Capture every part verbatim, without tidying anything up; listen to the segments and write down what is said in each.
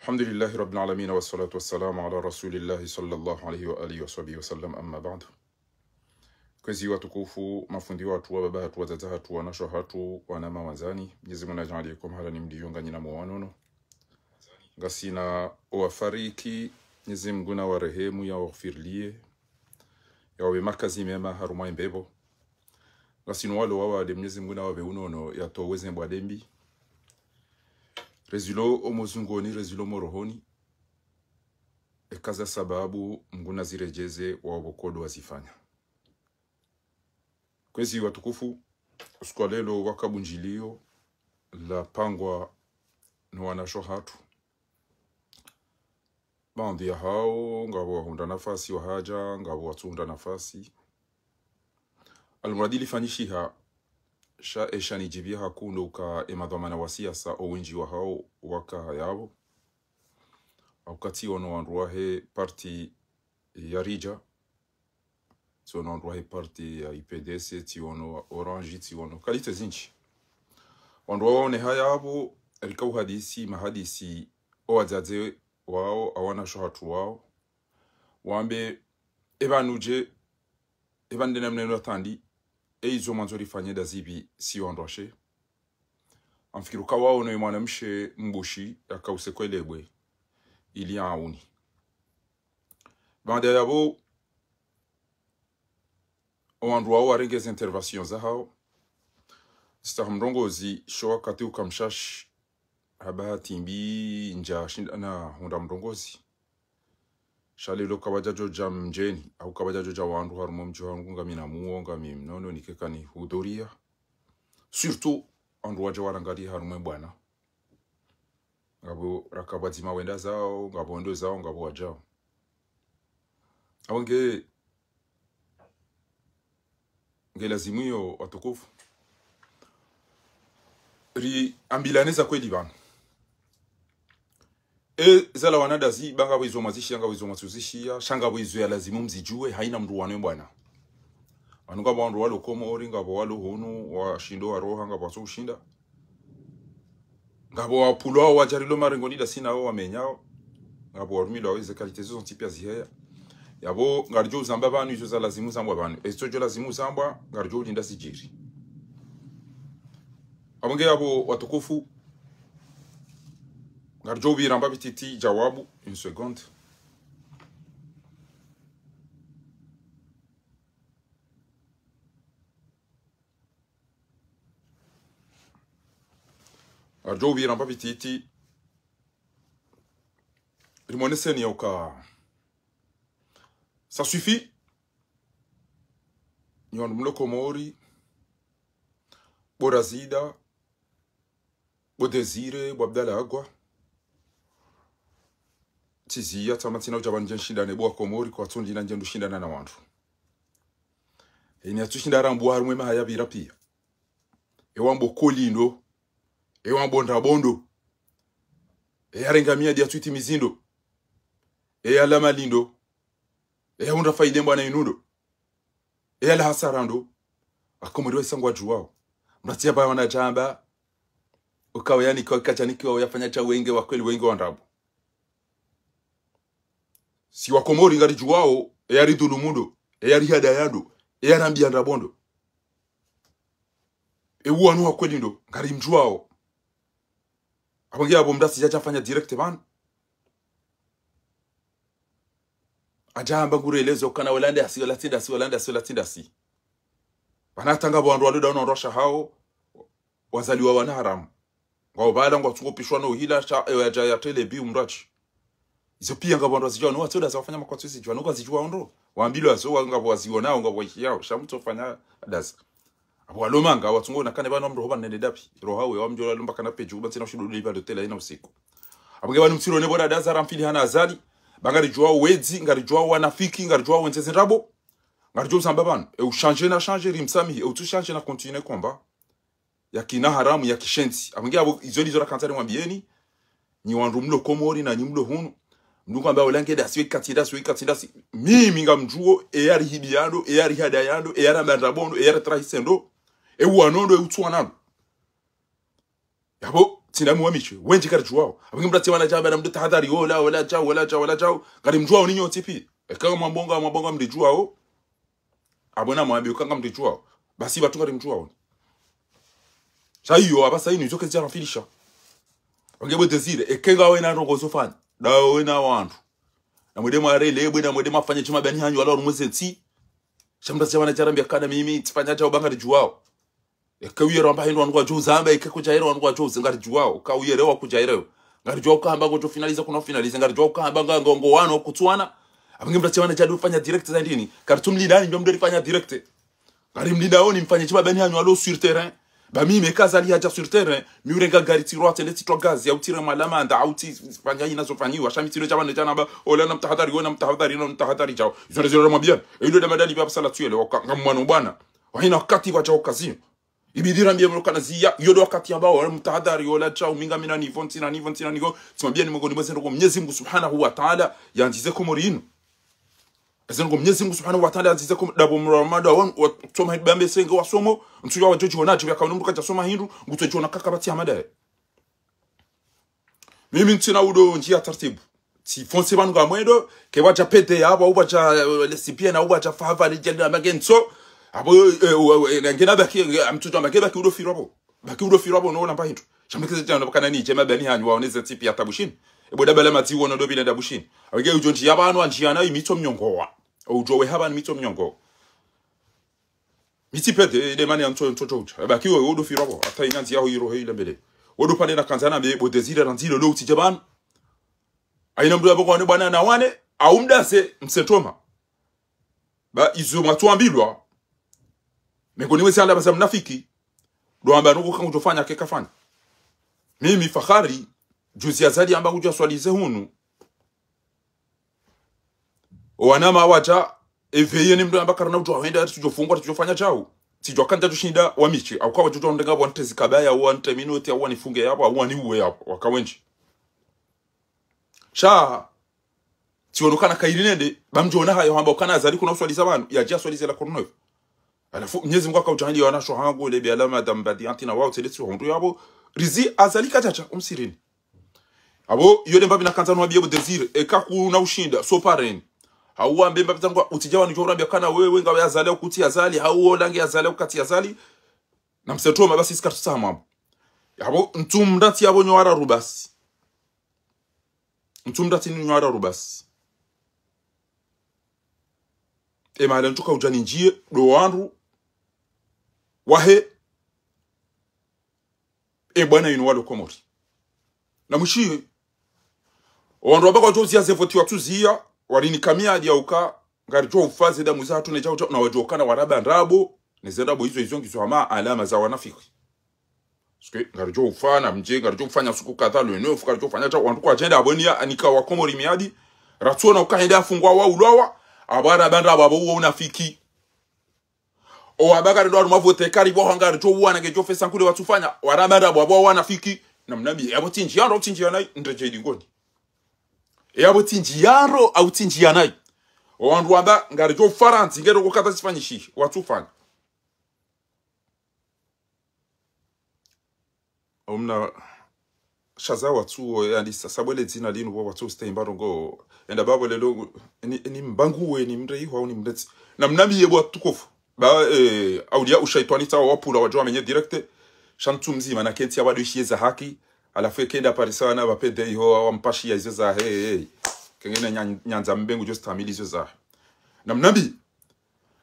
الحمد لله رب العالمين، والصلاة والسلام على رسول الله صلى الله عليه وآله وصحبه وسلم، أما بعد. Kwezi watukufu, mafundi watru, wababa hatru, wadzadze hatru, wanashe hatru, wanama wandzani, Mwenyezi Mungu nadjaanliye ko mahala ni mliyo nganyi na mwa wanono. Ngasina owafariki, Mwenyezi Mungu nawarehemu, yawaghufirilie, yawape makazi mema harumwa ye mbepvo. Ngasina walo wawade, Mwenyezi Mungu nawape unono, yatowe ze mbwade mbi. Rezilo omozungoni, rezilo morohoni, eka za sababu Mungu naziredjeze wao pvoko ndo wazifanya. Kwezi watukufu, usiku wa leo waka bundjilio lapangwa no wanashe hatru. Baadhwi yahao ngapvo wahundra nafasi wahadja, ngapvo watsuhundra nafasi. Almuradi lifanyishiha, sha esha nidjipviya hakuu ndo uka emadhwamana wa siasa owendji wahao waka yapvo. Hauka tsiono wandru wahe parti ya Ridja, tsiono wandru wahe parti ya U P D C, tsiono wa Orange, tsiono qualité zindji. Wandru waoneha yapvo, rika uhadisi mahadisi owadzadze wao, owanashe hatru wao, wambe, epvanu dje, epvanu ndena mneno wa tandi, e izo mwandzo rifanye nda zipvi si wandrwashe. Ngamfikiri uka waono ye mwanamshe mbushi yakao usekwelebwe ili auni. Baada yapvo, owandru wao warenge ze intervention zahao. Sitsaha mrongozi, sho wakati uka mshashi, ha bahati mbi ndjashinda nahundra mrongozi. Sha leo kapvadjadjo dja mdjeni, au kapvadjadjo dja wandru harumwa mdji wangu, ngami na muo, ngami mnono, nikeka nihudhuria. Surtout, wandru wadja warangaliya harumwa ye bwana. Ngapvo raka pvwadzima wenda zao, ngapvo wendo zao, ngapvo wadjao. Apvo nge, nge lazimu iyo watukufu, riambilane za kweli pvanu. E zalawana ndazi, ba ngapvo izo mwazishiya, ngapvo izo mwatsuzishiya, sha ngapvo izo ya lazimu mzidjuwe, haina mndru wano ye bwana. Pvanu ngapvo wandru walo Komori, ngapvo walo hunu, washindo waroha, ngapvo watso ushinda. Ngapvo wapvulwao wadja rilo marengoni ndasi nao wamenyao. Ngapvo warumilwao eze qualité zo zontsi piya ziheya. Yapvo ngaridjo uzamba pvanu izo za lazimu zambwa pvanu. Ezitsodjo lazimu zambwa, ngaridjo ulinda zidjiri. Apvo nge yapvo watukufu, ngaridjo upvira mba pvititi djawabu, une seconde. Ngaridjo upvira mba pvititi, rimoneseni ya uka ça suffit. Nyi wandru mlo Komori, bo Razida, bo Désiré, bo Abdallah Agwa. Tsiziya tsama tsina udja pvanu ndje nshindane bo wa Komori, kwatsu ndina ndje ndushindana na wandru. Eni yatsushinda rambuwa harumwa ye maha yapvira piya. Ewambo kolindo. Ewambo ndrabondo. Eyarenga miyadi yatswiti mizindo. Eyala malindo. Eyahundra fayida mbwana inundo. Eyala hasara ndo. Wakomori waisa ngwadjuwao. Mratsi ya pvaya wanadjamba. Ukawe yanikiwa, ikadjanikiwa, uyafanya sha wenge wa kweli, wenge wa ndrabo. Si wakomori ngaridjuwao, eyaridhulumu ndo, eyarihadaya ndo, eyarambiya ndrabo ndo. Ewu wanu wa kweli ndo, ngarimdjuwao. Apvo nge yapvo mndru asidja djafanya direct pvanu. Adjamba ngurelezo kana wala ndasi, wala tsi ndasi, wala ndasi, wala tsi ndasi. Pvanu hata ngapvo wandru walo dawo na wandru washe hao, wazaliwa wana haramu. Ngwao pvala ngwatsungo pishwa no hila sha, ewe yadja ya tele bi umrachi. Izo piya ngapvo wandru wazidjuwa, no watsoda za wafanya makwatsu zidjuwa, no kwazidjuwa ondro. Wambilwa zo, wa-, ngapvo waziwonao, ngapvo waishiyao, sha mutsu fanya adazi. Apvo walomanga, watsungo na kane pvanu wamroho pvanu nende ndapvi. Roha we, wamdjo walomba kana pedju, pvanu tsina ushindo ule pvanu tela ina usiku. Apvo nge pvanu mtsirone bo dada Zara mfili hana Azali. Ba ngaridjuwao wedzi, ngaridjuwao wanafiki, ngaridjuwao wendze zindrabo. Ngaridjo uzamba pvanu. E ushanje na shanje, rimsamihi. E utsu shanje na continue komba. Ya kina haramu, ya kishenzi. Apvo nge apvo, izo ndizo rakandza nimwambiyeni. Nyi wandru mlo Komori na nyi mlo hunu. Mndru kwamba ola nge ndasi, we ikatsi ndasi, we ikatsi ndasi. Mimi ngamdjuwo, eyarihibiyando, eyarihadayando, eyaramba ndrabo ndo, eyaritrahise ndo. Ewu wano ndo, ewu tsu wana ndo. Yapvo, Tsi ndami wa Mitsi. Wendji karidjuwao. Apvo nge mndru atsi wana djamba na mndru tahadhari, wola, wola djao, wola djao, wola djao. Ngarimdjuwao ni nyontsi pia. Eka mwambao nga, mwambao nga mridjuwao. Apvo namwambiye uka ngamridjuwao. Basi pvatsu ngarimdjuwao. Sha iyo, apvasa inu, izo kazidja ranfilisha. Wange bo Désiré, eka ngawe na ndrongoo zo fanya. Ndawe na wandru. Namwende mwarele, bwe namwende mwafanye shima bani hanyu, wala wanu mweze ntsi. Sha mndru atsi wana djarambiya kana mimi, tsifanya djao ba ngaridjuwao. Eka uyero amba hindru wanu kwadjo uzamba, eka kudjayero wanu kwadjo uze ngaridjuwao, ka uyero wa kudjayero. Ngaridjuwao ka hamba ngodjo finaliza kuna finaliza, ngaridjuwao ka hamba nga, ngo, ngo wanu kutsuwana. Apvo nge mndru atsi wana djadi ufanya direct za ndini. Karitsumlindani, nyo mndru rifanya direct. Ngarimlindao ni mfanye shima bani hanyu alo sur terrain. Ba mimi eka Azali hadja sur terrain, mi urenga gari tsi rwatse le tsi twa gazi, au tsi rema lamanda, au tsi fanya ina zo fanyiwa, sha mi tsi lo djaba ne djana ba, ola namtahadhari, ola namtahadhari, ola namtahadhari djao. Izo nde zilo ramwambiya, e ilo nde madali pvapvo sala tsu yele, waka, ngamwano bwana. Wahina wakati wadja wakazi. Ibidi rambiye mlo kana ziya, iyo ndo wakati ambao, ola mtahadhari, ola djao, mi ngamina nivo, ntsina nivo, ntsina nivo, tsimwambiya ni mwengoni mwa ze ndrongoo Mnyezi Mngu Subhanahu wa Ta'ala, yandzize Komori inu. Eze ndrongoo Mnyezi Mngu Subhanahu wa Ta'ala yandzize Komori, ndapvo mramadan wanu, watsoma hindru bambe senge wasomo, ntsu ya wadjo djiona, djibu ya kawo mndru kadja soma hindru, ngutsodjiona kaka pvatsi hamada ye. Mimi ntsina udo ndjiya tartibu. Tsi fonse pvanu ngamwendo, ke wadja pede ya, apvo, au wadja, eh, lesipia na, au wadja fava, le djeli na mange ntso. Apvo, eh, eh, eh, eh, ngena baki, eh, amtsudja mange baki udo firwa pvo. Baki udo firwa pvo, no, namba hindru. Sha mi keze djana, kana ni djema bani hanyu, waone ze tipi ya tabushini. E bo dabala madzi wono do bila dabushini. Awege udjo ndjiya pvanu, andjiya na imitso mnyongowa. Udjo we hapvanu mitso mnyongowa. Mi tsi pede, de mani ya ntso, ntso djo udja. Baki we, wodo firwa pvo. Hata inandzi yaho iro he ile mbele. Wodo pvane na kandza na mbe, bo Désiré randzi lo, lo utsidja pvanu. Ayina mndru yapvo kwane bwana na wane, au mdase, msentoma. Ba izo mwatsuambilwa. Mengoni mwezi anda baza mnafiki. Ndo amba nuku kangudjo fanya ke kafanya. Mimi Fakhari, juzi Azali amba ngudjo swalize hunu. Owanama wadja, eveye ni mndru amba karina udjo hwenda, tsudjo fungwa, tsudjo fanya djao. Tsidjo kandza tsudjo shinda wa Mitsi, au kawa tsudjo ndenga wante zikabaya, wante minoti, au wanifunge yapvo, au waniuwe yapvo, waka wendji. Sha, tsiono kana kairi nende, ba mdjona hayo hamba ukana Azali kuna uswaliza pvanu, yadja swalize la Courneuve. Halafu, Mnyezi Mngu haka udjahili wana sho hangu, lebi alama dambadi, anti na wao, tsele tsi hundru yapvo, rizi Azali kadjadja, umsirini. Apvo, iyo le mbapvi na kandza nuwambiye bo Désiré, eka kuna ushinda, so pareni. Hau wambe mbapvi zangu, utsidja wanu djo urambia kana wewe, ngawe Azali, au kutsi Azali, hau ola nge Azali, au katsi Azali. Na msentoma basi sika tutsa hamwambo. Yapvo, ntsu mndati yapvo nyo wararu basi. Ntsu mndati ni nyo wararu basi. E mahala ntsuka udja ni ndjiye, ndo wandru, wahe, e bwana yinu walo Komori. Na mwishiye, owandru wamba kwadjo uziya ze voti watsuziya, warinika miadi ya uka, ngaridjo ufa ze damu zahatru ne djau djau, na wadjo ukana waramba ndrabo, ne ze ndrabo izo izo ngizo hama alama za wanafiki. Parce que ngaridjo ufa na mdje, ngaridjo ufanya suku kadha, le neuf, ngaridjo ufanya djau, wandru kwadjenda apvo ni ya, anika wa Komori miadi, ratsuona uka hende afungwa wa ulwawa, apvo waramba ndrabo apvo uwo unafiki. Owamba kari ndo wanu mavote kari pvo hanga ridjo uwana ngedjo fesa nkule watsufanya, waramba ndrabo apvo wanafiki. Na mnambi, yapvo tsi ndjiya ndro, tsi ndjiya nayi, ndredje idingoni. Yapvo tsi ndjiya ndro, au tsi ndjiya nayi. Owandru wamba, ngaridjo Farantsa, ngero kukata sifanyishihi, watsufanya. Omna, shaza watsuwo, yani, sa-, sabwele dzina linu, pvo watsu stay mbarongo. Enda babo lelo, ni, ni mbanguwe, ni mndre iho, au ni mndetsi. Na mnambi yebo watukufu. Ba, eh, auliya ushaitwani tsawo wapvula wadjo wamenye direct. Sha ntsu mdzima na kentsi ya wado ishiye za haki. Halafu ekenda parisa wana wapvende iho, wampashiya izo zahe, eh. Kengena nyan-, nyandza mbengu djo stamili izo zahe. Na mnambi,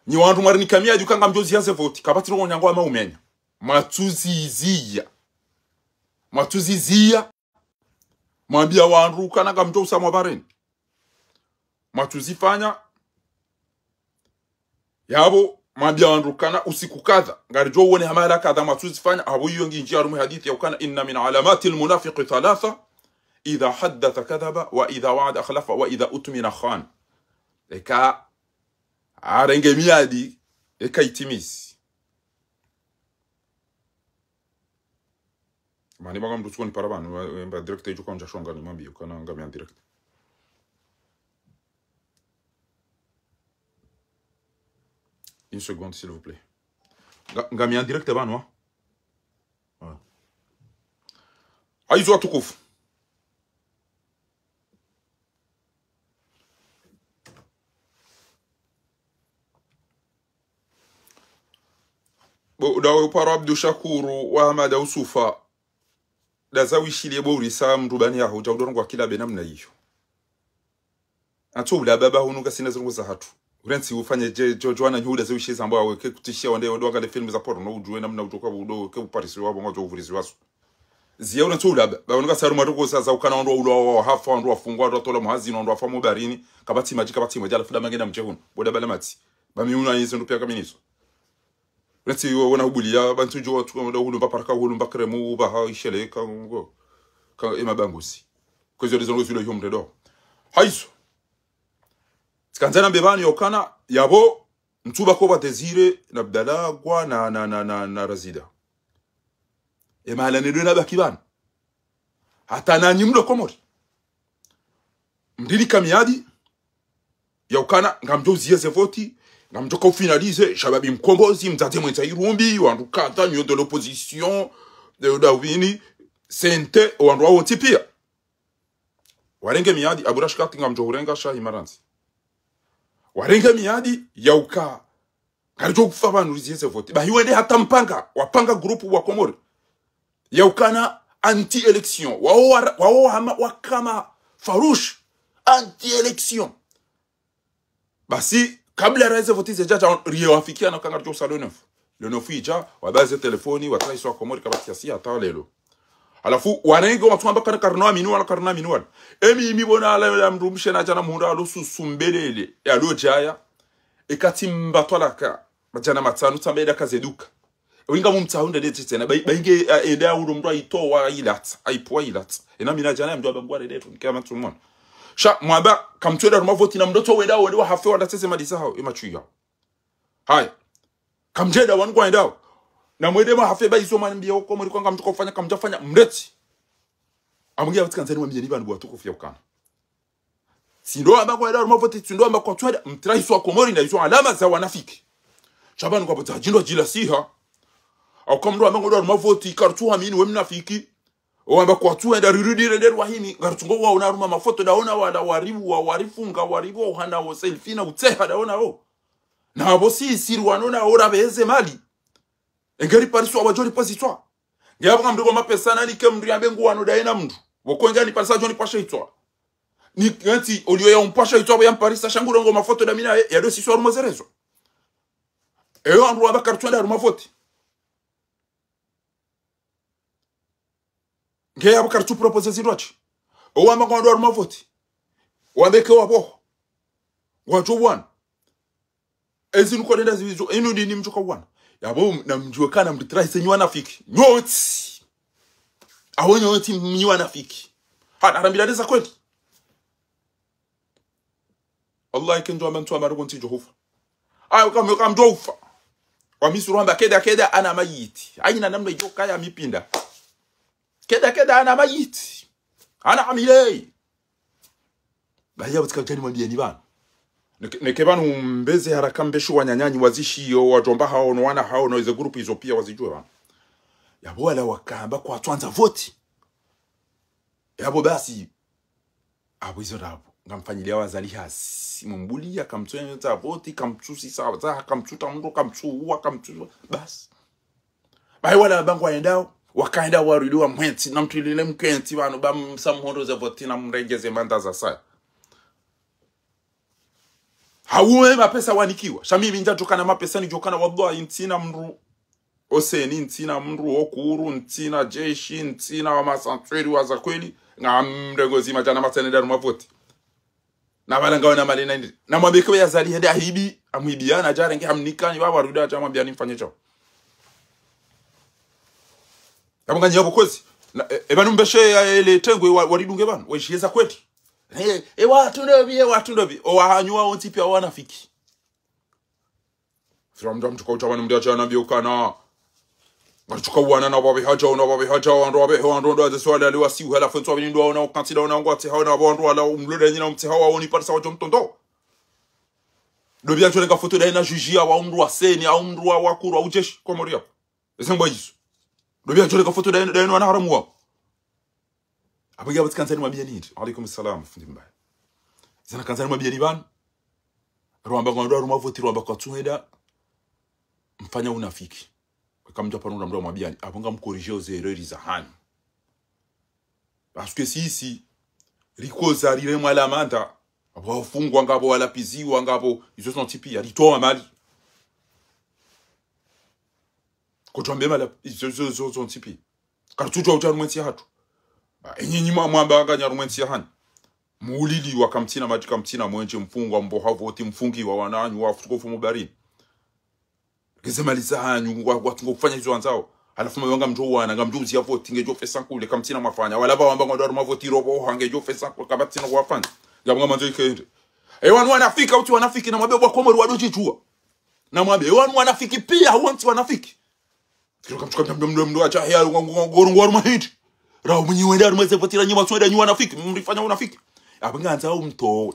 nyi wandru mwarinika miadi uka ngamdjo ziya ze voti, kapvatsi ndrongoo nyangu wama umenya. Mwatsuziziya. Mwatsuziziya. Mwambiya wandru ukana ngamdjo usa mwa bareni. Mwatsuzifanya. Yapvo, mwambiya wandru ukana usiku kadha. Ngaridjo uone hamahala kadha mwatsuzifanya. Apvo iyo ngi ndjiya harumwa hadisi ya ukana إن من علامات المنافق ثلاثة: إذا حدث كذب، وإذا وعد أخلف، وإذا اؤتمن خان. Eka arenge miadi, eka itimizi. Mani banga mndru tsuko nipara pvanu, wa-, wemba direct ejo kandja shonga nimwambiye, ukana ngami en direct. Une seconde, s'il vous plaît. Nga-, ngami en direct pvanu, wa? Voilà. Hayizo watukufu. Bo, dawe uparo Abdu Shakuru wa Hamada Usufa. Daza wishiliye bo urisa mndru bani yaho, udja udorongwa kila be namna iyo. Antso ula baba hunu kasina zirungu za hatru. Urentsi ufanye dje, djo, djo wana nyuda ze wishiye zambwa we, ke kutishiya wande, wande wangale filmu za porno, udjuwe namna udjoka udo, ke uparisi wabo, ngodjo uvurizi wasu. Ziya urentsi ula baba, baba nuka saru matuko sa, za ukana wandru wa ulwa wa hafa, wandru wafungwa, wandru watola muhazini, wandru wafa mubarini, kapvatsi madji, kapvatsi madji, halafu da mangena mdje hunu, bo da bala matsi. Ba mi una yizo ndo piya kaminizo. Urentsi wo, wona hubuliya, bantsu djo, tsuka mda hulumba paraka, hulumba kremu, baha, isheleka, ngo. Ka, ema bangusi. Kwezo dezongo zilo yom dedo. Hayizo. Tsikandza nambe bani yokana, yabo, ntsuba ko ba Désiré, na Abdallah, gwa, na, na, na, na, na Razida. Ema ala nedwe na baki bani. Hata nanyi mlo Komori. Mdili kamiyadi, yaukana, ngamdjo uziye ze voti, ngamdjo ka ufinalize, shababi mkombozi, mdzadze mwendza irumbi, wandru kadha, nyo de l'opposition, de Dawini, sente, wandru wawo ntsi piya. Warenge miyadi, Abu Rashkati ngamdjo urenga, Shahi Marandzi. Warenge miyadi, yauka, ngaridjo kufa pvanu riziye ze voti. Bahi wende hata mpanga, wapanga grupu wa Komori. Yaukana anti-élection. Wawo wa, wawo hama, wakama farouche. Anti-élection. Basi, kabla ra ze voti zedja dja, riye wafikiana ka ngaridjo usa le neuf. Le neuf idja, wabaze telefoni, watrahi swa Komori, kapvatsi yasi, hata lelo. Halafu, warenge, watsuamba kana karina amini wala, karina amini wala. Emi, imi bona ala, ya mdrumshe na djana muhundra, alo susu mbelele, ya lo djaya. Ekati mba twalaka, madjana matsanu, tsamba eda kazeduka. Winga mumtsaho nde detsitsena, ba, ba inge, a, eda ulo mdru ayitowa, ayilatsa, ayipvuwa ayilatsa. Ena mina djana ya mdru aba ngware detu, nike ama tsumona. Sha, mwamba, kamtsweda harumwa voti na mdru tso wenda, wende wahafe, wanda tsese mali zaho, ema tsuya. Haya. Kamdjeda wanu ngwendao. Na mwende mwahafe ba izo mwanambiya uko, mwende kwanga mtsuka ufanya, kamdjafanya, mretsi. Amungi ya wati kandzani mwambiye ni bani bo watukufu yaukana. Tsindo amba kwenda harumwa voti, tsindo amba kwatsweda, mtrahi swa Komori na izo alama za wanafiki. Sha pvanu kwapvo tsa djindo djila siha. Au kamdru amba kwenda harumwa voti, kartsu hamini we mnafiki. Owamba kwatsuwenda rirudi rende rwahimi, ngarutsungo waona harumwa mafoto daona wala waribu wa warifunga, waribu wa uhana wo selfie na utseha daona wo. Na abo si siri wanona ora beze mali. Engeri pariswa wadjo ripasitswa. Nge abo ngamdru ko mapesa nani ke mdru yambe ngu wano daye na mdru. Woko engani parisa djo nipasha itswa. Ni kenti oliyo ya umpasha itswa abo ya mparisa sha ngu rongo mafoto da mina ye, ya do siswa harumwa zerezo. Eyo wandru wamba kartsuwenda harumwa voti. Nge yabo kartsu propose zindru atsi. Owamba ngwandro harumwa voti. Wambeke wapvo. Ngwadjo wana. Ezi nuko denda zivizo. Inu dini mdjuka wana. Yabo na mdjuwe kana mdru trahi se nyi wanafiki. Nyontsi. Awo nyontsi nyi wanafiki. Hana harambila deza kweli. Wallahi, kendzo amba ntsu amba roko ntsi djo hufa. Ayo, kam, kamdjo ufa. Wamisuru wamba keda keda ana mayiti. Hayina namna idjo kaya mipinda. Keda keda ana mayiti. Ana amilei. Bahi ya butsika djani mwambiye ni pvanu. Neke, neke pvanu mbeze haraka mbeshu wananyanyi wazishiyo, wadjomba hawo, no wana hawo, no ize grupu izo piya wazidjuwe pvanu. Yabo wala wakamba kwatswandza voti. Yabo basi, abo izo ndrabo. Ngamfanyiliya wazali hazi. Mumbuliya, kamtswendza voti, kamtsusisa, za, kamtsuta mdru, kamtsuwa, kamtsu, basi. Bahi wala wamba ngwendao, wakaenda warudi wa mwentsi, na mdru ilile mkentsi, pvanu ba msa muhondro ze voti na mrenge ze manda za saya. Hawuwe mapesa wanikiwa. Sha mimi ndjadjoka na mapesa nidjoka na wallahi ntsina mdru. Oseni ntsina mdru, okuru ntsina, jeshi ntsina, wa masantsweri wa za kweli. Ngamrengo zima djana matsene daru mavoti. Na pvala ngawe na mali na indi. Na mwambie ke we yazali hende ahibi, amhibiya, na djarenge hamnikani, pvapvo arudi adja mwambiya ni mfanye djao. Yabo nganyi yabo kwezi. Na, e, e pvanu mbeshe ya ele tengwe wa, waridunge pvanu, weshiye za kweli. E, e watru ndopvi, e watru ndopvi. O wahanyu wa wontsi piya wanafiki. Sira mdru mdru kautsa pvanu mdru adja nambiye ukana. Ngatsuka wana na pvapvi hadja, na pvapvi hadja, wandru wapve, wandru ndo adze swali ali wasi, uhela fwenso wapvi ndo wana ukantsi da wana ngwatsi hawo na wandru wala umlole nyina umtsi hawo woni parisa wadjo mtondo. Ndopvi adjo renga foto daye na juji ya wa umdru wa seni, au mdru wa wakuru, au jeshi, Komori ya. Eze mbwa izo. Ndopvi adjo renga foto daye, daye no wana haramu wa. Apvo nge apvo tsikandza nimwambiyeni hindri. Alaikum salam, fundi Mbaye. Zinu nakandza nimwambiyeni pvanu. Rwamba ngwandao harumwa voti, rwamba kwatsuhenda mfanya unafiki. Kamdja pvanu mdru amwambiyani, apvo ngamkorijeo ze erreur zahanyu. Parce que sisi, rikoza riremwa la manda, apvo wafungwa ngapvo walapiziwa ngapvo, izo zontsi piya, ritowa mali. Kotwambe mala, izo, izo, izo zontsi piya. Karitsudjuwa udja harumwa entsi yahatru. Ah, enyi nyi mwa-, mwamba nganya harumwa entsi yahanyu. Muuliliwa kamtsina madji, kamtsina mwenje, mfungwa, mboha voti, mfungiwa wananyu, wafutuko fumu barini. Ngeze mali zahanyu, wa-, watsungo kufanya izo wandzao. Halafu mwamba ngamdjo wana, ngamdjo uziya voti, ngedjo fesa nkule, kamtsina mwafanya. Wala pvawamba ngwandao harumwa voti robo, ha ngedjo fesa nkule, kamtsina kwafanya. Ngapvo ngamandzo ikende. E wanu wanafiki, hau tsi wanafiki, namwambe bo wakomori wadodjidjuwa. Namwambe, e wanu wanafiki piya, hau tsi wanafiki. Kiro kamtsuka mdru, mdru, mdru, mdru, acha, ya, ngo, ngo, ngo, ngo, harumwa hindri. Rau mwenyi wende harumwa ze voti ranyi matsuhenda nyi wanafiki, mrifanya unafiki. Apvo ngandzao mtowe.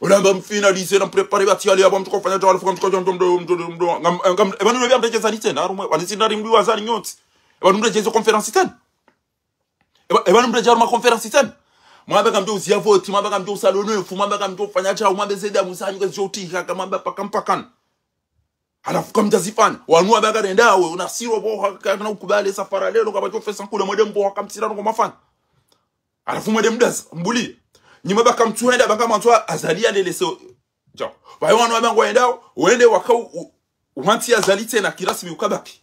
Ulamba mfinalise na mprépare pvatsi yale, apvo mtsuka fanya tawa, halafu kamtsuka mdru, mdru, mdru, mdru, ngam, ngam, e pvanu mdru pviya mdru djeza lise na harumwa, wani zindari mdru wazani nyontsi. E pvanu mdru djeza conférence tsena. E pva-, e pvanu mdru dja harumwa conférence tsena. Mwamba ngamdjo uziya voti, mwamba ngamdjo usalo nefu, mwamba ngamdjo ufanya tawa, mwamba ze damu zanyu kazidjo utihaka, mwamba paka mpakani. Halafu kamdjazifanya. Wanu wamba ngarendao, una siro bo, ha, kana ukubali safari leo, kapvatso fesa nkule mwende mbo, ha, kamtsina ngo mafanya. Halafu mwende mdaza, mbuli. Nyi mwamba kamtsuhenda, pvanga mantswa Azali yalelese. Djao. Pvayo wanu wamba ngwendao, wende waka u-, u-, wantsi Azali tsena kirasmi ukabaki.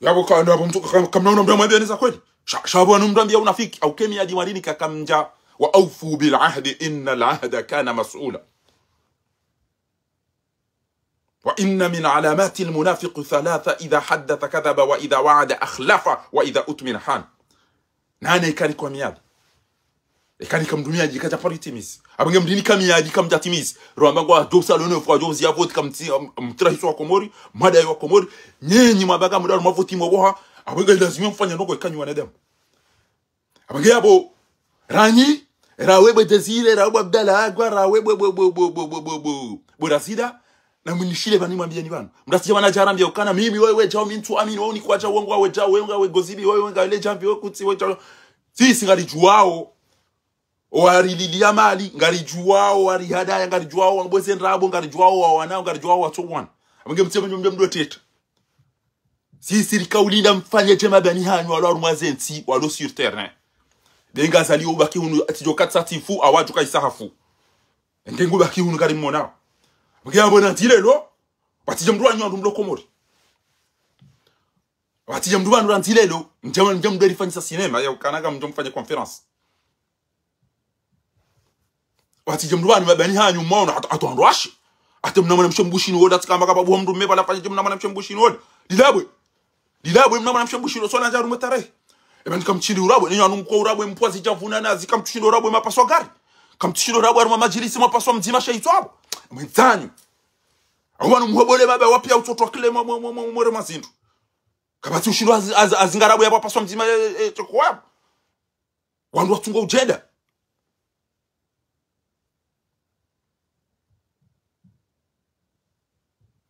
Yapvo ka, ndapvo mtsuka, kam-, kamna una mdru amwambiyani za kweli. Sha, sha pvo wanu mdru ambiya unafiki, hau kemi ya dimwarini kakamdja, وأوفوا بالعهد إن العهد كان مسؤولا. وإن من علامات المنافق ثلاثة: إذا حدث كذب، وإذا وعد أخلف، وإذا اؤتمن خان. Nane ikani kwa miadi. Ikani kamdru miadi, kadja paro itimizi. Apvo nge mdini ka miadi, kamdja timizi. Rwamba ngwadjo usalo nefu, wadjo uziya voti, kamtsi, am-, mtrahiso wakomori, madayi wakomori. Nyenyi mwamba ngamdao harumwa voti mwaboha. Apvo nge lazimu mfanya ndrongo ikanyi wanadamu. Apvo nge yapvo, ranyi, rawe bo Désiré, rawe bo Abdallah Agwa, rawe bo, bo, bo Razida, na mnishile pvanu mwambiyeni pvanu. Mrasije pvanu djarambiya ukana mimi, wewe djao mi ntsu amini, wewe unikwadja, wewe ngawe djao, wewe ngawe gozibi, wewe ngawe le djamvi, wewe kutsi, wewe djao. Sisi ngaridjuwao, warililiya mali, ngaridjuwao, warihadaya, ngaridjuwao, wabweze ndrabo, ngaridjuwao, wawanao, ngaridjuwao, watsowana. Apvo nge mtsema mdru mdru teta. Sisi rika ulinda mfanye dje mabani hanyu walo harumwa zentsi, walo sur terrain. Be nge Azali ubaki hunu, atsidjo katsa tsifu, awadjuka isahafu. Nge ngu baki hunu kari mona. Nge apvo nandzilelo, pvatsidja mdru wanyu wandru mlo Komori. Pvatsidja mdru wanyu nandzilelo, ndje, ndje mdru rifanyisa cinéma, ya ukana ngamdjo mfanye conférence. Pvatsidja mdru pvanu mabani hanyu mwaona, hata, hata wandru washe. Hata mna mwanamshe mbushini wola, tsikamba kaba buha mdru mme pvala pvatsidja mna mwanamshe mbushini wola. Lilabwe. Lilabwe mna mwanamshe mbushini wola, sona dja harumwa tarehi. Eba ni kamtsindi urabwe, nenyo anu mko urabwe mpwa zidja vunana, zi kamtsindi urabwe mapaswa gari. Kamtsindi urabwe harumwa madjilisi mapaswa mdzima shahitwa apvo. Mwendzanyu. Awu wanu muhobole baba wapi ya utsotwa kile mwa, mwa, mwa, mwa, mwere mazindru. Kapvatsi ushindwa azi-, azi-, azingarabwe yapvo apaswa mdzima, e, e, toko wapvo. Wandru watsungo udjenda.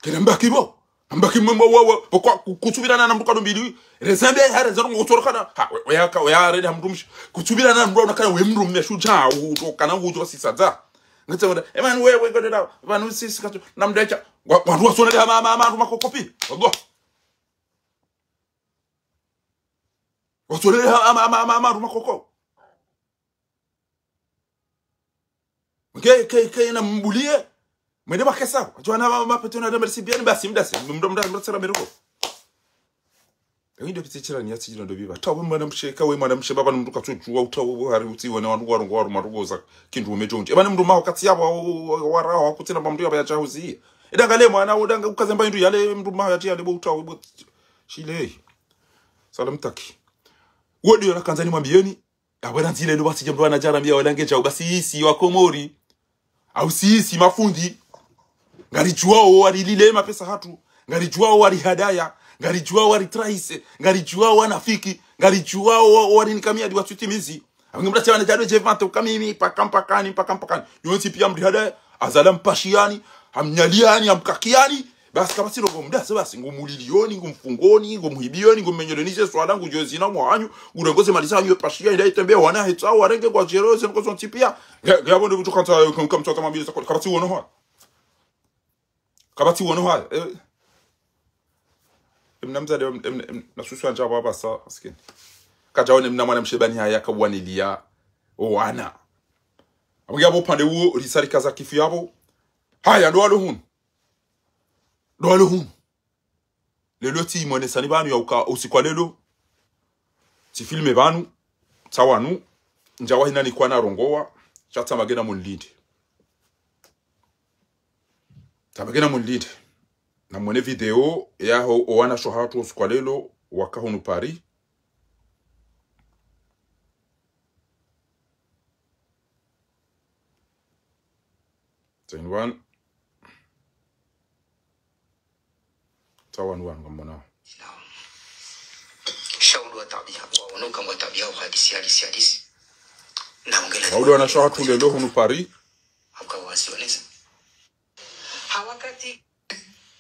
Kena mbaki pvo. Mbaki mwe, mwe, mwe, mwe, kwa ku-, kutsupvirana na mdru kado mbili. Rezembe, ha, rezero ngo kutsorokana. Ha, we, we, yaka, we, ya, rede ha mdru mshe. Kutsupvirana na mdru, unakana we mdru mshe, shudja, u-, u-, kana udjo sisa dza. Ngatse wada, e man, we, we, go down. Pvanu sisi katsu, na mdru echa. Wa-, wandru wasonele ha ma, ma, ma, ma, makoko pi. Wago. Watsolele ha, ama, ama, ama, ama, ruma koko. Ke, ke, ke, na mbuliye. Mwende bakesa. Watsuwana ma, ma, peto na demel si bien, basi, mdase. Mdo, mda, mda, sera meroko. Ewi ndo pitsi tshila ni yatsi jino ndo biba. Tawe mwanamshe, kawe mwanamshe, baba ni mdru katsudjuwa, utawe, hari utsi, wana wanu, warongo, waru, marugo za, kindru ume djonji. Eba ni mdru maho katsi ya, wa, wa, wa, raho, kutsina mdru ya, ya, chahuzi. Eda ngale mwana, oda nga ukaze mba indru yale, mdru maho yatsi yale, bo utawe, bo, shile. Salam taki. Wodi yona kandzani mwambiyeni, abwera ndzile ndo basi djambo wana djarambiya wala nge djao basi isi wa Komori. Au si isi mafundi. Ngaridjuwao warilile mapesa hatru. Ngaridjuwao warihadaya. Ngaridjuwao waritrahise. Ngaridjuwao wanafiki. Ngaridjuwao wa-, warinika miadi watsutimizi. Abenge mdru tsi wana djadwe djevante ukamimi, paka mpakani, paka mpakani. Yontsi piya mrihadaya. Azala mpashiyani. Hamnyaliyani, hamkakiyani. Basi kapvatsi ndrongoo mdase basi, ngumliliyoni, ngumfungoni, ngumhibiyoni, ngummenyeleni ze swala, ngudjo zina mwahanyu, ngurengo ze mali zahanyu, ye pashia, inda itembee, wana hetsawo, warenge ngwadjero, ze ndrongoo zontsi pia. Nge, nge yapvo ndo mdru kantsa, kamtsa tamabili za kweli, kapvatsi wono hwa. Kapvatsi wono hwa. Eh. Emna mdzadze, em, em, em, na susu andja pvapvasa, maskini. Kadjaone mna mwana mshe bani haya kawaniliya, o wana. Apvo yapvo upande uwo, risarika za kifu yapvo. Haya, ndo walo hunu. Ndo walo hunu. Lelo tsi mwenesani pvanu ya uka usiku wa lelo. Tsi filme pvanu. Tsa wanu. Ndja wahina nikwana rongowa. Sha tsamagena munlinde. Tsamagena munlinde. Na mwone video yaho owana sho hatru usiku wa lelo waka hunu Paris. Tsainu pvanu. Tsa wanu wanu ngamwonao. Shaudu wa tabiha, wa wonoka mwa tabiha, uhadisi, hadisi, hadisi. Na ungela waudu wana sho hatru lelo hunu Paris. Hauka wasionesa. Ha wakati.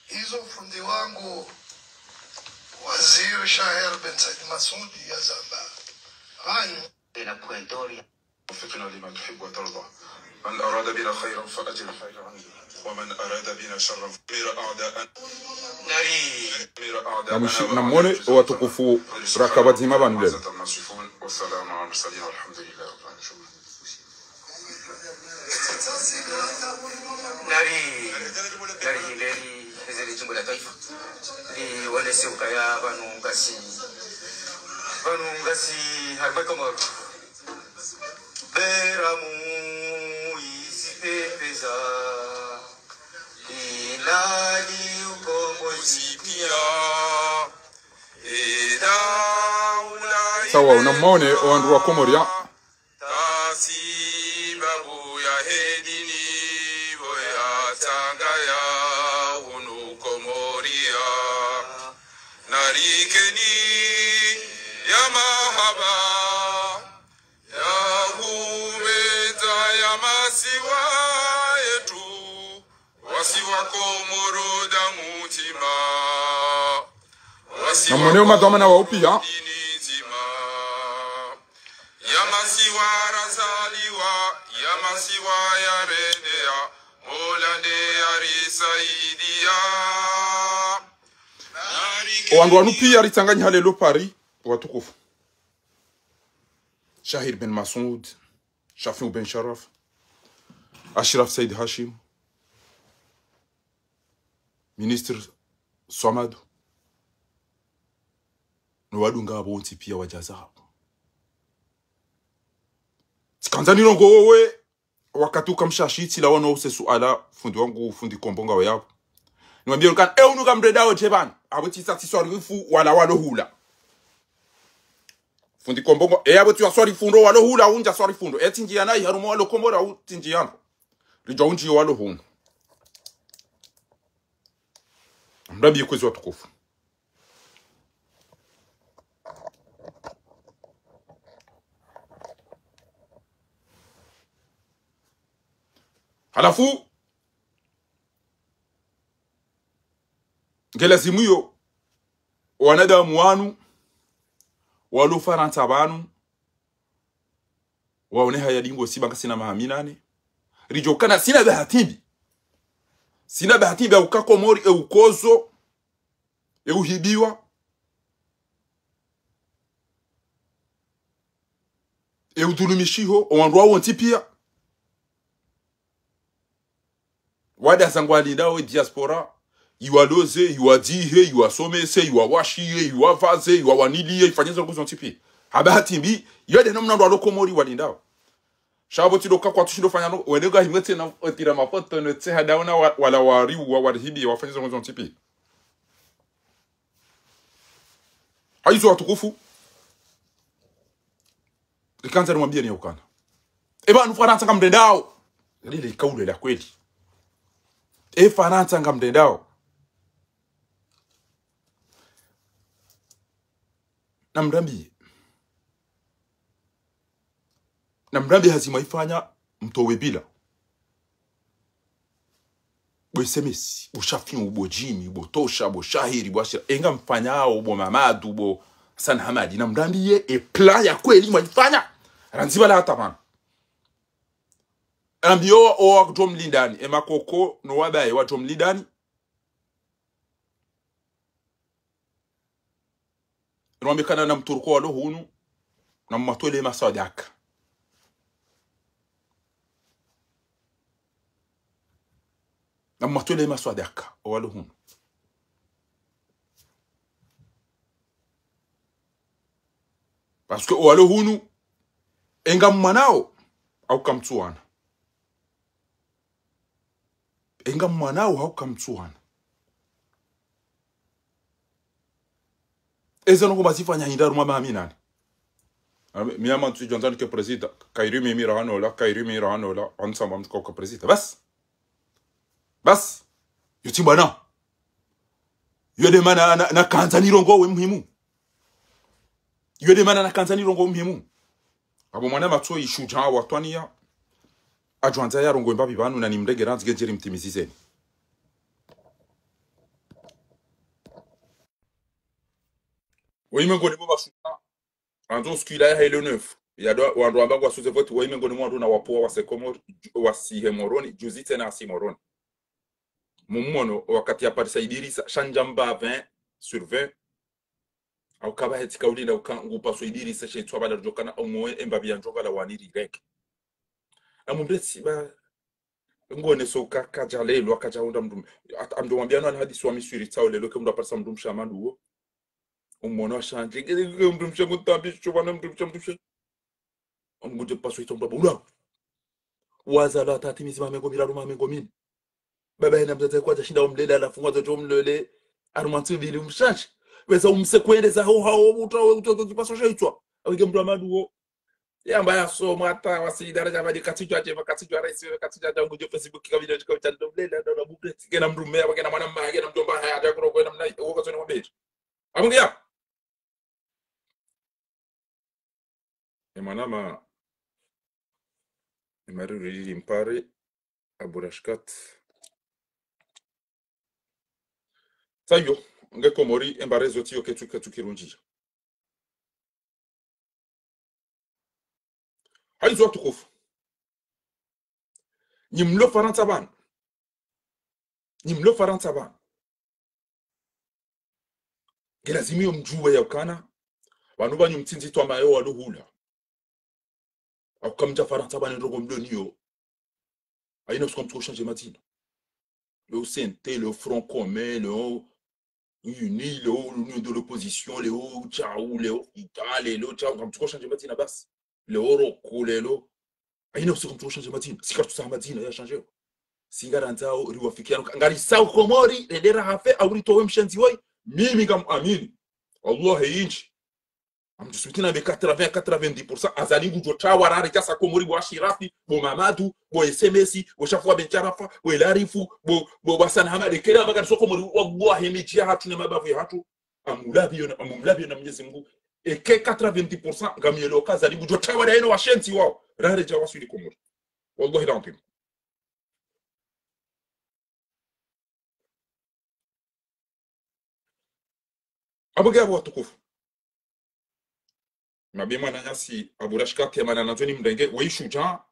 Izo fundi wangu, Waziri Shaher Ben Said Masudi yazamba. Pvanu. Ena Pretoria. وفقنا لما تحب وترضى. من أراد بنا خيرا فأجل خيره عنه، ومن أراد بنا شرا فدمر أعداءنا. Nari. دمر أعداءنا. Na mwishi, na mwone, o watukufu, raka pvadzima pvanu lelo. عما يصفون، والسلام على المرسلين، والحمد لله رب العالمين. Nari, nari hindri, heze le djimbo la twaifa. Li wonese ukaya pvanu ngasi, pvanu ngasi, harumwa Komoro. Beramu isipepeza, ilali ukombozi pia. Sawa, unamwone, o wandru wa Komoria. Tasibabu ya hedini, bo ya tanga ya unu Komoria. Narikeni ya mahaba, ya hupvendza ya masiwa yetu, wasiwa Komoro da mutima. Wasiwa. Na mwone o madhwamana wa upia. Dini ndzima. Ya masiwa razaliwa, ya masiwa ya rendea, Mola nde ya risaidia. O wandru wanu pia ritsanganyiha lelo Paris, watukufu. Shahir Ben Massoud, Shafiu Ben Sharaf, Ashraf Said Hashim, Ministre Swamadu, no wadunga apvo wontsi pia wadjaza apvo. Tsikandza nirongowe, wakati uka mshashi tsila wanu use suala, fundi wangu, fundi Kombo ngawe yapvo. Nimwambie ukana, e unu ngamrendao dje pvanu, apvo tsisa tsiswarifu wala walo hula. Fundi Kombo ngo, e apvo tsiwaswarifu ndo walo hula, undja swarifu ndo. E tsi ndjiya nayi harumwa walo Komoro, u tsi ndjiya ndo. Ridja undjiya walo hunu. Mrambie kwezi watukufu. Halafu, nge lazimu yo, wanadamu wanu, walo Farantsa pvanu, waone haya dingo siba ngasina maha minane. Ridjo kana sina bahati mbi. Sina bahati mbi ya uka Komori, e ukozo, e uhibiwa, e udhulumishiho, o wandru wawo wontsi pia. Wada zangwa lindao e diaspora, iwaloze, iwadzihe, iwasomese, iwawashiye, iwavaze, iwawaniliye, ifanye zo ndrongoo zontsi pia. Ha bahati mbi, iyo nde namna wandru walo Komori walindao. Sha apvo tsi ndo ka kwatsu shindo fanya no, wene nga himwe tsena, otira mapoto, no tse hadaona wa, wala wariwa, warihibiye, wafanye zo ndrongoo zontsi pia. Hayizo watukufu. Rikandza nimwambie ni ukana. E pvanu Farantsa ngamrendao. Lile kauli la kweli. E Farantsa ngamrendao. Namrambie. Namrambie hazi mwaifanya mtowe bila. Bo S M S, bo Shafiu, bo Jimmy, bo Tosha, bo Shahiri, bo Ashira. Enga mfanyao, bo Mamadu, bo Hassan Hamadi. Namrambiye, e plan ya kweli mwayifanya. Randzi pvala hata pvanu. Nambiyo, owadjo mlindani. E makoko, no wabaye, wadjo mlindani. Rwambe kana na mtruko walo hunu, na mwatwele maswadaka. Na mwatwele maswadaka, owalo hunu. Parce que owalo hunu, enga mwanao, hau kamtsuwana. Enga mwanao hau kamtsuwana. Eze ndrongo bazifanya hindri harumwa maha minane. Ah, mi, mi hama ntsu idjo andza nike président. Kayiri mimi rahanola, kayiri mimi rahanola, ansa mwa mtsuka uka président. Basi. Basi. Yo tsi bwana. Yo de mana na, na, nakandza nirongowe muhimu. Yo de mana nakandza nirongowe muhimu. Abo mwana matso ishudja watwaniya. Adjo andza yarongowe mbapvi pvanu na nimrenge randzi ngendjeri mtimizizeni. Woyi mengoni mwa mashudja. Andzo usiku ila yahe le neuf. Yado, wandru wamba ngwasuze voti, woyi mengoni mwa wandru na wapvuwa wasi Komori, wasi he Moroni, juzi tsena asi Moroni. Mumwono, wakati yaparisa Idirisa, shandja mba vingt sur vingt. Hau kapva hetsi kaulinda uka ngupaswa Idirisa, she itswa pvala ridjokana, omowe, embapvi ya ndjo pvala waniri reke. Amumbe tsi ba, ngone so ka, kadja lelo, kadja hundra mndru. At-, amdjo mwambia no ana hadisi wa miswiri tsao lelo, ke mndru aparisa mndru mshe Amadu wo. Umwono wa shandje, ke, ke, mndru mshe ngutambi, sho bwana mndru mshe, mndru mshe. Omngudje paswa itswa mndru ula. Wazalwa tati mizima mengo miraru ma mengo mine. Baba yena mdzadze kwadja shinda umlele, halafu ngwadjo djo mlele. Harumwa ntsu mbili umshashi. Weza umse kwendeza ho hao, uta, uta, uta, uta, paswa sha itswa. Awike mndru Amadu wo. Yamba yasoma hata wasi daraja badi katsidjwa dje, katsidjwa raisi, katsidjwa dja ngudjo Facebook kabila, kabila, kabila, kabila, kena mndru mme, kena mwana mme, kena mdjomba, haya, dja kuro, kena mna, uwo katsona mabeti. Amungi ya. E mwana ma, e mari uriri mpare, Abu Rashkat. Sayo, nge Komori, embare zo tiyo ketsu, ketsu kirundjia. Hayizo watukufu. Nyi mlo Farantsa pvanu. Nyi mlo Farantsa pvanu. Nge lazimu yo mdjuwe ya ukana. Pvanu pvanyu mtsindzi twa mayo walo hula. Hauka mdja Farantsa pvanu ndrongo mlo niyo. Hayina usiku mtsuko shandje madzina. Leo C N T, leo Front Commun, leo Uni, leo l'Union de l'Opposition, leo Tchao, leo Ita, leo Tchao, ngamtsuko shandje madzina basi. Leo Roko, leo. Hayina usiku mtsuko shandje madzina. Si kartsu sa madzina ya shandje. Si ngarandzao, riwafikiano. Ngarisao Komori, rendera hafe, au ritowe mshenzi woyi. Mimi ngam amini. Wallahi inji. Amdjuswiti na be quatre-vingts, quatre-vingt-dix pour cent, Azali ngudjo tawa rare kasa Komori bo Ashirafi, bo Mamadu, bo S M S, bo Shafua ben Sharafa, bo Elarifu, bo, bo, bo Hassan Hamadi, kera magari so Komori, wallahi midji ya hatru ne mabavu ya hatru, amulabiyo na, amumlabiyo na Mwenyezi Mungu, eke quatre-vingt-dix pour cent, ngamielewo ka Azali ngudjo tawa rare no washenzi wao, rare dja waswili Komori. Wallahi l'adhwim. Abu Gabu watukufu. Mabe mwananyasi Abu Rashkat ya mana nandzo nimrenge, we shudja,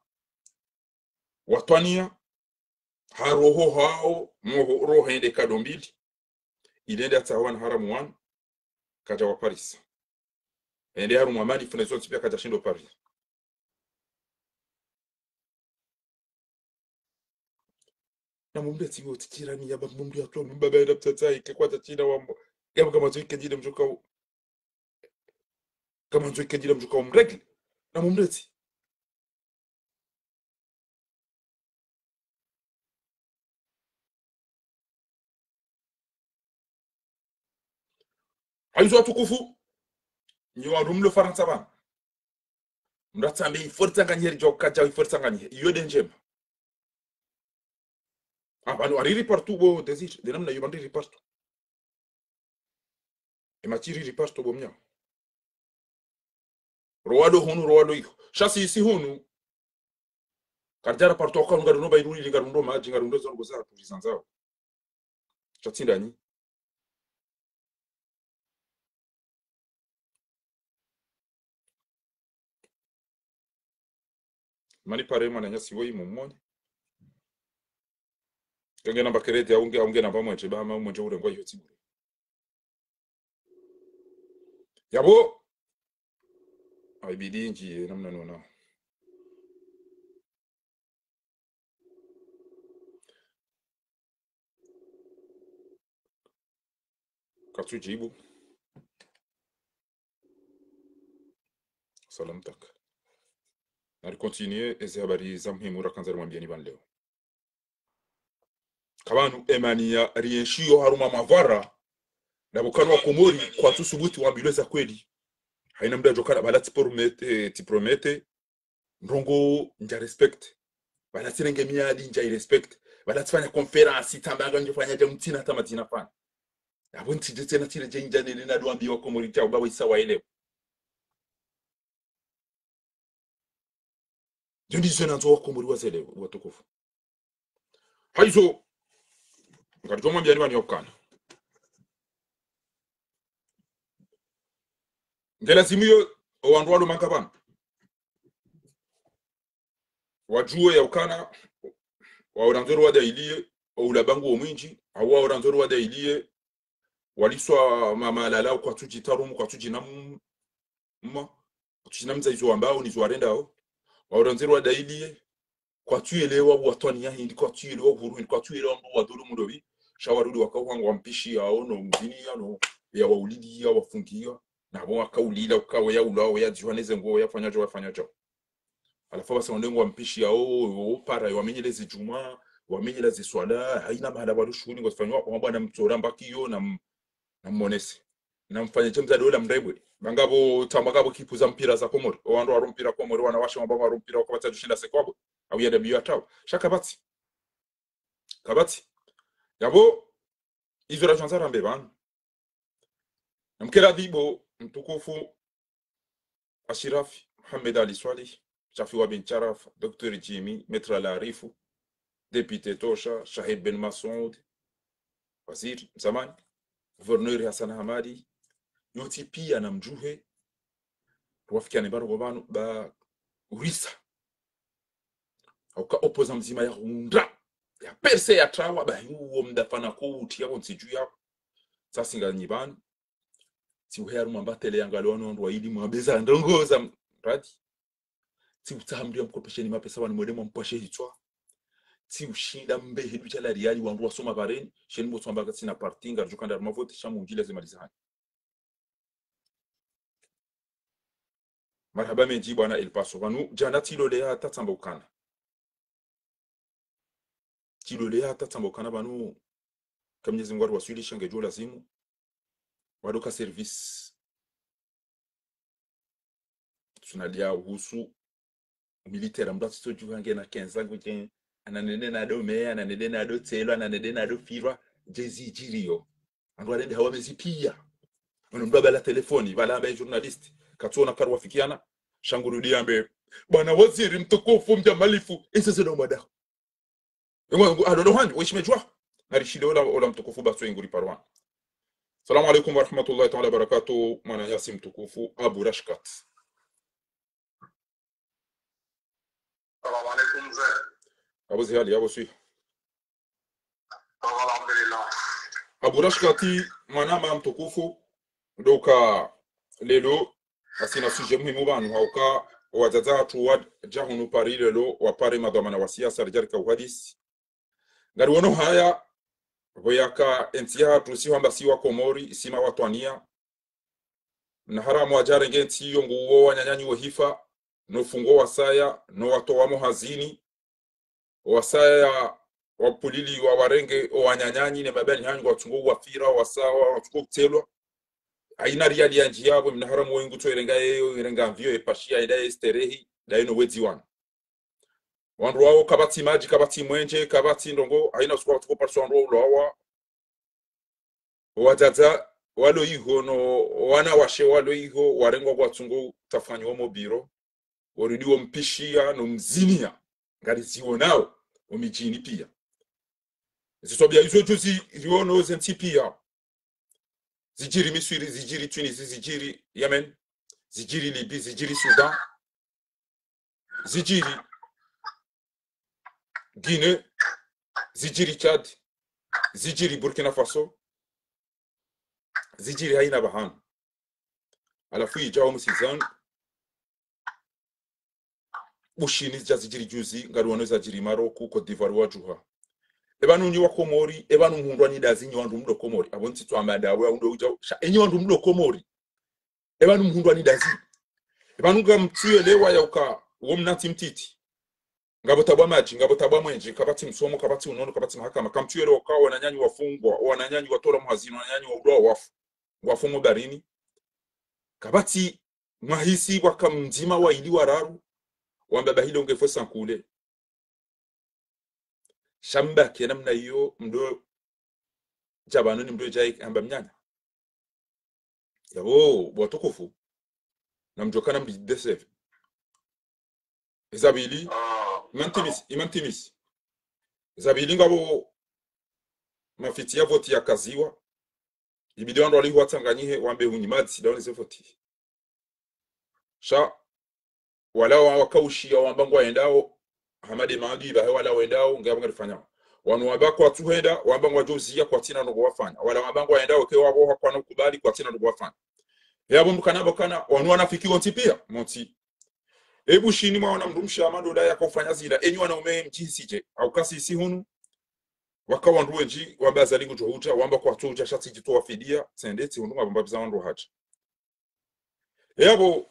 watwaniya, ha roho hawo, moho roho hende kado mbili, ilende atsawa na haramu wanu, kadja waparisa. Hende harumwa mani fune zontsi pia kadja shindo parisa. Na mumbe tsi wo tsikirani ya ba mumbe ya twa mbaba ya mtsatsa ike kwa tsatsina wambo. Ya ba kama tso ike djine mdjoka u-, kama tso ike djine mdjoka umregle. Na mumbe tsi. Hayizo watukufu, nyi wandru mlo Farantsa pvanu. Mratsambe ifortsa nganyihe, ridjo kadja ifortsa nganyihe. Iyo de ndjema. Ah, pvanu wariri partout bo Désir, de namna iyo pvanu riri partout. E matshi riri partout bo mnyawo. Rowalo hunu, rowalo iho. Sha si, si hunu. Karidjara partout, hauka ngarundo mba iruri, ngarundo madji, ngarundo zo ndrongoo za turizandzao. Sha tsi ndanyi. Mani pare mwananyasi woyi mumone. Kenge namba keredi, aunge, aunge namba mwenje, ba ama mwenje urengwa iyo tsi bure. Yabo. Aibidi ndjiye namna nona. Katsu djibu. Salam tak. Nari continuer ezi habari za muhimu rakandza rimwambiani pvanu leo. Kapvanu emaniya rienshiyo harumwa mavara, na pvo ukana wa Komori kwatsu subuti wambilwe za kweli. Haina mndru adjo kana pvala tsi promete, eh, tsi promete, ndrongoo ndja respect. Pvala tsirenge miadi ndja i respect. Pvala tsifanya conférence, tsamba nga ndjofanya dja mtsina hata madzina fana. Apvo ntsidje tsena tsire dje ndja nene na duambi wa Komori dja uba waisa waelewa. Djo ndizo nandzo wa Komori wazelewe, watukufu. Haizo, ngaridjo mwambiani pvanu ya ukana. Nge lazimu yo, owandru walo manga pvanu. Wadjuwe ya ukana, waorandzori wadailiye, oula bangu wo mwindji, au waorandzori wadailiye, waliswa ma-, malala, kwatsu djitarumu, kwatsu djina m-, mma, kwatsu djina mza izo wambao, nizo warendao. Waorandzori wadailiye, kwatsu yelewa watwaniya hindri, kwatsu yelewa uhuru hindri, kwatsu yelewa mbo wadhulumu ndopvi. Sha warudi wakao hanga wampishiya wo, no mziniya, no ya waulidiya, wafungiya. Na pvo wakaulila, ukawe ya ulawa, ya dziwa neze ngo, ya fanya djo, ya fanya djo. Halafu pvasa wandru ngo wampishiya wo, wo para, wamenyele zi djumwa, wamenyele zi swala, haina mahala pvalo shuhuli ngo zifanywa, wabwana mtsora mbakiyo na m-, na mmonese. Na mfanye dje mzade ola mrebwe. Ba ngapvo tamba ngapvo kipu za mpira za Komori. Owandru waro mpira Komori, wanawashe wamba waro mpira, wakapvatsa djushinda se kwapvo. Au ya dabiyo atawo. Sha kapvatsi. Kapvatsi. Yapvo, izo radjwandza rambe pvanu. Namkera dhibo, mtukufu Ashirafi Mohamed Ali Swalih, Shafi wa bin Sharaf, Docteur Jimmy, Maître Al Arifu, Député Tosha, Shahid Ben Massoud, Waziri mzamani, Gouverneur Hassan Hamadi, nyontsi piya namdjuhe, rwafikiane pvanu pvo pvanu ba urisa. Hauka opposant mdzima ya hundra, ya perse ya trawa, ba yuwo mdafana ko uti yapvo ntsi dju yapvo. Sasa nganyi pvanu, tsi uheya rumwa mba tele yangalo wanu wandru waili mwabeza ndrongoo za mradi. Tsi utsaha mndru ya mkopesheni mapesa wanu mwende mwampwashe hitswa. Tsi ushinda mbe hedu sha la riali wandru wasoma pvareni, sheni mbo tswamba katsina parti, ngaridjo kanda rumwa vote, sha mundjile ze mali zahanyu. Marahaba mendji bwana El Paso. Pvanu, djana tsiloleya hata tsamba ukana. Tsiloleya hata tsamba ukana pvanu, ka Mnyezi Mungu ariwaswilisha ngedjo lazimu. Wadoka service. Tsunadiya uhusu militaire, mndru atsitso djuha ngena kenza ngudje, ananene nado meya, ananene nado tselwa, ananene nado firwa, djezi djiriyo. Wandru warende hawa mezi piya. Ono mndru abala telefoni, pvala amba ye journaliste, katsuona karuwafikiana, sha ngurudi yambe, bwana waziri mtukufu mjamalifu, ise zelo madaho. Imwe, ngu-, alo, lo hanyu, weshi medjwa. Narishile ola, ola mtukufu batso inguri parwan. Salamu alaikum wa rahmatullahi ta'ala wa barakatuh, mwananyasi mtukufu, Abu Rashkat. Salamu alaikum, mze. Abu Zihali, Abu Swi. Alhamdulillah. Abu Rashkati, mwanama mtukufu, doka lelo, asina sujet muhimu pvanu, hauka, owadzadze watru wadja hunu Paris lelo, wapare madhwamana wa siasa, ridjarika uhadisi. Ngariwono haya, pvo yaka entsi yahatru si hwamba si wa Komori, si mawatwaniya. Mnaharamu wadjarenge entsi iyo nguwo wanyanyanyi wo hifa, no fungo wasaya, no watowa mo hazini, wasaya wapulili wa warenge, o wanyanyanyi ne mabani hanyu watsungo wafira, wasawa, watsungo kutselwa. Haina riali ya ndji yapvo, mnaharamu wo ingutso irenga yeyo, irenga mvio, epashiya, enda ye sterehi, daino wedzi wana. Wandru wawo kapvatsi madji, kapvatsi mwenje, kapvatsi ndrongoo, haina usiku watsuko parisa wandru wa ulawa. Owadzadze walo iho no wanawashe walo iho, warengwa kwatsungo tafanyiwa mo biro. Warudi wompishiya no mziniya. Ngarizionao omidjini pia. Ziswabia izo djuzi riono zentsi pia. Zidjiri Misri, zidjiri Tunisie, zidjiri Yemen, zidjiri Libye, zidjiri Soudan, zidjiri Guinée, zidjiri Tchad, zidjiri Burkina Faso, zidjiri haina pvahanu. Halafu idjao musizan, Bushini zidja zidjiri djuzi, ngariwono zadjiri Maroc, Côte d'Ivoire wadjuha. Epvanu nyi wa Komori, epvanu muhundrwa ni dazi nyi wandru mlo Komori. Apvo ntsitswa madawe, aundo udjao, sha, enyi wandru mlo Komori. Epvanu muhundrwa ni dazi. Epvanu ngamtsuyelewa ya uka, uwo mnatsi mtiti. Ngapvo tabu ya madji, ngapvo tabu ya mwenje, kapvatsi msomo, kapvatsi unono, kapvatsi mahakama. Kamtsuyelewa uka wananyanyu wafungwa, wananyanyu watolwa muhazini, wananyanyu waulwa wafu. Wafu mo barini. Kapvatsi mwahisi waka mdzima waili wararu, wamba bahilo ngefo sankule. Sha mbaki namna iyo mdo dja pvanu ni mdo djai amba mnyanya. Yapvo, watukufu, namdjoka namdideseve. Ezapvili, Imam Timis, Imam Timis. Ezapvili ngapvo mafiti ya voti yakaziwa. Ibidi wandru walihu watsanganyihe, wambe hunyi madzi, daone ze voti. Sha, wala wa-, wakaushiya wamba ngwayendao, Hamade Madi, bahe wala wendao, nge abo ngarifanyao. Wanu wamba kwatsuhenda, wamba ngwadjoziya kwatsina ndrongo wafanya. Wala wamba ngwayendao, ke wapvo hakwana ukubali kwatsina ndrongo wafanya. He abo mdru kana abo kana, wanu wanafiki wontsi pia, montsi. E Bushini mwaona mdrumshe Ahmadu Ola yakaufanya zila, enyi wanaume mdjihisije, au kasi isi hunu, waka wandru wendji, wamba Azali ngudjo hudja, wamba kwatsu hudja sha tsidjitowa fidiya, tsende, tsihundru ngapvo mbapvi za wandru hadja. Yapvo,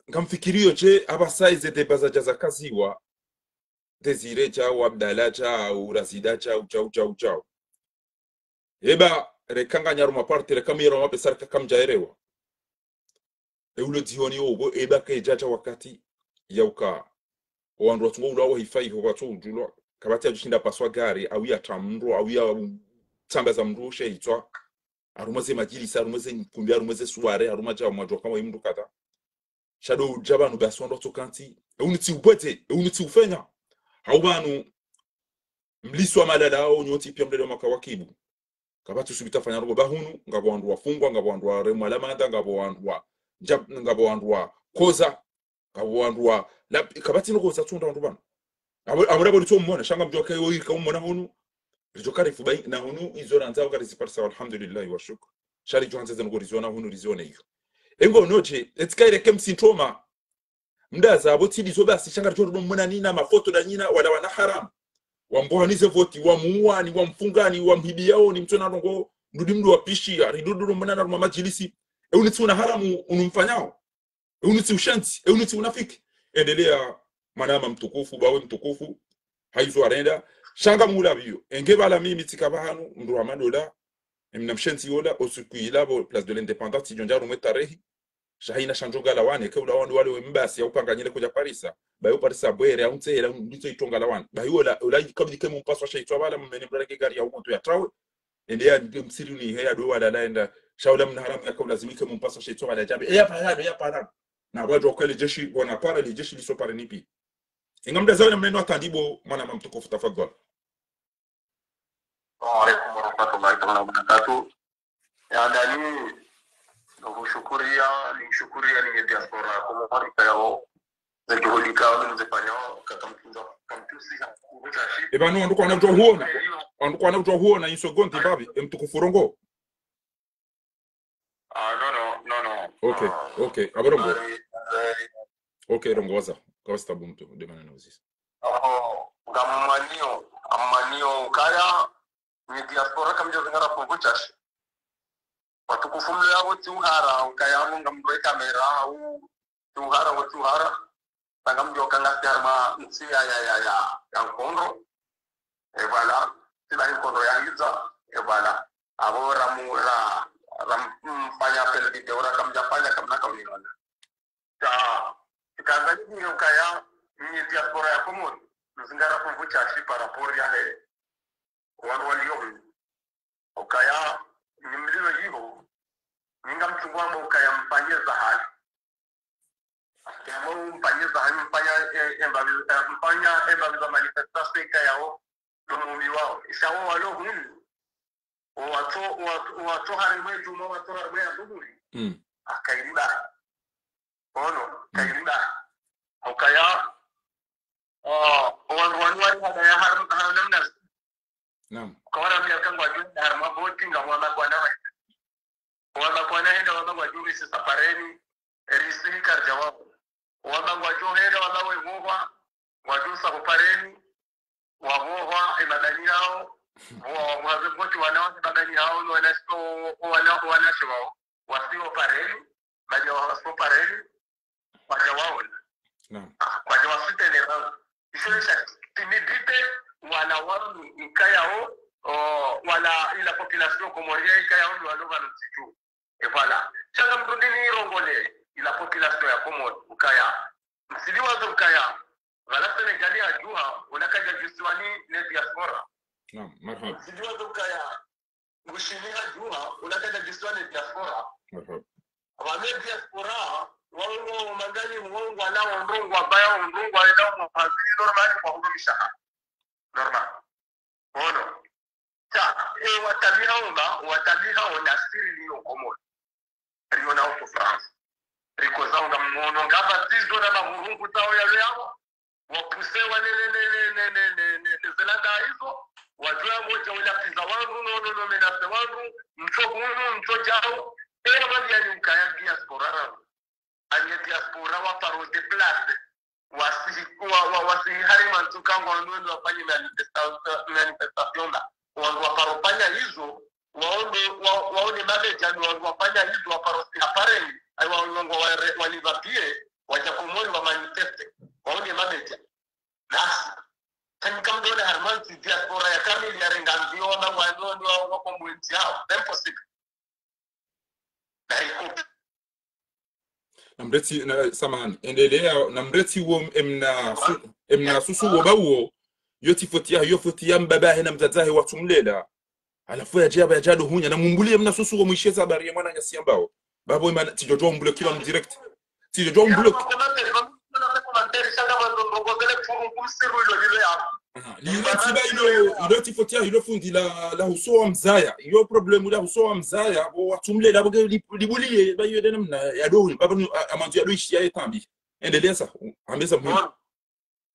ngamfikiriyo dje, apvasa eze deba zadja zakaziwa, Désiré djau, Abdallah djau, Razida djau, djau, djau, djau. Eba, reka nganyaruma parti, reka muyaruma pesa, reka kamdjaerewa. E ulo dzihoni obo, eba kaidjadja wakati, ya uka. Owandru watsungo ulwa wahifa iho watso udjulwa. Kapvatsi yadjushinda paswa gari, au yatra mndru, au yatsambaza mndru she hitswa. Harumwa ze madjilisi, harumwa ze nkumbi, harumwa ze soirée, harumwa djau mwadjuwa kamwe mndru kadha. Sha ndo udja pvanu basi wandru watsokantsi. E unu tsi upvwete, e unu tsi ufenya. Hau pvanu mliswa malalao, nyontsi pia mlele wa makawakibu. Kapvatsi usubita fanya ndrongo ba hunu, ngapvo wandru wafungwa, ngapvo wandru waremwa lamanda, ngapvo wandru wa, ndja-, ngapvo wandru wakoza, ngapvo wandru wa, la, kapvatsi ndrongo zatsunda wandru pvanu. Abo, abo ndapvo litso mmona, sha ngamdjuwa ke wo irika ummona hunu, ridjo karifu bayi, na hunu izo randza waka riziparisa, alhamdulillahi wa shukr. Sha ridjo handza ze ndrongo riziona hunu, rizione iyo. Engo nodje, etsi kaireke msintroma, mdaza, abo tsi ndizo basi, sha ngaridjo ndo mmona nina mafoto na nina, wala wana haramu. Wambohani ze voti, wamuwani, wamfungani, wamhibiyaoni, mtsona ndrongo, mdrudi mdru wapishiya, ridudi ndo mmona na harumwa madjilisi. E unu tsi una haramu, unu mfanyao. E unu tsi ushenzi, e unu tsi unafiki. Endelea, mwanama mtukufu, bawe mtukufu, haizo arenda. Sha ngamulapviyo. Enge pvala mimi tsika pvahanu, mndru Ahmadu Ola, emna mshenzi Ola, osuku ilapvo, Place de l'Indépendance, idjo ndja harumwa etarehi. Sha haina sha ndjo ngalawane, ke ulawane wale we mbasi, ya upanga nyile kudja parisa. Bayo parisa bwere, au ntsehela, nditso itso ngalawane. Bayo ola, ola ikabidi ke mumpaswa sha itswa pvala, mmene mdru reke gari ya umoto yatrawe. Ende ya msiri ni he ya ndo wala la enda. Sha ula mna haramu yaka ulazimike mumpaswa sha itswa pvala djabe. E ya pvala, e ya pvala. Na wadjo kwele jeshi, bona pvala, li jeshi liso pare nipi. Inga mdaza wena mneno atandibo, mwanama mtukufu tafadhwali. Wa alaikum warahmatullahi taala wabarakatuh. Ya Dani, nikushukuriya, nikushukuriya ni diaspora Komori kayao, ze juhudi kayao, ni mzifanyao, kakamtunza, kamtusi, kukuta shi. Eba no, wandru kwana kudjuwa huona. Wandru kwana kudjuwa huona, inso gondi mbapvi, e mtukufu rongoa. Ah, no, no, no, no. Ok, ah, ok. Abo rongoa. Ari, ari. Ok, rongoa waza. Kawasi tabu mtu, de mana na uzisa. Aho, ngamumaniyo, amaniyo, kaya, ni diaspora kamdjo zingara fungu chashi. Watukufu mlo yabo tsi uhara, ukaya abo ngamdroe kamera, au tsi uhara, wo tsi uhara. Sha ngamdjo kanga tsi harumwa ntsi ya, ya, ya, ya, ya nkondro. E pvala, tsi la nkondro ya hidza, e pvala. Abo ramu, ra, ram, mfanya appel vidéo, ra kamdja fanya, kamna kamniona. Sha, ikandza nidjinge ukaya, ni diaspora ya Komori, mzingara fungu chashi par rapport ya he, wanu waliyo hunu. Ukaya, ni mlilo yiho, ninga mtsungu wamba ukaya mfanye za hali. Yamwe mfanye za hanyu, mfanya, eh, eh, mbapvi, eh, mfanya, eh, mbapvi za manifestation ikayao, no mumbi wao. Isha wo walo hunu. Owato, owato, owato harimwa edjumwa, owato harimwa ya dhuhuri. Mm. Akairiba. Ono, kairiba. Ukaya, ah, owandru wanu wali hadaya har-, har namna. Naam. Ukawara mia kangwa juu, harimwa boti, ngamwa makwana wa. Wama kwana henda wama ngwadjo risisa pareni, risi hikaridja wao. Wama ngwadjo henda wama wevohwa, ngwadjo sa ho pareni, wavohwa emabani yao, wa, wa, waze ngoti wana wa emabani yao, no wana sito, wana, wana shewao. Wasi ho pareni, baada ya wasi ho pareni, kwadja waona. Naam. Ah, kwadja wasoutenir. Isho sha timidité, wala wanu ikayao, oh, wala ila population comorienne ikayao, wala wanu ntsi dju. Et voilà. Sha ngamdjo ndini irongole, ila population ya Komori, ukaya. Msidi wazo ukaya. Wala Sénégal ya djuha, wala kadja djusiwani ne diaspora. Naam, marhaba. Msidi wazo ukaya. Ngushini hadjuha, wala kadja djusiwani ne diaspora. Marhaba. Wame diaspora, wao ngo mangani, wao ngwala, wao ndo ngwabaya, wao ndo ngwaenda, wao hazili normal, wao ndo mishahara. Normal. Ono. Sha, e watabiha omba, watabiha ona siri liyo Komori. Riona o souffrance. Rikoza nga mwono, ngapvo tizo na mavurungu zao yalo yao. Wapuse wa ne, ne, ne zelanda izo. Wadjuwa moja wila piza wandru, no, no, no, menace wandru. Mtso hunu, mtso djao. Ewa mali yani ukaya diaspora rangu. Anye diaspora waparo déplacer. Wasi, wa, wa, wasi harimwa ntsu kangwa wandru wende wafanye manifesta-, manifestation la. Wandru waparo fanya izo, waone, wa, waone mabeja ni wandru wafanya izo, waparo si hapareni. Ayi wandru wa, wa, walivapie, wadja Komori wa manifeste. Waone mabeja. Nasi. Kani kamdone harimwa ntsi diaspora ya kamili ya renga nzio, wama wandru, wandru wa, wa Komori ntsi yao. C'est impossible. Namretsi, na, samahani, endelea, namretsi wo, emna su-, emna susu wo ba wo, yo tsi foti ya, yo foti ya mbaba he na mdzadze he watsumlela. Halafu yadje aba yadje ado hunya, na mumbuli emna susu wo mwisheza habari ya mwananyasi yambao. Babo imana, tsidjodjo umbloki ba mu direct. Tsidjodjo umbloki. Aha, lilo tsiba ilo, ilo tsi foti ya, ilo fundi la, la huso wa mzaya. Iyo problème la huso wa mzaya, bo watsumlela, bo ke li-, libuliye, ba iyo de namna, ya do, ba, ba, a, amanzu ya do ishi ya etambi. Endelea sa, ambeza muhimu.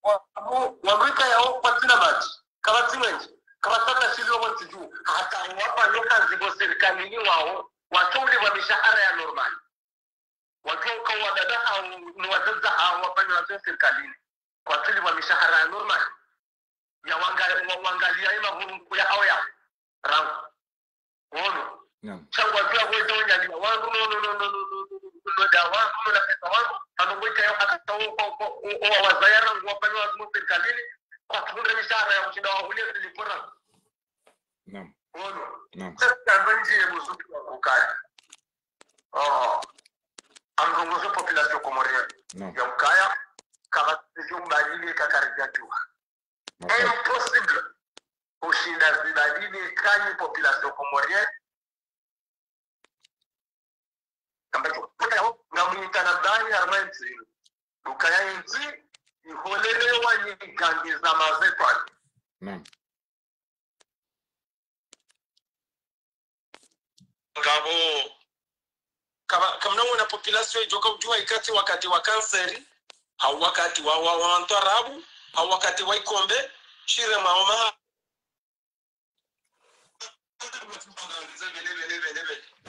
Wa, wa, wandru ikayao kwatsina madji, kapvatsi mwenje, kapvatsi hata shilio mwenje dju, hata wafanyao hazi bo sirikalini wao, watolipvwa mishahara ya normal. Wadjuwa uka wadada hao, no wadzadze hao, wafanyao hazi sirikalini. Kwatulipvwa mishahara ya normal. Ya wanga-, wa-, wangalia ye mavurungu ya hao ya. Rangu. Ono. Naam. Sha ngwadjuwa kwedja wanyalia wandru, no, no, no, da wandru, no, na pesa wandru. Hano ngweka yo hata wo, wo, wo, wo, wa wazaya rangu, wafanyao hazi mo sirikalini. Kwatsuhundra mishahara ya kushinda wahulie zilipvo rangu. Naam. Ono. Naam. Sasa, ngamdjiye muzuki wa kukali. Oh. Amrongozo population comorienne. Naam. Ya ukaya, kapvatsi mbadili kakaridja djuha. Naam. Impossible. Ushinda zibadili kanyi population comorienne. Kamba djo, ngamwitana bahi harimwa entsi. Ukaya entsi, iholelewa ni gangi za mazetwani. Naam. Ngapvo, kama, kamna wona population idjoka udjuwa ikati wakati wa kanseri, hau wakati wa, wa, wa ntwarabu, hau wakati wa ikombe, shire maoma.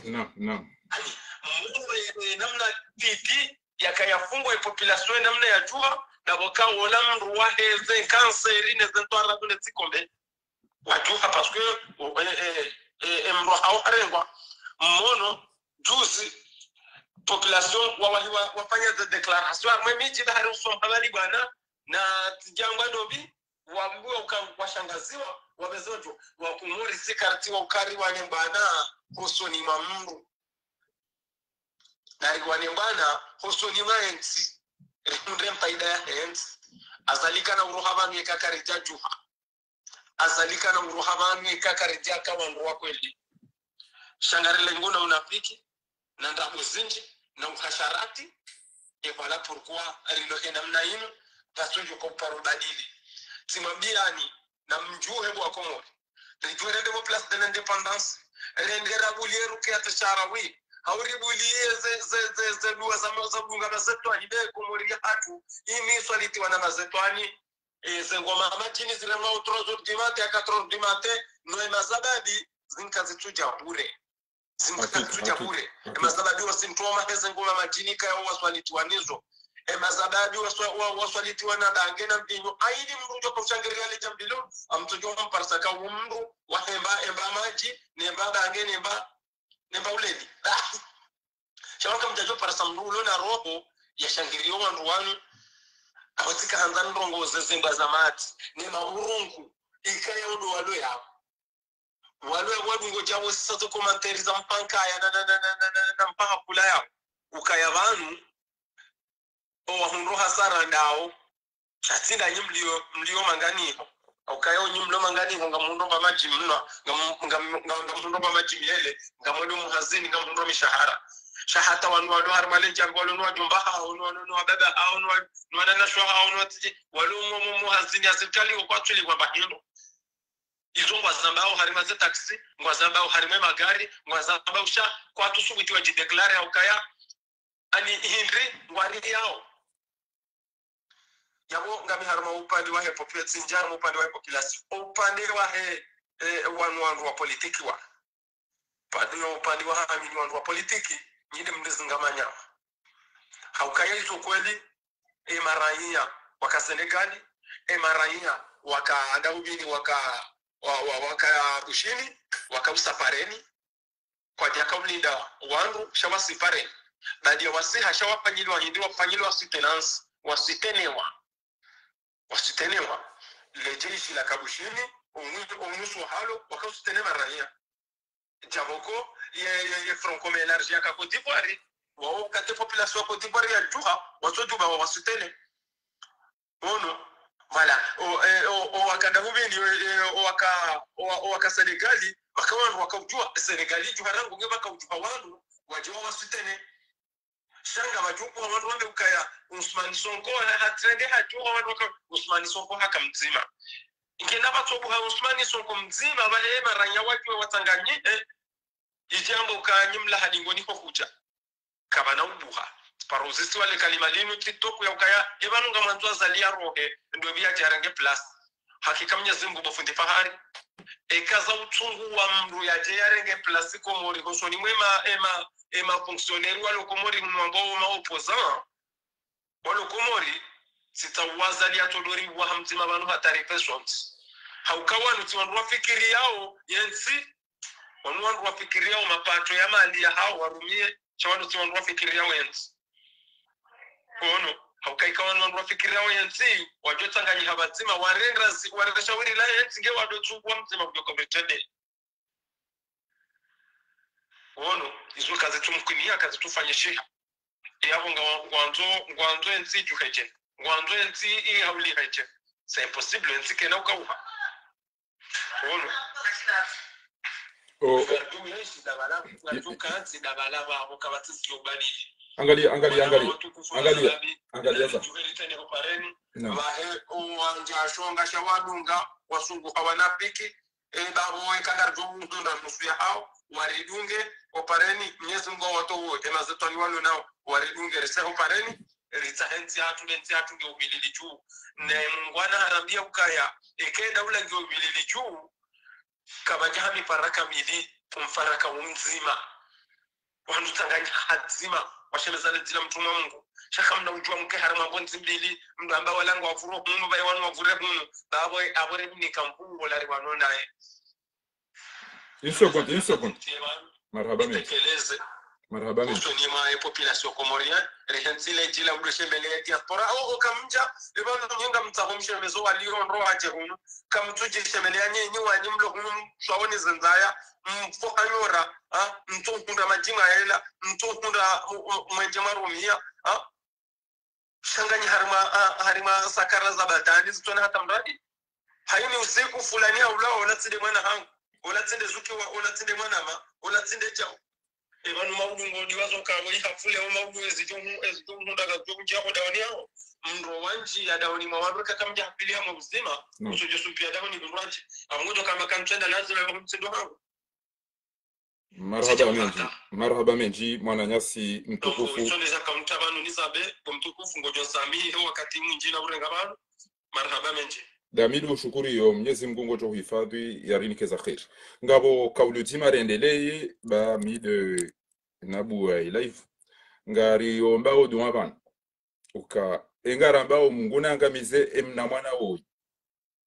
Naam, naam. Ayi, mwe, eh, namna didi, yakaya fungwa e population namna yadjuha, na pvoka wola mndru waheze kanseri, neze ntwarabu, neze ikombe. Wadjuha, parce que, eh, eh, eh, eh, mndru hao harengwa, mwono, juzi, population, wa, wa, wa, wafanya ze déclaration, harimwa emidji bahari usoma habari bwana, na tijangwa dobi, wambiwa uka washangaziwa, wabezo djo, wakumori sikarti wa ukari wane bwana, hosoni mwa mndru. Na ri wane bwana, hosoni mwa entsi, rihundre mfaida ya entsi. Azali kana uroha pvanu eka karidja djuha. Azali kana uroha pvanu eka karidja ka wandru wa kweli. Sha ngari lengwa na unafiki, na ndrabo zindji, na uhasharati, Et voilà pourquoi rilo he namna inu, pvatsu djo ka uparo badili. Tsimwambiani, na mdjuhe bo Wakomori. Ridjuwe rende pvo Place de l'Indépendance, rende rabuliye Rukiya Sharawi, hau ribuliye ze, ze, ze, ze dua za ma-, za dunga mazetwani, be Komori yahatru, inu iswalitiwa na mazetwani, e, ze ngoma madjini ziremwa au trois heures du matin à quatre heures du matin, no e mazababi, zinka zitsudja bure. Zinka zitsudja bure. E mazababi wasintroma he ze ngoma madjini kaya waswalitiwa nizo. E mazababi waswa-, wa-, waswalitiwa na bange na mvinyo. Aini mndru udjo ka ushangiriya le djambo lilo, amtsudjo mparisa ka umndru, wahemba, emba madji, nemba bange, nemba, nemba ulevi. Sha waka mdjadjo parisa mndru ulo na roho, yashangiriyo wandru wanu, awatsika handza ndrongo ze zembwa za mati, ne maurungu, ikaya udo walo yawo. Walo ya wadungo djapvo sisa zo commentaire za mpaka ya na, na, na mpaka kula yawo. Ukaya pvanu, o wahundro hasara ndawo. Sha tsi nda nyi mlio, mlio manganiho. Ukaya o nyi mlio manganiho, ngamhundro mba madji mnwa, ngam-, ngam-, ngam-, ngamhundro mba madji myele, ngamwendo muhazini, ngamhundro mishahara. Sha hata wanu walo harimwa le djambo, walo no wadjomba hawo, no, no, no wababa hawo, no wa-, no wananashe hawo, no watsidje, walo mo, mo, muhazini ya sirikali, wo kwatsuli kwa bahindro. Izo ngwazambao harimwa ze taxi, ngwazambao harimwa magari, ngwazambao sha, kwatsu subuti wadji déclarer ukaya, ani hindri, ngwariyawo. Yapvo ngami harumwa upande wahe popu-, tsi ndja harumwa upande wahe population. Upande wahe, eh, wanu wandru wa politiki wa. Upande, upande wahe amini wandru wa politiki, nyi nde mndezi ngamanyao. Haukaya izo kweli, e maraiya waka Senegali, e maraiya waka Ndahubini, waka, wa, wa, waka Bushini, waka Usapareni, kwadjaka ulinda wandru, sha wasi pareni. Baada ya wasiha, sha wafanyilwa hindri, wafanyilwa soutenance, wasoutenewa. Wasoutenewa. Le jeshi laka Bushini, omwi-, omwiso halo, waka soutenir maraiya. Djapvo ko, ye, ye, ye Front Commun Élargi yaka Côte d'Ivoire, wawo wakati population ya Côte d'Ivoire yadjuha, watsodjuba wawasoutenir. Ono, voilà. O, eh, o, o waka Ndahubini, eh, o waka, o, o waka Senegali, waka wandru waka udjuha, Senegali idjuha rangu nge waka udjuha wandru, wadje wawasoutenir. Sha ngapvadjo kuha wandru wambe ukaya, Ousmane Sonko, ha, hatrende hadjuha wandru waka, Ousmane Sonko haka mdzima. Nge na pvatsobuha Ousmane Sonko mdzima, pvale e maraiya wadjuwe watsanganyihe, idjambo ka nyi mla hadingoni ho hudja. Kapvana ubuha. Paro uzisiwa le kalima linu TikTok ya ukaya, e pvanu ngamwandzo Azali yarohe, ndo pvi yadje yarenge place. Hakika Mnyezi Mungu bo fundi Fahari. Eka za utsungu wa mndru yadje yarenge place Komori, hosoni mwe ma, e ma, e ma fonctionnaire walo Komori mnu wambao ma opposant. Walo Komori, sita wa Azali yatsodori wa hamdzima pvanu hata reflections. Hauka wanu tsi wandru wafikiriyao yentsi, wanu wandru wafikiriyao mapato ya mali yahawo warumiye, sha wanu tsi wandru wafikiriyao yentsi. Kono, hauka ika wanu wandru wafikiriyao yentsi, wadjo tsanganyiha pvadzima, warenda zi-, warenda shawiri la yentsi, nge wado tsu wa mdzima kudjo ka mretende. Wono, izo kazitsumkiniha, kazitsufanyishiha. Yapvo nga, ngwandzo, ngwandzo entsi idjuhe dje. Ngwandzo entsi ihaulihe dje. C'est impossible, entsi kayina ukauha. Wono. O, o. Angaliya, angaliya, angaliya. Angaliya, angaliya za. Naam. Pvahe, o, wandja shonga sha wadunga, wasungu hawana piki, e, bapvo eka ngaridjo hundra nusu yahawo, waridunge, opareni, Mnyezi Mungu watowe, e mazetwani walo nawo, waridunge, ritsahe opareni, ritsahe ntsi yahatru, ne ntsi yahatru nge ubilili dju. Ne mungwana harambiya ukaya, eka e daula nge ubilili dju, kapvadja ha mifaraka mili, omfaraka umdzima. Wandru tsanganyiha hadzima, washemezane dzina mtrumwa Mungu. Sha kamna udjuwa mke harimwa mbondzi mbili, mndru amba wala ngwavuro hunu, baye wanu wavure hunu, bapvo, apvo rebunika mpungo lari wano naye. Une seconde, une seconde. Marahaba mendji. Tekeleze. Marahaba mendji. Usoni mwa e population comorienne, rehentsi le djila udo shemeleya diaspora. Awo, o kamdja, eba nunyi ngamtsaho mshemezo waliyo ndro wadje hunu. Kamtsudji shemeleya nyenyi wanyu mlo hunu mswawo ni zendzaya, mfo hanyora, ha? Mtso hundra madji mwayela, mtso hundra mu-, mu-, mwendje mwarumiya, ha? Sha nganyi harimwa, ha, harimwa sakara za badani zitsona hata mradi. Hayini usiku fulani haula, ola tsi nde mwana hangu, ola tsi nde zuki wa, ola tsi nde mwana ma, ola tsi nde djau. E pvanu maudu ngodiwazo kawo ihafule o maudu ezidjo hu-, ezidjo hundra kazidjo kundjia ho dahoni yaho. Mndru wandji ya dahoni mwa wandru kaka mdja hapvili hamwe uzima. Naam. Usodjo sumpia dahoni mndru wandji. Amngodjo kama kantsenda lazima ya mtsindo hangu. Marahaba mendji. Marahaba mendji, mwananyasi mtukufu. Isonde za kaunta pvanu nizabe, bo mtukufu, ngodjo samihi wakati mwindji na urenga pvanu. Marahaba mendji. Dami ndo shukuriyo, Mnyezi Mngu ngudjo huhifadhwi, yarinike za kheri. Ngapvo kauli ndzima rendeleye, ba mi de nabu wa live. Ngariomba o dua pvanu. Uka, engaramba o Mngu nangamize emna mwana woyi.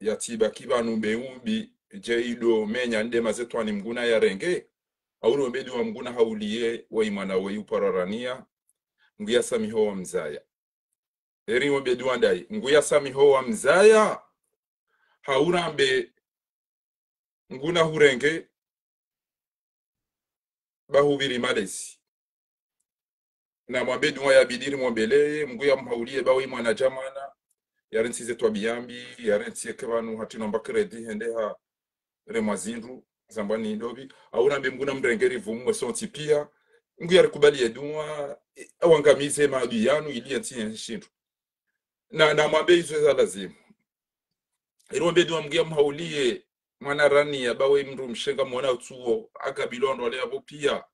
Yatsibaki pvanu mbe ubi, dje ido menya nde mazetwani Mngu nayarenge. Auri ombe dua Mngu nahauliye, wayi mwana woyi upararania. Mngu yasamihi o wamzaya. Eri ombe dua ndayi, Mngu yasamihi o wamzaya. Haurambe Mngu nahurenge, ba hupviri malezi. Na mwambe dua ya bidiri mwombeleye, Mngu yamhauliye, ba wayi mwana djamwana, yarentsize twabiya mbi, yarentsiye ke pvanu hatsi nomba crédit hende haremwa zindru, zambwa ni ndopvi, haurambe Mngu namrenge ripvumwe sontsi piya, Mngu yarikubaliye dua, e, awangamize maadui yanu, ili yentsi yenshindru. Na, na mwambe izo za lazimu. Eri ombe dua Mngu yamhauliye, mwana rani ya ba wayi mndru mshe ngamwona utsuo, akabilwa ndo wale yapvo piya.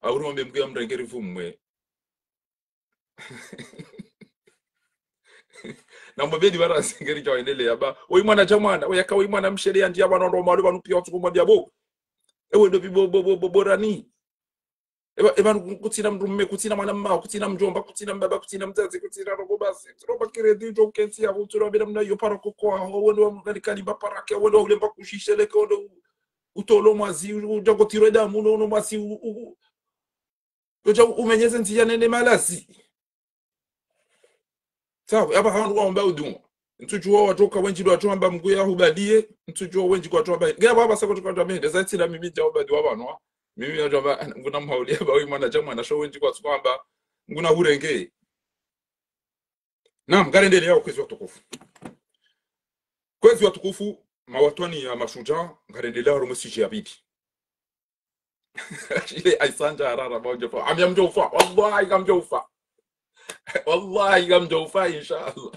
Auri ombe Mngu yamrenge ripvumwe. Na mwambe dua ra sengeri dja wendelea ba. Wayi mwana djamwana, wayi aka wayi mwana mshe le yandjiya pvanu ndo malu pvanu piya watsuko mwambiya bo. Ewe ndopvi bo, bo, bo, bo, bo rani. Eba, eba, kutsina mndru mme, kutsina mwana mma, kutsina mdjomba, kutsina mbaba, kutsina mzazi, kutsina rogo basi. Tsi nomba crédit, djo kentsi ya, tsi nomba namna yo para koko, wende wa mgani kali ba para ke, wende wa ulemba kushisheleke, wende u-, utolo mwazi, u-, udja kotirwe damu, no, no mwazi, u-, u-, u-, udja umenyeze ndziya nene malazi. Sawa, yapvo hawandru waomba o dua. Ntsudjuwa wadjoka wendji ndo wadjo hamba Mngu yahubaliye, ntsudjuwa wendji kwadjo hamba. Nge yapvo hapvasa kwadjo hamba, ndeza itsila mimi dja hubaliwa pvanu. Mimi nadjo hamba, Mngu namhauliye ba wayi mwana djamwana sho wendji kwatsuko hamba, Mngu nahurenge. Naam, ngarendelea kwezi watukufu. Kwezi watukufu, mawatwani ya mashudjaa, ngarendelea harumwa sujet ya pvili. Ile Aïssa Andja Harara, ba udjofa. Ami amdjofa. Wallahi kamdjofa. Wallahi kamdjofa, inshallah.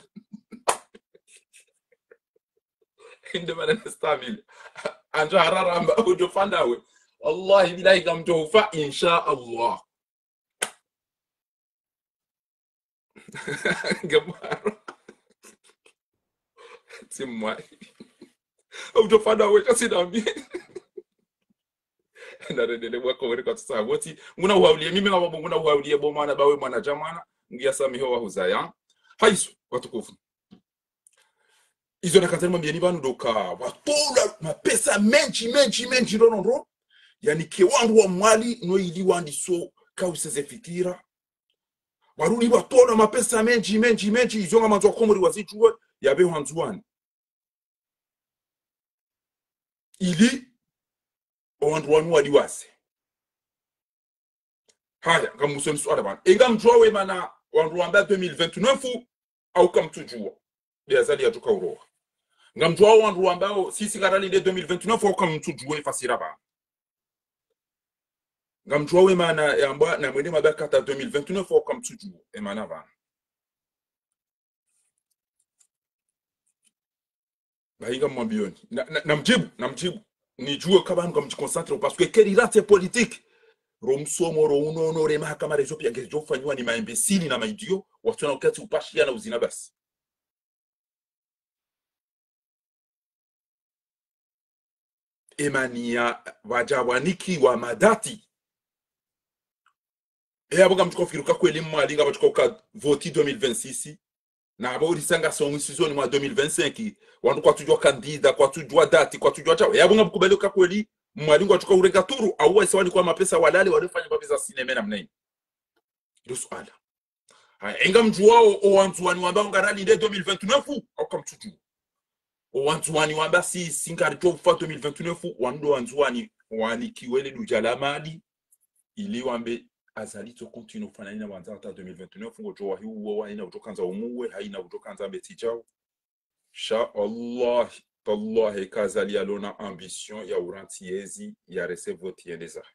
Inde mana nastamili. Andja Harara amba udjofa nawe. Wallahi billahi kamdjofa, inshallah. Ngamaro. Tsi mwa. Udjofa nawe, kasi nami. Narendele bwa kowere kwatsusa woti. Mngu nahwauliye, mimi ngapvo Mngu nahwauliye bo mwana ba wayi mwana djamwana. Mngu yasamihi o wahuzaya. Hayizo, watukufu. Izo nakandza nimwambiyeni pvanu ndo uka watolwa mapesa mendji, mendji, mendji, ndo, ndo, ndo. Yanike wandru wa Mwali, no ili wandiso kawuse ze fikira. Warudi watolwa mapesa mendji, mendji, mendji, izo ngamandzo wa Komori wazidjuwe, yapve ho Wandzuwani. Ili, o wandru wanu wadiwaze. Haya, ngamhuuzeni suala pvanu. E ngamdjuwa we mana wandru wamba deux mille vingt-neuf, au kamtsudjuwa. Nde Azali yadjoka uroha. Ngamdjuwa wandru wambao, sisi ngaralinde deux mille vingt-neuf, au kamtsudjuwa e fasira pvanu. Ngamdjuwa we mana yamba, namwende mabakata deux mille vingt-neuf, au kamtsudjuwa e mana pvanu. Bahi ngamwambiyoni. Na, na, namdjibu, namdjibu. Nidjuwe ka pvanu ngamdjiconcentré, parce que keri rate politique. Ro msomo, ro unono, re mahakama, rezo piya ngezidjo fanyiwa ni maimbécile na maidiot, watsona uketsi upashiya na uzina basi. E mana ya pvadja wanikiwa madati. E yapvo ngamdjoka ufikiri uka kweli Mwali ngapvadjoka uka voti deux mille vingt-six. Na apvo urisanga songi sizoni mwa deux mille vingt-cinq. Wandru kwatsudjuwa candidat, kwatsudjuwa dati, kwatsudjuwa shawo. E yapvo ngamkubali uka kweli Mwali ngwadjoka urenga turu, au waisa wanikwa mapesa walale, walifanya mapesa sinema namna hini. Ndo suala. Haya, e ngamdjuwao o Wandzuwani wamba ngaralinde deux mille vingt-neuf, au kamtsudjuwa. O Wandzuwani wamba si, si ngaridjo ufa deux mille vingt-neuf, wandru Wandzuwani wanikiwe le dudja la mali, ili wambe Azali tso continuer ufanya nina wandza hata deux mille vingt-neuf, ngodjo wahi uwe, wahina udjo kandza umuwe, haina udjo kandza mbetsi djao. Sha Allah, tallahi, ka Azali yalona ambition ya urantsi yezi, ya recevoir yende zahe.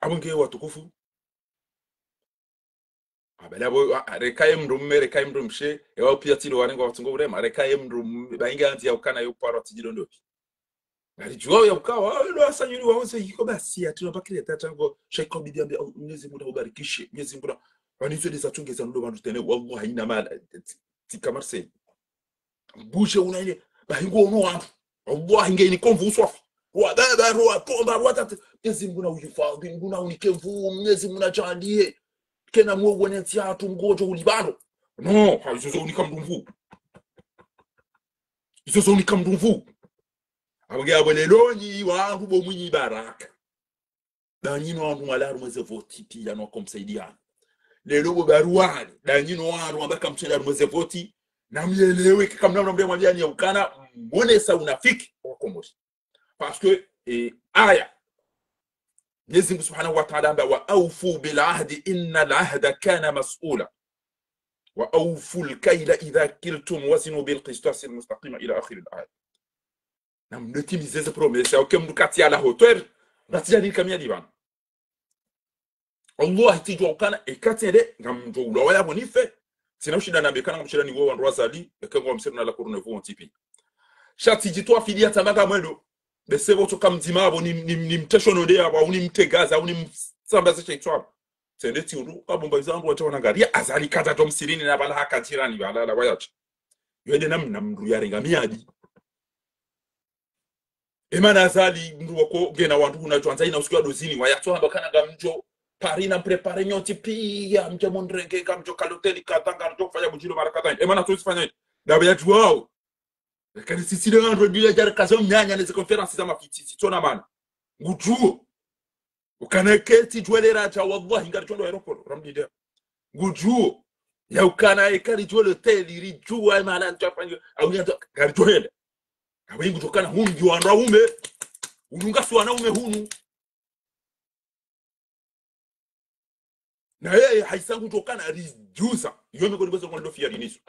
Apvo nge watukufu. Abele apvo, a, a, reka ye mndru mme, reka ye mndru mshe, ewa upia tilo wanengo watsungo urema, reka ye mndru mme, ba inge andzi ya ukana yo paro tijilo ndopi. Ngaridjuwa ya ukawa, wa, lo asanyuli wa onze, yiko basi, ya tilo bakiri ya tata ngo, sha iko bidi ambe, "Oh, Mwenyezi Mungu na ubarikishe, Mwenyezi Mungu na," wanizo de za tunge za ndo bandu tene, wallahi ina mala, ti, ti ka Marseille. Bouge una ile, ba hingo ono wandu. Wallahi nge ini konvu uswafi. Wa baba, wa tomba, wa tata. Mwenyezi Mungu na uhifadhi, Mungu na unike nvu, Mwenyezi Mungu na jaaliye. Kena mwe wene ntsi yatru mngodjo ulibalo. No, ha, izo zo unika mndru nvu. Izo zo unika mndru nvu. Apvo nge apvo lelo nyi wangu bo mwinyi baraka. Danyi no wangu mwala harumwa ze voti pia no wakomsaidiana. Lelo bo baruwani, danyi no wangu amba kamtswenda harumwa ze voti, na myelewe, kamna mna mle mwambiani ya ukana, mwonesa unafiki, wa Komori. Parce que, eh, aya. Mwenyezi Mungu Subhanahu wa Ta'ala amba, "وأوفوا بالعهد إن العهد كان مسؤولا. وأوفوا الكيل إذا كلتم وزنوا بالقسطاس المستقيم" إلى آخر الآية. Na mndru timize ze promesse, ya uke mndru kati à la hauteur, ngatsi ya nini kamia divana. Allah tsidjuwa ukana, e kati ende, ngamdjo ulwa waya bonife. Tsina ushinda nambe kana ngamshinda ni wo wandru wa Azali, eke ngo msiru na la kurune vuo ntipi. Sha tsidjitwa fidi ya tamba ngamwendo, bese bo tsoka mdzima apvo ni, ni, ni mtesho node apvo, au ni mtegaza, au ni msambaza sha itswa. Tsende tsi undru, kabumba izo wandru watsha wanangaria, Azali kadja to msirini na pvala haka jirani, pvala la wayatsha. Yo ende na mna mndru ya renga miadi. Emana Azali, mndru wako ngena wandru huna tswandza ina usiku ya dozini, wayatso hamba kana ngamdjo, Paris na mprépare nyontsi pia, mdje mundrenge, ngamdjo ka l'hôtel kadha, ngamdjo fanya budjilo mara kadha. Emana tsozi fanya, dabe ya djuwao. Kani sisi le wandru bila jari kazo mnyanya neze conférence za mafiti, zitsona mana. Ngudjuo. Ukana keti djuwe le radja, wallahi, ngari tsondo aéroport, ramdide. Ngudjuo. Ya ukana ekari djuwe l'hôtel, iri djuwa, emana ntsa fanya, au nya ntsa, ngari djuwe le. Awe ngudjo kana hunu, ngi wandru waume. Unu ngasi wanaume hunu. Na yeye haisa ngudjo kana ridjuza. Yo meko ni bezo kwa ndo fiya riniso.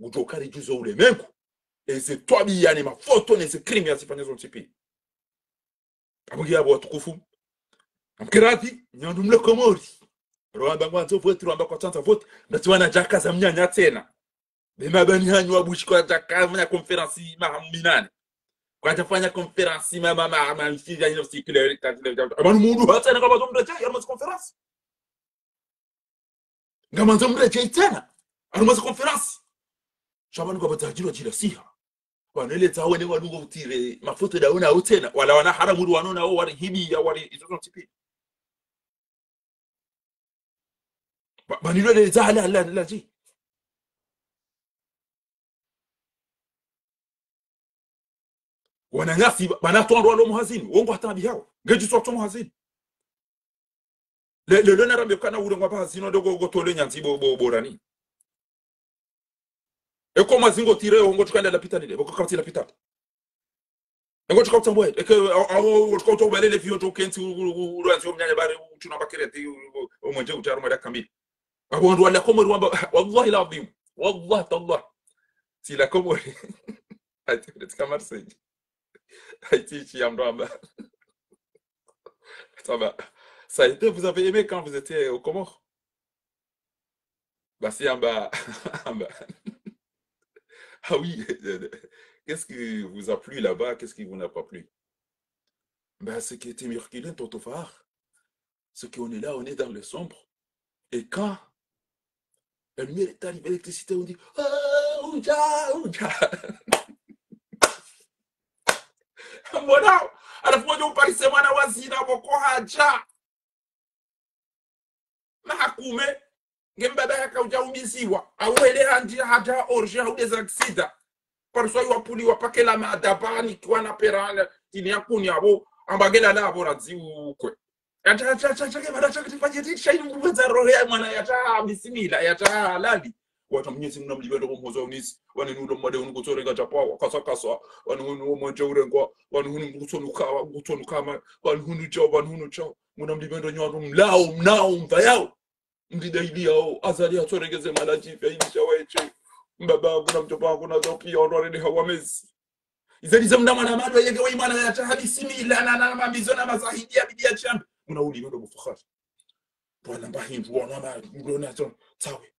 Ngudjo kana ridjuza ulemengu. Eze twabiya ne mafoto, neze crime ya zifanya zontsi pia. Apvo nge apvo watukufu. Amkirati, nyandu mle Komori. Rwamba ngwandzo vote, rwamba kwatsandza vote. Ndati wana djaka za mnyanya tsena. Be mabani hanyu wa Bushi kwadjaka fanya conférence maha minane. Kwadja fanya conférence ma, ma, ma, ma, mshiza ino sikile, amanu mundu, hata na kwa bazo mdje, ya mwa conférence. Ngamwandzo mdje tsena. Anu mwa conférence. Sha pvanu kwa bazo djilo djila siha. Wanu ele tsa wene wanu ngo utire, mafoto da una utsena. Wala wana haramu wanu na wari hibi ya wari izo zontsi pia. Ba, ba nilo le za la, la, la, ji. Wananyasi, ba, bana twandro walo muhazini, wongo hata nabi hao. Ngeji swa to muhazini. Le, le, le na rambe kana ule ngwa pvahazini, ndo go, go tole nyanzi bo, bo, borani. Eko mazingo tire, wongo tukanda lapitali le, boko kati lapitali. Engo tsuka utsambwe, eke, awo, awo, tsuka utsa ubalele fiyo tso kentsi, u, u, u, ulanzi omnyanya bare, u, tsuna bakere, ti, u, u, omwenje, utsaru mada kamili. Abo wandru wala Komori wamba, wallahi l'adhwim. Wallahi tallah. Si la Komori. Haiti, haiti ka Marseille. Haiti, ichi ya mramba. Ça va. Ça a été, vous avez aimé quand vous étiez aux Comores ? Basi amba, amba. Ah oui, qu'est-ce qui vous a plu là-bas ? Qu'est-ce qui vous n'a pas plu ? Ben, ce qui était miraculeux, tonton Fahar, c'est qu'on est là, on est dans le sombre. Et quand la lumière est arrivée, l'électricité, on dit, oh, oudja, oudja. Mbona, halafu mdjo uparise mwana wa zina, boko hadja. Mahakume, nge mbaba yaka udja ubiziwa, awele handi hadja orge, hau des accidents. Parfois, iwa puli, wa pake la madaba, ni kiwa na pera, la, tini ya kuni abo, amba ngela la abo radzi ukwe. Yata, yata, yata, yata, ke mara, yata, ke tifanye, ti, shaini mbuwe za roho ya mwana, yata, bisimila, yata, halali. Wata Mwenyezi Mungu namlipve ndo kwa mhoza unisi. Wani nulo mwade unu kutsorenga chapwa, kasa, kasa. Wani unu omwenje urengwa. Wani unu mkutsonu kawa, mkutsonu kama. Wani unu chao, wani unu chao. Munamlipve ndo nyo wandru mlao, mnao, mvayao. Mdida ili yao, Azali yatsoregeze malaji, fya ili shawa eche. Mbaba wangu na mdjomba wangu na dhopi ya ondwa rede hawa mezi. Izali za mna mwana madwa yenge wa imana ya taha bisimila na, na, na mambizo na mazahidi ya bibi ya chambe. Muna ulima ndo bufukhari. Bwana mba hindru, wana ma, ndo na zo, tsawe.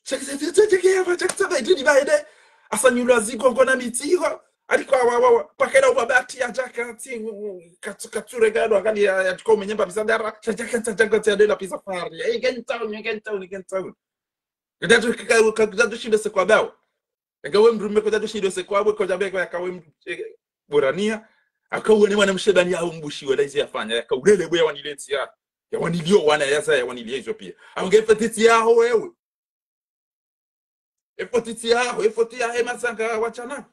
Shaki, shaki, shaki, shaki, ya, shaki, shaki, shaki, shaki, asa nyula zigo, ngona mitigo. Aliko wa, wa, wa, pakela uba bati ya jaka, ti, u, u, katsu, katsu regalo, akali ya, ya tuko menye mba pisa dara, shaki, shaki, shaki, shaki, shaki, de la pisa fari. Eh, get down, get down, get down. Kudjatu, ka, ka, ka, kudjatu shindo se kwa bao. Eka we mdrume kudjatu shindo se kwa bo, kudja beka yaka we mdru, eh, borania. Aka uone mwanamshe dani ya umbushi wala izi yafanya, yaka ulele bo ya wanile ntsi ya. Ya wanilio wana ya za ya wanile izo pia. Aunge fetiti yaho wewe. E fotiti yaho, e foti yahe masanga wachana.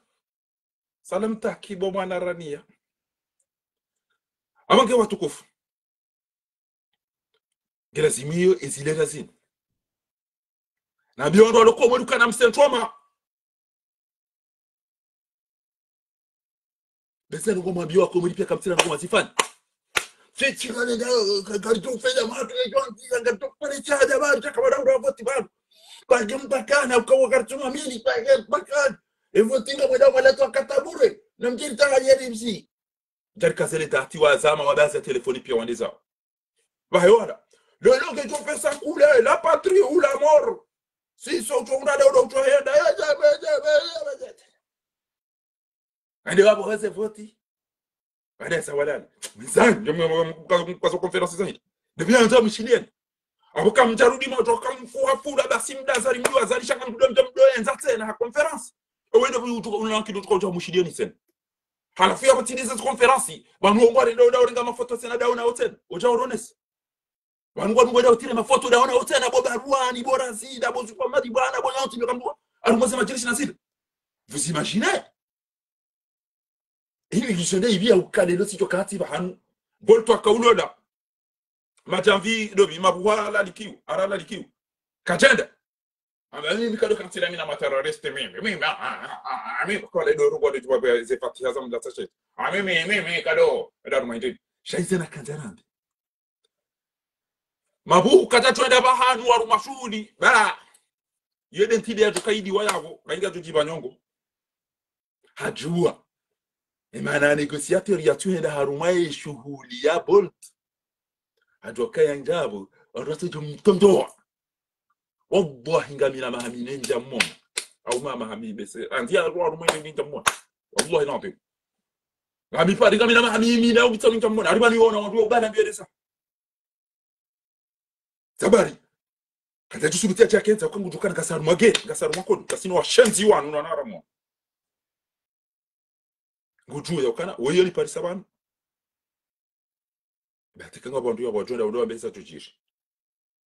Salam taki bo mwana rania. Amange watukufu. Ngelazimu iyo ezilera zinu. Na biyo ndo aloko mwe lukana msentoma. Bese nungo mwambiwa ko mwili pia kamtsina nungo mwazifanya. Fetira nenda, eh, ka-, kalitofanya matu, eh, jonti, kalitofanya chada, bari, chaka, bari, bari, bari, bari. Bari, mpakana, ukawa kalituma mili, bari, mpakana. Evo tinga mwenda mwala tu akatabure. Na mjeri tanga yeri msi. Jari kazele tati wa zama wa baza telefoni pia wandezao. Bahe wala. Lelo ke tu pesa kule, la patrie ou la mort. Si so tu una de udo tu henda. Ande wabo heze voti. Ande sa walala. Mizani, ndio mkazo conférence zaidi. Ndio vya nza mshilieni. Abo kamjarudi moto kamfuha fula basi mda zari mdu azari shaka mdo mdo mdo enza tsena ha conférence. Owende bu utuka unanki utuka uja mshilieni tsena. Halafu ya batiliza conférence. Banu ngwari ndo ndo renga mafoto tsena daona hotel. Uja uronesi. Banu ngwari ndo utire mafoto daona hotel na bo baruani bo razida bo zuko madi bwana bo nyauti mkamdua. Arumoze majirisi na zile. Vous imaginez? Hili lisho nde ibi ya ukale lo sityo kati bahanu. Bolto akaulola. Majamvi dobi mabuha la likiu, ara la likiu. Kajenda. Amba mimi kado kantila mina materroriste mimi. Mimi, ah, ah, ah, ah, mimi kwa le doro kwa le tuwa ze fatiha za mdata shet. Ah, mimi, mimi, kado. Edaru maindini. Shaize na kanjarambi. Mabuhu kata twenda bahanu waru mashuhuli. Ba. Yede ntide ya tukaidi wa yavo. Kainga tujiba nyongo. Hajua. Emana négociateur ya tuhenda harumwa ye shuhuli ya Bolt. Hajua kaya njabo. Watu wasejo mtondoa. Wallahi ngamina maha mine nja mona. Au ma maha mi bese. Andia harumwa ye nja mona. Wallahi na wapi. Ngami pari ngamina maha mi mine au bitsa nja mona. Ariba ni wona watu wa bana bielesa. Zabari. Kata jusubuti ya chakentsa kwa ngudjukana ngasarumwa ge, ngasarumwa koni, ngasino washenzi wanu na naramu. Ngudjuya ukana, weyo ni parisa banu. Bati kanga bandu ya wadjonda ulo wambesa tujiri.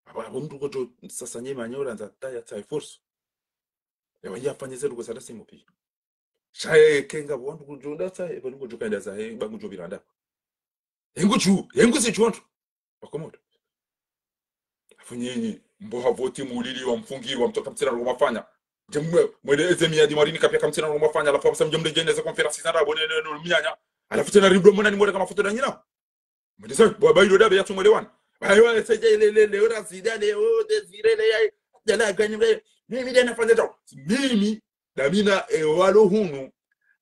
Abo, abo mdru kodjo sasa nye manyora nza taya taya force. Ewa ya fanye zeru kwa sada simu pia. Shaye kenga bo wandru kudjo nda sa, eba nungo djo kaenda sa, eba ngudjo biranda. Engu dju, engu si dju wandru. Wakomodo. Afu nyinyi, mbo ha voti mulili wa mfungi, wa mtoka mtsina ngoma fanya. Dje mwe, mwele eze miadi mwarini kapia kamtsina ngoma fanya, alafu apvasa mdje mdejene ze conférence za ndrabo ne, ne, ne, mnyanya. Alafu tsena rimdo mwana ni mwele kama foto da nyina. Mdisa, bwa bayi lo dabe ya tsumwele wana. Bayi wa seje le, le, le, ora zida le, o, Désiré le, ya, ya la gani le. Mimi de nafanya tao. Mimi, damina, e, walo hunu.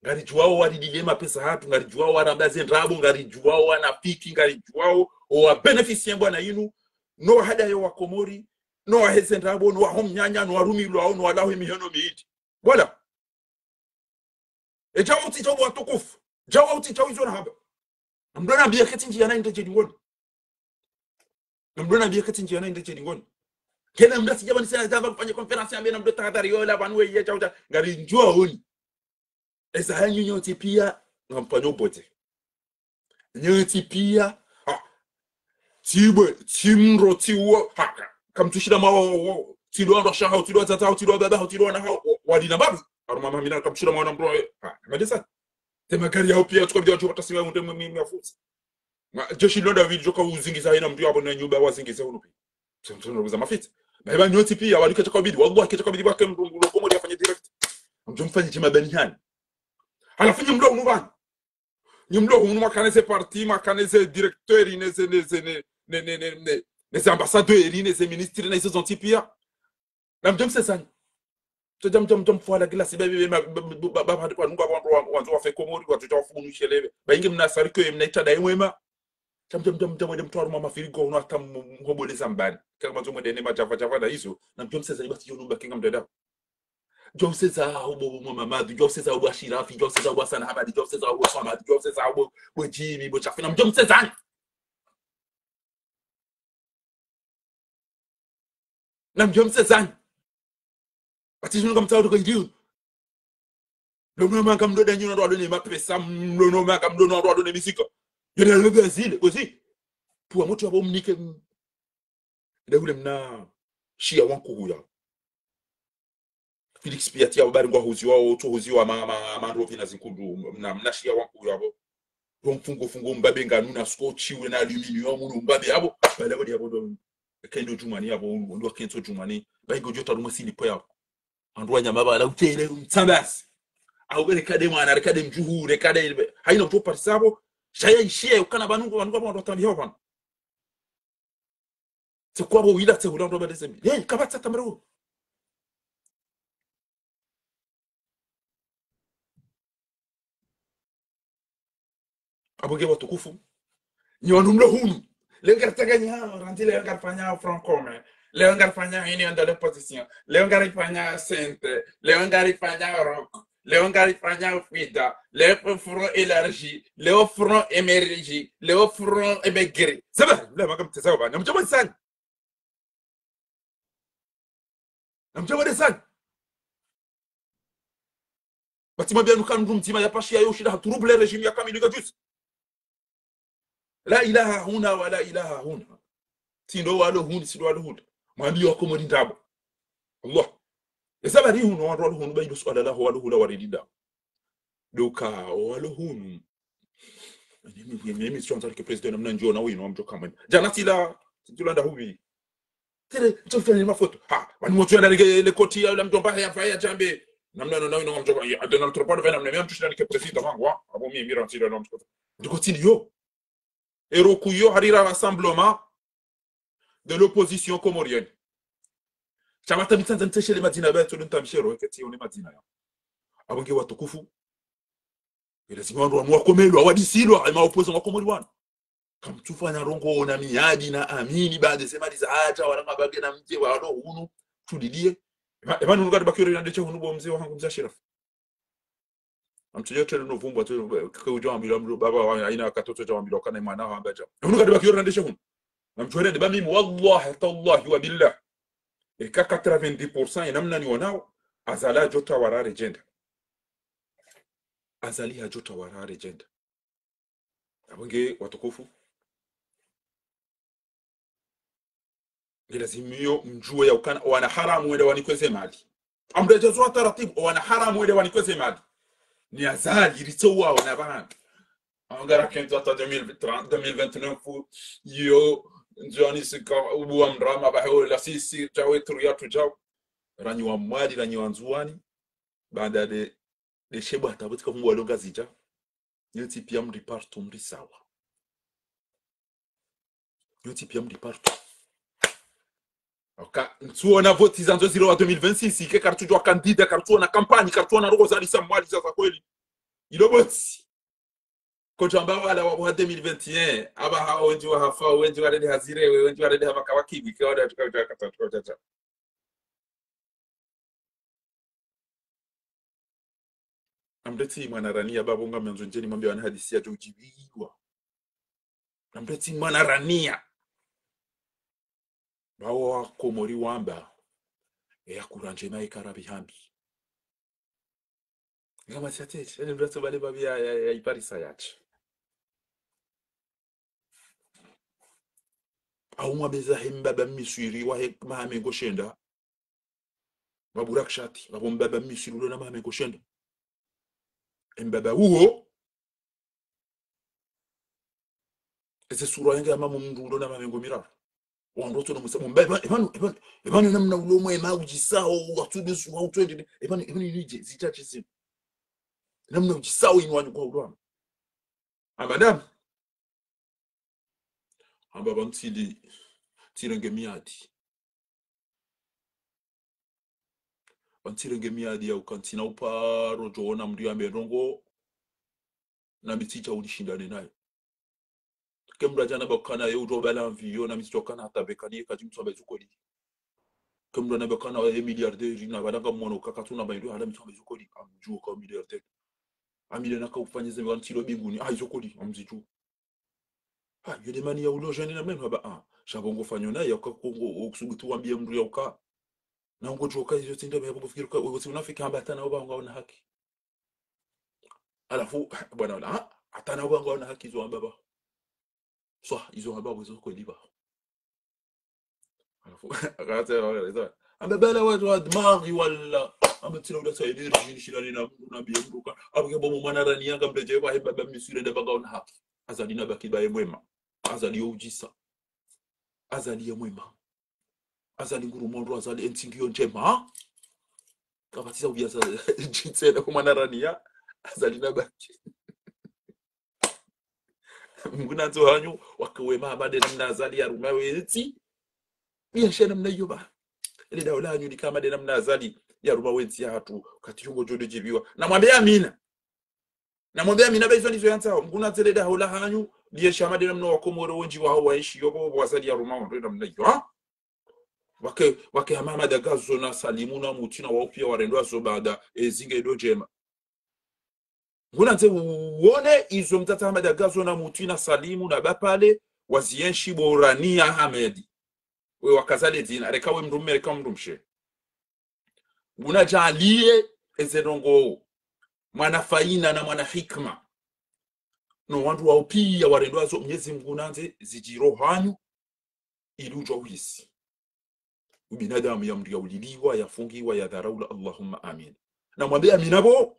Ngaridjuwao waridile mapesa hatru, ngaridjuwao waramba ze ndrabo, ngaridjuwao wanafiki, ngaridjuwao owa bénéficier mbwana inu. No wahada yo wa Komori, no waheze ndrabo, no waho mnyanya, no warumilwao, no walaho mihono miiti. Voilà. E djawa utsi djawa watukufu. Djawa utsi djawa izo na hamba. Namdo na biya keti njiya na inde dje dingoni. Namdo na biya keti njiya na inde dje dingoni. Kena mda si djaba ni sana djaba kufanya conférence ambe namdo tahadhari yola pvanu weye djawa dja. Ngaridjuwa oni. Eza hanyu nyontsi pia ngamfanya ubote. Nyontsi pia. Ha. Tsi bwe, tsi mdro, tsi uwa. Ha, ka-, kamtsushila mwa wa, wa, wa. Tsi ndo wandru washe hawo, tsi ndo wadzadze hawo, tsi ndo wababa hawo, tsi ndo wana hawo. Wa, walina babu. Harumwa maha mina kamtsushila mwana mdro. Ha, madesa. Te magari yawo pia, tsuka bidi wadjo watasima unde mwe mi, mi afuzi. Ma, jeshi londa vili djoka uzingiza hena mdru yabo na nyumba wazingize hunu pia. Tsi mdru uza mafiti. Ba eba nyontsi pia, wali kecha kabidi, wallahi kecha kabidi wake mdru, mdru, Komori yafanye direct. Mdjo mfanye djima beni hani. Halafu nyi mlo hunu pvanu. Nyi mlo hunu mwakana ze parti, mwakana ze directeur, ne ze, ne ze, ne, ne ze ambassadeur, ne ze ministre, na izo zontsi pia. Na mdjo msesani. Djam, djam, djam, fwala gilasi, be, be, be, ma, be, be, ba, ba, ba, ba, nunga, wa, wa, wandzo wafe Komori, wandzo wafungu nusheleve. Ba inge mna sari ke, mna itada imwema. Djam, djam, djam, djam, djam, twaruma mafirigo, no hata m-, mkoboleza mbani. Kama zo mwende ne madjava, djava na izo. Na mdjo mseza ibati yo numba kinga mdada. Djo mseza ubo, ubo Mamadu, djo mseza ubo Ashirafi, djo mseza ubo Hassan Hamadi, djo mseza ubo Swamadi, djo mseza ubo, ubo Jimmy, ubo Chafi, na mdjo mseza. Na mdjo msezani. Ati zinu kamtsawo tuka idiyo. Lo mno manga mdo da nyuna ndo alo ne mapesa, mno manga mdo na ndo alo ne misika. Yone alo Brazil, kozi. Puwa moto yabo mnike. Nde hule mna shiya wankuhu ya. Félix Pyat ya bari ngwa huziwa, otso huziwa ma, ma, ma ndovi na zinkundu, mna, mna shiya wankuhu yabo. Ndo mfungo, fungo mbabe nga nuna scotch, ule na aluminium, unu mbabe yabo. Bale yabo, yabo ndo, kendo djumani yabo, ndo kentso djumani. Ba ingo djota lumwe silipo yabo. Andru wa nyama bala, utere, mtsambasi. Au bele kade mwana, kade mdjuhu, kade, haina utso parisa yabo. Shaya ishiya, ukana banungo, banungo, banungo, watambi yabo, bana. Tse kwabo wila tse hula ndo ba dezembi. Hey, kabatsa tamaro. Abo nge watukufu. Nyi wanu mlo hunu. Leo ngari tsanganya, randzi leo ngari fanya front commun. Leo ngari fanya union de l'opposition. Leo ngari fanya centre. Leo ngari fanya roc. Leo ngari fanya fida. Leo front élargi. Leo front émergé. Leo front émigré. Saba, leo maka mteza wa bana. Mjama sana. Na mjama de sana. Bati mambia nuka mndru mdzima ya pashi ya yoshida ha trouble régime ya Kamilu ka juzi. La ilaha huna wa la ilaha huna. Tsi ndo walo hunu, tsi ndo walo hunu. Mwambi wa Komori ndrabo. Allah. Esa bari hunu, wandru walo hunu, ba ilo suala laho walo hula waridi ndrabo. Ndoka, walo hunu. Mimi, mimi, mimi, sio ntari ke président, namna ndjo na wino, mdjo kamwe. Djana tsila, tsila nda hubi. Tele, tso fanya mafoto. Ha, wani motso ya nalike le koti ya ula mdjomba ya faya djambe. Namna no, na wino mdjomba, ya, adena mtropado fanya namna, mimi mtsushida nike président wangu, wa. Abo mimi, mira ntsi la mtropado. Ndiko tsini yo. Ero kuyo harira rassemblement de l'opposition comorienne. Shama tamitsandza ntseshe le madzina ba tso ntamishero, eke tsi one madzina ya. Abo nge watukufu. Ila zima wandru wanu wakomelwa, wadisilwa, aima opposant wa Komori wanu. Kamtsufanya ndrongo na miadi na amini, baadhi ze mali za hata, wala mabage na mdje, walo hunu, tulilie. Ema, ema nunu kati bakio rina ndeche hunu bo mze wa hangu mze Ashirafu. Amtsujo tele no vumbu, atu, ke ujo ambilwa mdru, baba wa, haina katoto jo ambilwa kana imana wa ambaja. Hunu kati bakio rina ndeche hunu. Namtsuhere de ba mimi, wallahi, tallahi, wa billah. Eka quatre-vingt-dix pour cent, ye namna ni wanao, Azali hadjo tawara redjenda. Azali hadjo tawara redjenda. Abo nge watukufu. Nge lazimiyo mdjuwe ya ukana, wana haramu wende wanikweze mali. Amredjezo wa taratibu, wana haramu wende wanikweze mali. Ni Azali, ritso wao na bana. Angara kento hata deux mille trente, deux mille vingt-neuf, yo, nzwani sika, ubu wa mrama, bahe, la sisi, djawe, turu ya tu djawe. Ranyi wa Mwali, ranyi wa Ndzuwani. Baada de, de shebwa hata butika fungu walo Ngazidja. Nyontsi pia mri partout, mri sawa. Nyontsi pia mri partout. Oka, ntsuona voti zandzo ziro wa deux mille vingt-six, ike karitsudjuwa candidat, karitsuona kampani, karitsuona ndrongo zalisa Mwali za za kweli. Ilo voti. Kotamba wala wa buha deux mille vingt et un, aba ha wendji wa hafa, wendji wa rede hazire, wendji wa rede hama kawakibi, ke wada tuka, tuka, tuka, tuka, tuka. Namdetsi mwana rania, babo ngamwandzo ndjeni mwambe wana hadisi ya djo udjibiwa. Namdetsi mwana rania. Bawo wa Komori wamba, eya kura ndjema ikara bihambi. Ngama tsatete, ene mdratso bale babi ya, ya, ya iparisa yatsi. Au mwabeza he mbaba mmiswiri wa he maha mengo shenda. Babu Rakshati, babu mbaba mmiswiri ulo na maha mengo shenda. Mbaba uwo, eze sura yenge ya mamu mndru ulo na maha mengo miraru. Wandru wotso no musa, mumba, epvanu, epvanu, epvanu, epvanu namna ulo mwe ma udjisao, watsudu su, wa utwende, epvanu, epvanu inije, zitache zinu. Namna udjisao inu wanyu kwa ulo wanu. Amba dam. Amba ba mtsili, tsirenge miadi. Wantsirenge miadi ya uka ntsina uparo djo ona mndru yambe ndrongo, na mi tsidja unishindane naye. Ke mndru adja namba ukana ye udjo bala mvi yo, na mi tsidjo kana hata bekani ye kadji mtsu amba izo kweli. Ke mndru anamba ukana ye milliardaire, na bala nga mwana uka katsu namba indo, hala mi tsu amba izo kweli. Amdjuo ka milliardaire. Amile naka ufanye ze mbi wa ntsilo binguni. Ah, izo kweli, amzidjuo. Ah, yo de mani ya ulo jani na meno haba, ah. Sha bo ngo fanyo naye, ya uka, ngo, ngo, kusubutu wambiye mndru ya uka. Na ngodjo uka izo tsinda, ya bo ngo fikiri uka, uwo tsi unafiki hamba hata na uba ngaona haki. Halafu, bwana wala, ah, hata na uba ngaona haki izo hamba ba. So, izo hamba bo izo kweli ba. Halafu, akatse, akatse. Amba bala wandru wa dmaghi wala. Amba tsina uda sa énergie nishindane na mndru nambiye mndru ka. Amba ke bo mwana rani yanga mleje kwa heba ba misure nda ba ngaona haki. Azali nabaki ba ye mwema. Azali yo udjisa. Azali ye mwema. Azali ngurumondro, Azali entsi ngiyo ndjema. Kapvatsi za ubiya sa djitsena kwa mwana rani ya. Azali nabaki. Mngu nandze hanyu, wake wema hama de namna Azali yaruma wentsi. Biya sha namna iyo ba. Ele daula hanyu lika hama de namna Azali yaruma wentsi yahatru. Kati yungo djo de djibiwa. Na mwambe amina. Na mwambe amina ba izo ndizo yandzao. Mngu nandze le daula hanyu, lienshi hama de namna Wakomori wendji waho waenshi yo bo, bo Azali yaruma wandru namna iyo, ha? Wake, wake hama Ahmada Gazo na Salimu na Muti na wao piya warendwa zo baada, e zinge ndo ndjema. Mngu nandze uone izo mdzadze Ahmada Gazo na Muti na Salimu na Bapale, wazienshi bo Rania Ahmed. We wakazale dzina, reka we mndru mme, reka mndru mshe. Mngu nadjaaliye eze ndrongoo, mwana faina na mwana hikima. No wandru wao piya warendwa zo, Mnyezi Mngu nandze zidjiro hanyu, ili udjwa uhisi. Ubinadamu ya mndru ya uliliwa, ya fungiwa, ya dharaula, Allahumma amin. Na mwambe amina bo,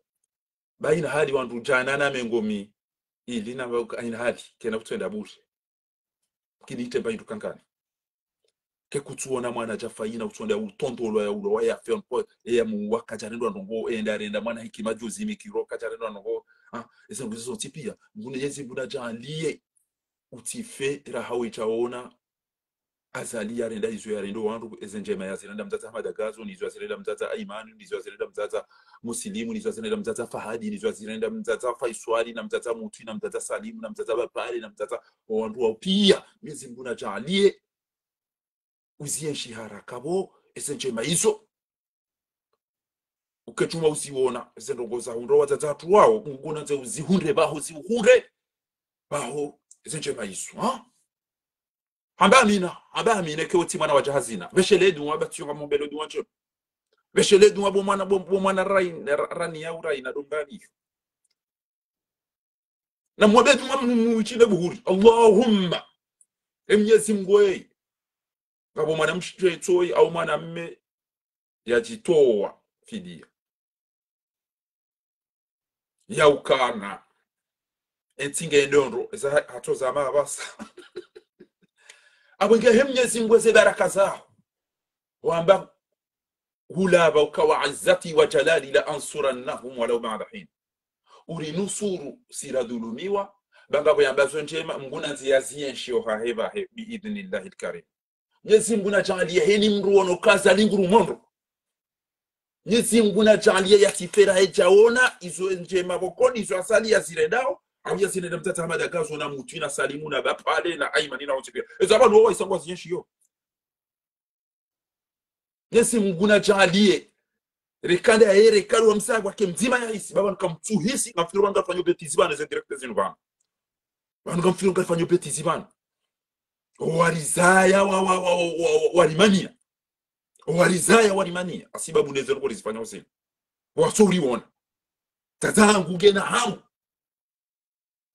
ba ina hali wandru djana na mengo mi, ili na ba ina hali, kena kutswenda bure. Kini itemba indru kankani. Ke kutsuona mwana dja faina, utsonda utondolwa ya ulo, wa ya fe on po, e ya muwa kadjarendwa ndrongoo, e nda renda mwana hikima djuzi mikiro kadjarendwa ndrongoo. Ah, eze ndrongoo zontsi piya, Mngu ne Mnyezi Mngu nadjaaliye, utsife raha we djaona, Azali yarenda izo yarenda wandru, eze ndjema yazirenda mdzadze Ahmada Gazo, nizo yazirenda mdzadze Aimani, nizo yazirenda mdzadze Musilimu, nizo yazirenda mdzadze Fahadi, nizo yazirenda mdzadze Faiswali, na mdzadze Muti, na mdzadze Salimu, na mdzadze Bapale, na mdzadze wa wandru wao piya. Mnyezi Mngu nadjaaliye, uzienshi haraka bo, eze ndjema izo. Uke djuma uziona, eze ndrongoo za hundro wadzadze hatru wao, Mngu nandze uzihundre baho, zihundre baho, eze ndjema izo, ha? Hamba amina, hamba amina, ke wotsi mwana wa djahazina. Veshele dua, ba tsiyo nga mombelo dua ndjema. Veshele dua bo mwana, bo, bo mwana rai, ra-, rani ya urai na dombani. Na mwambe dua mu-, mu-, muchine buhuri. Allahumma. E Mnyezi Mngu e. Ngapvo mwana mshe tsoyi, au mwana mme, yadjitowa fidiya. Ya ukana. Entsi nge ndrongoo, eza ha-, hatso za mapvasa. Apvo nge he Mnyezi Mngu eze baraka zaho. Wamba, hula pva uka wa izzati wa jalali la ansurannahum walau ba'da hin. Uri nusuru si radhulumiwa, ba ngapvo yamba zo ndjema, Mngu nandze yazienshi ohahe pvahe, bi idhnillahil karim. Mnyezi Mngu nadjaaliye heni mndru wono ka Azali ngurumondro. Mnyezi Mngu nadjaaliye yatsife raha ye djaona, izo ndjema pvoko ndizo Azali yazirendao, au yazirenda mdzadze Ahmada Gazo na Muti na Salimu na Bapale na Aimani na wontsi piya. Eza pvanu wo waisa ngwazienshi yo. Mnyezi Mngu nadjaaliye. Reka nda ye reka lwa msa kwake mdzima yahisi, ba pvanu kamtsuhisi, ngamfikiri pvanu ngarifanyo bêtise pvanu, eze direct zinu pvanu. Pvanu ngamfikiri ngarifanyo bêtise pvanu. Owarizaya wa, wa, wa, wa, wa, warimaniya. Owarizaya warimaniya. Hasibabu neze ndrongoo rizifanya usini. Watso uriona. Tata hangu ngena hamu.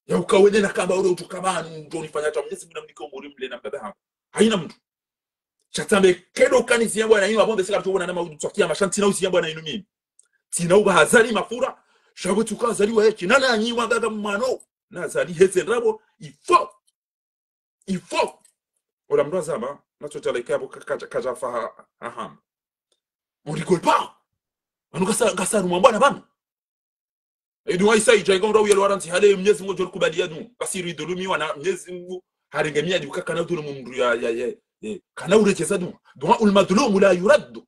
Ya uka wene na kamba ule utuka pvanu, ndo nifanya ta Mnyezi Mngu namnike umuri mle na mbaba hangu. Haina mndru. Sha tsambe kedo kani ziyambwa na inu, apvo mbe sika mtu wona na maudu twa kiyama, sha ntsina uziyambwa na inu mimi. Tsina uba Azali mafura, sha pvo tsuka Azali wa yechi, nana anyi wa gaga mmano, na Azali heze ndrabo, il faut. Il faut. Ola mndru azamba, natso tala ika pvo ka-, kadja, kadja fa ha-, ha-, hamu. On rigole pas. Pvanu ngasa, ngasa rumwa mbwana pvanu. Edua isa idja ika undra uyelo warantsi hale Mnyezi Mngu djori kubali ya dua. Basi ridhulumiwa na Mnyezi Mngu harenge miadi uka kana udhulumu mndru ya, ya, ya, ya. Kana uredjeza dua. Duaul madhlumu la yuraddu.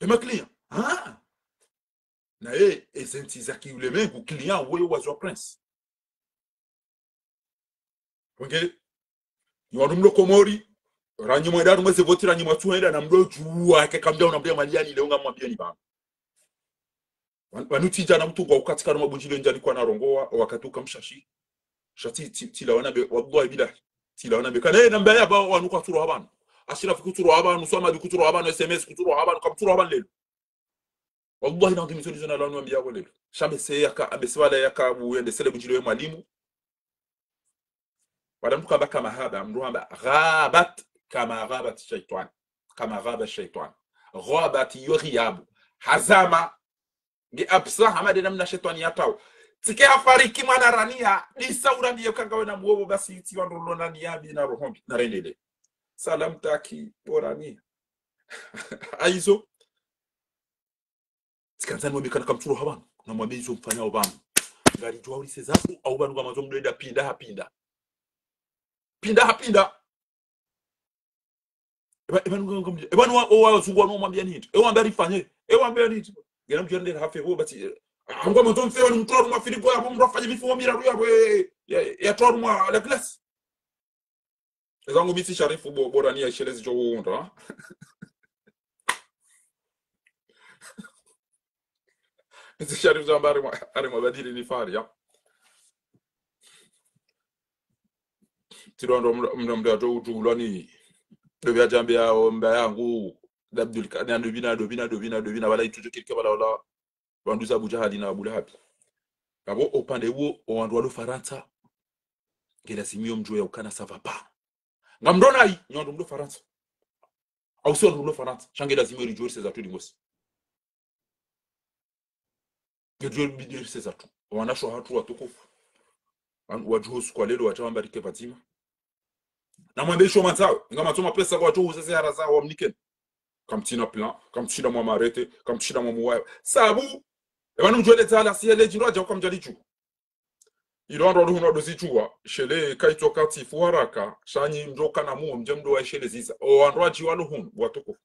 Ema client. Ah. Naye, ezentsi za kiulemengu, client, wewe wazwa prince. Wenge, ni wanu mlo Komori, ranyi mwenda, mweze voti, ranyi mwatsuhenda, na mlo djuwa, ke kamdja, unamwambia mali yani, leo ngamwambia ni bana. Wan-, wanu tsidja na mtu ngwa ukatika na mabundjile ndjali kwa narongowa, wakati ukamshashi. Sha tsi, tsi, tsi lawana be, wallahi billahi. Tsi lawana be. Kana ye namba ya ba wanu kwatsuroha banu. Ashirafi kutsuroha banu, Swamadi kutsuroha banu, S M S kutsuroha banu, kamtsuroha banu lelo. Wallahi na ndimi zoni zona lanu ambia ko lelo. Sha be se yaka, be se wala yaka bu yende sele bundjile ye mwalimu. Wala mtu kamba kama haba, mtu hamba, ghabat kama ghabat shaitan. Kama ghaba shaitan. Ghabat yo ghiyabu. Hazama. Nge absa, hama de namna shetwani ya tawo. Tsike hafariki mwana Rania, disa urambie kanga wena mwobo basi itsi wandru lona ni yambi na roho mbi, na rendele. Salam taki, bo Rania. Haizo. Tsikandza nimwambe kana kamtsulo ha pvanu, namwambe izo mfanyao pvanu. Ngaridjuwa uri sezaku, au pvanu ngamazo mdwenda pinda ha pinda. Pinda ha pinda. Eba, eba nunga nunga mdje. Eba nuwa, owa zungu wanu mwambia nini? Ewa mbia rifanye. Ewa mbia nini? Ngena mdjende hafe, ho bati. Angwa mwandzo mfe wani mtwaru mwa filigo ya mdru afanye mifumo miraru ya, ya, ya twaru mwa la classe. Ezangu mi tsi Sharifu bo, bo Rania ishelezi djo hundra. Mi tsi Sharifu zamba ari mwa, ari mwa badiri ni fari, ya. Tiro ndo mdru, mdru, mdru ato utulwa ni. Dobi ajambe ya omba yangu. Abdul Ka-, na dobi na, dobi na, dobi na, dobi na, wala ituje kirike wala, wala. Wanduza Abu Jahali na Abu Lahabi. Abo opande uwo, owandru walo Farantsa. Nge lazimiyo mdjuwe ya ukana ça va pas. Ngamdrona yi, nyi wandru mlo Farantsa. Au si wandru mlo Farantsa. Sha nge lazimiyo ridjuwe ri sezatru lingosi. Nge ridjuwe ri sezatru. Wanasho hatru watukufu. Wan-, wadjuho usiku wa lelo, wadja wambarike pvadzima. Namwambe isho mwandzawe, ngamtso mapesa kwa tsu uze ze hara zawo wamnikeni. Kamtsina plan, kamtsina mwa marete, kamtsina mwa muwaya. Sabu, eba numdjuwe le dzala, si ele djindru adja uka mdjali dju. Ilo wandru walo hunu wado zidjuwa, shele kaitso katifu haraka, sha nyi mdjo kana muo, mdje mdo wa shele ziza. Owandru wadji walo hunu, watukufu.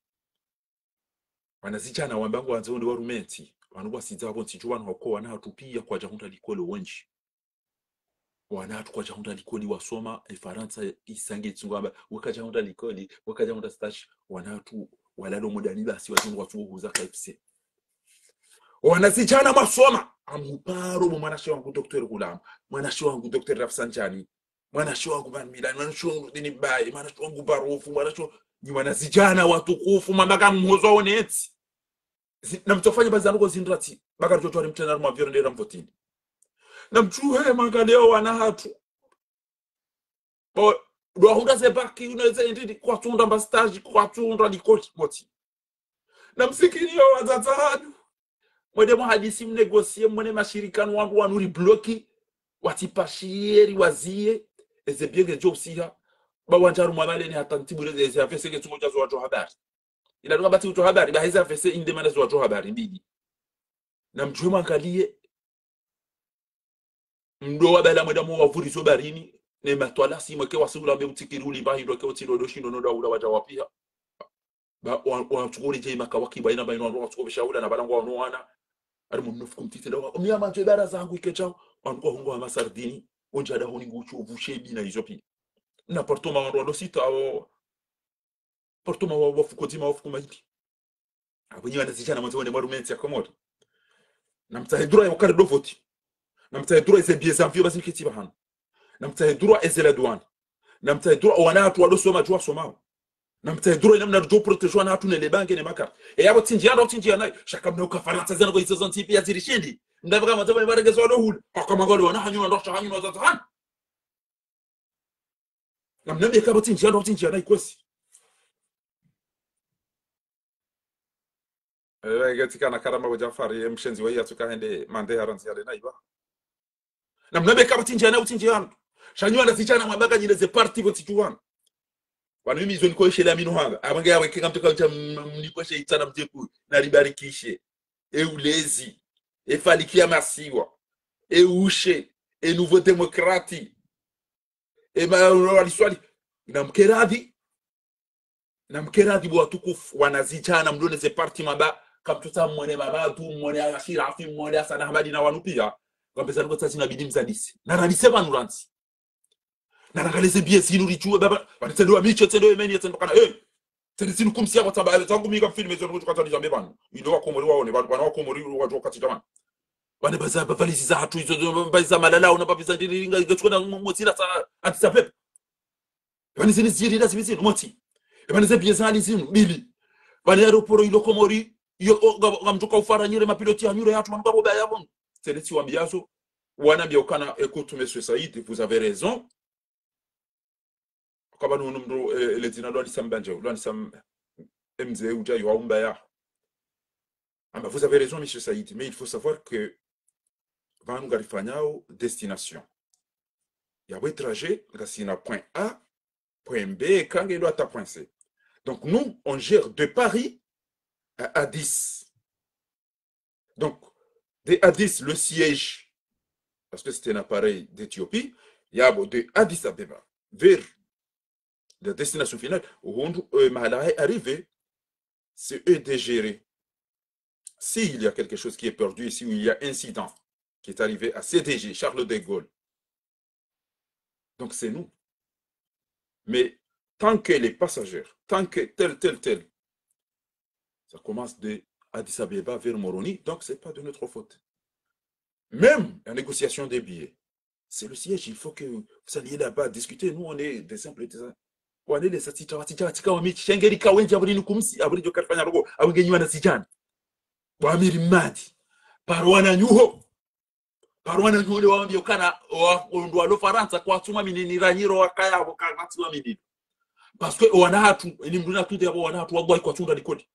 Wanazidjana wamba ngwandzo wende warume ntsi, wanu wasidza wapvo ntsi dju wanu hauka wana hatru pia kwadja hundra likoli wendji. Wana hatru kwadja hundra likoli wasoma, e Farantsa isange tsungu amba, wakadja hundra likoli, wakadja hundra stage, wana hatru walalo mudani basi, watsungu watsungu huza K F C. Wanazidjana mwasoma, amuparo bo mwanashe wangu Docteur Ghulam, mwanashe wangu Docteur Rafsanjani, mwanashe wangu Mamila, mwanashe wangu Dini Baye, mwanashe wangu Barufu, mwanashe wa-, nyi wanazidjana watukufu, mamba kamhozo onetsi. Zi-, namtsofanya bazi zanuko zindrati, baka ridjo twari mtrena ruma vyoro ndera mvotini. Namdjuwe manga leo wana hatru. Bo, ndo wahundra ze bac, une ze ndidi, kwatsundra mba stage, kwatsundra likoli, moti. Namsikini yo wadzadze hanyu. Mwende muhadisi mnégocier, mwone mashirika nu wandru wanu ribloki, watsipashiye, riwaziye, eze bienge djo usiha, ba wandjaru mwamaleni hata ntibure ze, eze A V C ke tsumo djazo watru habari. Ila nuka batsi utru habari, ba heze A V C inde mana zo watru habari, mbili. Namdjuwe mwangaliye, mdo wabala mwenda mwa wavurizo barini, ne matwala si mweke wasi hula mbe utsikiri ulimba hindru ke utsirodo shindo no da hula wadja wapiha. Ba, wa, wa tsukuri dje maka wakiba ina ba ino wa tsukuri shahula na balangwa wano wana. Ari mnufuku mtiti nda wa, mi amandze bara zangu ike chao, wanu kwa hungo wa masardini, ondja da huni nguchu, vushe bi na izo pi. Na partoma wandru walo sita, o, partoma wa, wa fuko dzima, wa fuko maili. Abo nyi wanazidjana mwandze wende mwarume ntsi ya Komori. Namtsahe droit ya ukari do voti. Namtsahe droit eze biye za mvio bazi nketi bahanu. Namtsahe droit eze la douane. Namtsahe droit owana hatru wado soma djuwa somao. Namtsahe droit namna djo protéger wana hatru ne le bange ne makara. E yabo tsi ndjiya ndo tsi ndjiya nayi. Sha kamna uka Farantsa zana kwa izo zontsi pia zirishindi. Mdavaka mwandze wende mwaregezo wado hula. Haka mangalo wana hanyu na ndo sha hanyu na wadzadze hanyu. Namnambe kabo tsi ndjiya ndo tsi ndjiya nayi kwesi. Eh, ngetsi kana karama bo Jafari, e mshenzi wa iya tsuka hende mande harantsi yale na iba. Namnambe kabo tsi ndjiya nayi, tsi ndjiya ndo. Sha nyi wanazidjana mwabaka nyile ze parti bo tsi djuwanu. Wanu imi izo niko ishe la minu hanga. Abange yawe kika mtoka ucha m-, mniko she itsana mdjeku, naribarikishe. E ulezi. E faliki ya masiwa. E ushe. E nouveau démocrate. E ma, waliswali. Namkeradhi. Namkeradhi bo watukufu, wanazidjana, mdone ze parti maba, kamtsutsaha mwone Mamadu, mwone Ashirafi, mwone Hassan Ahmadi na wanu pia. Kwambeza nuko tsazi nabidi mzadisi. Naradise pvanu rantsi. Narangaleze biye zinu ridjuwe, baba, bani tsendo wa miche, tsendo emeni, tsendo kana, eh. Tsendo zinu kumsiya kwa tsamba, zangu mi ka mfilme zo nuko tsazi nizambe pvanu. Ilo wa Komori waone, bana, bana wa Komori wadjuwa kati tamana. Bana baza, ba valizi za hatru izo, zo, ba za malala, ona ba biza ndiri, nga, nga tsukona mo-, motsi la sa, anti sa pepe. Bani zini ziri la zibi zinu, motsi. E bani ze biye za hali zinu, mbili. Bani aéroport ilo Komori, yo, o, nga, nga mdjuka ufara nyire mapiloti ya nyure hatru, manu ngabo baya bon. Tsende tsi wambiazo, wana mbiya ukana, écoute, monsieur Saïd, vous avez raison. Kaba nunu mdru, eh, le dzina lwani Sam Banjo, lwani Sam M Z uja yo aumba ya. Ah ben, vous avez raison, monsieur Saïd, mais il faut savoir que pvanu ngarifanyao destination. Yapvo trajet, ngasina point A, point B, kange ndo hata point C. Donc nous, on gère de Paris à Addis. Donc, de Addis, le siège, parce que c'était un appareil d'Éthiopie, yapvo de Addis Abeba vers la destination finale, où on, euh, mahala arrivé, c'est eux de gérer. S'il y a quelque chose qui est perdu ici, ou il y a incident qui est arrivé à C D G, Charles de Gaulle, donc c'est nous. Mais tant que les passagers, tant que tel, tel, tel, ça commence de Addis Abeba vers Moroni, donc c'est pas de notre faute. Même la négociation des billets, c'est le siège, il faut que vous alliez là-bas discuter. Nous, on est des simples, des, on est des sati, tawati, tawati, kawami, shengeri, kawenja, abri nukumsi, abri jo karifanya rogo, awenge nyuwa na sijana. Wa Amiri Mmadi. Paro wananyuho. Paro wananyuho le wawambia ukana, wa, ndo walo Farantsa, kwatsu mwaminini ranyiro wakaya, waka, kwatsu mwaminini. Parce que wana hatru, ni mndru na tude yapvo wana hatru, wallahi kwatsu hundra likoli.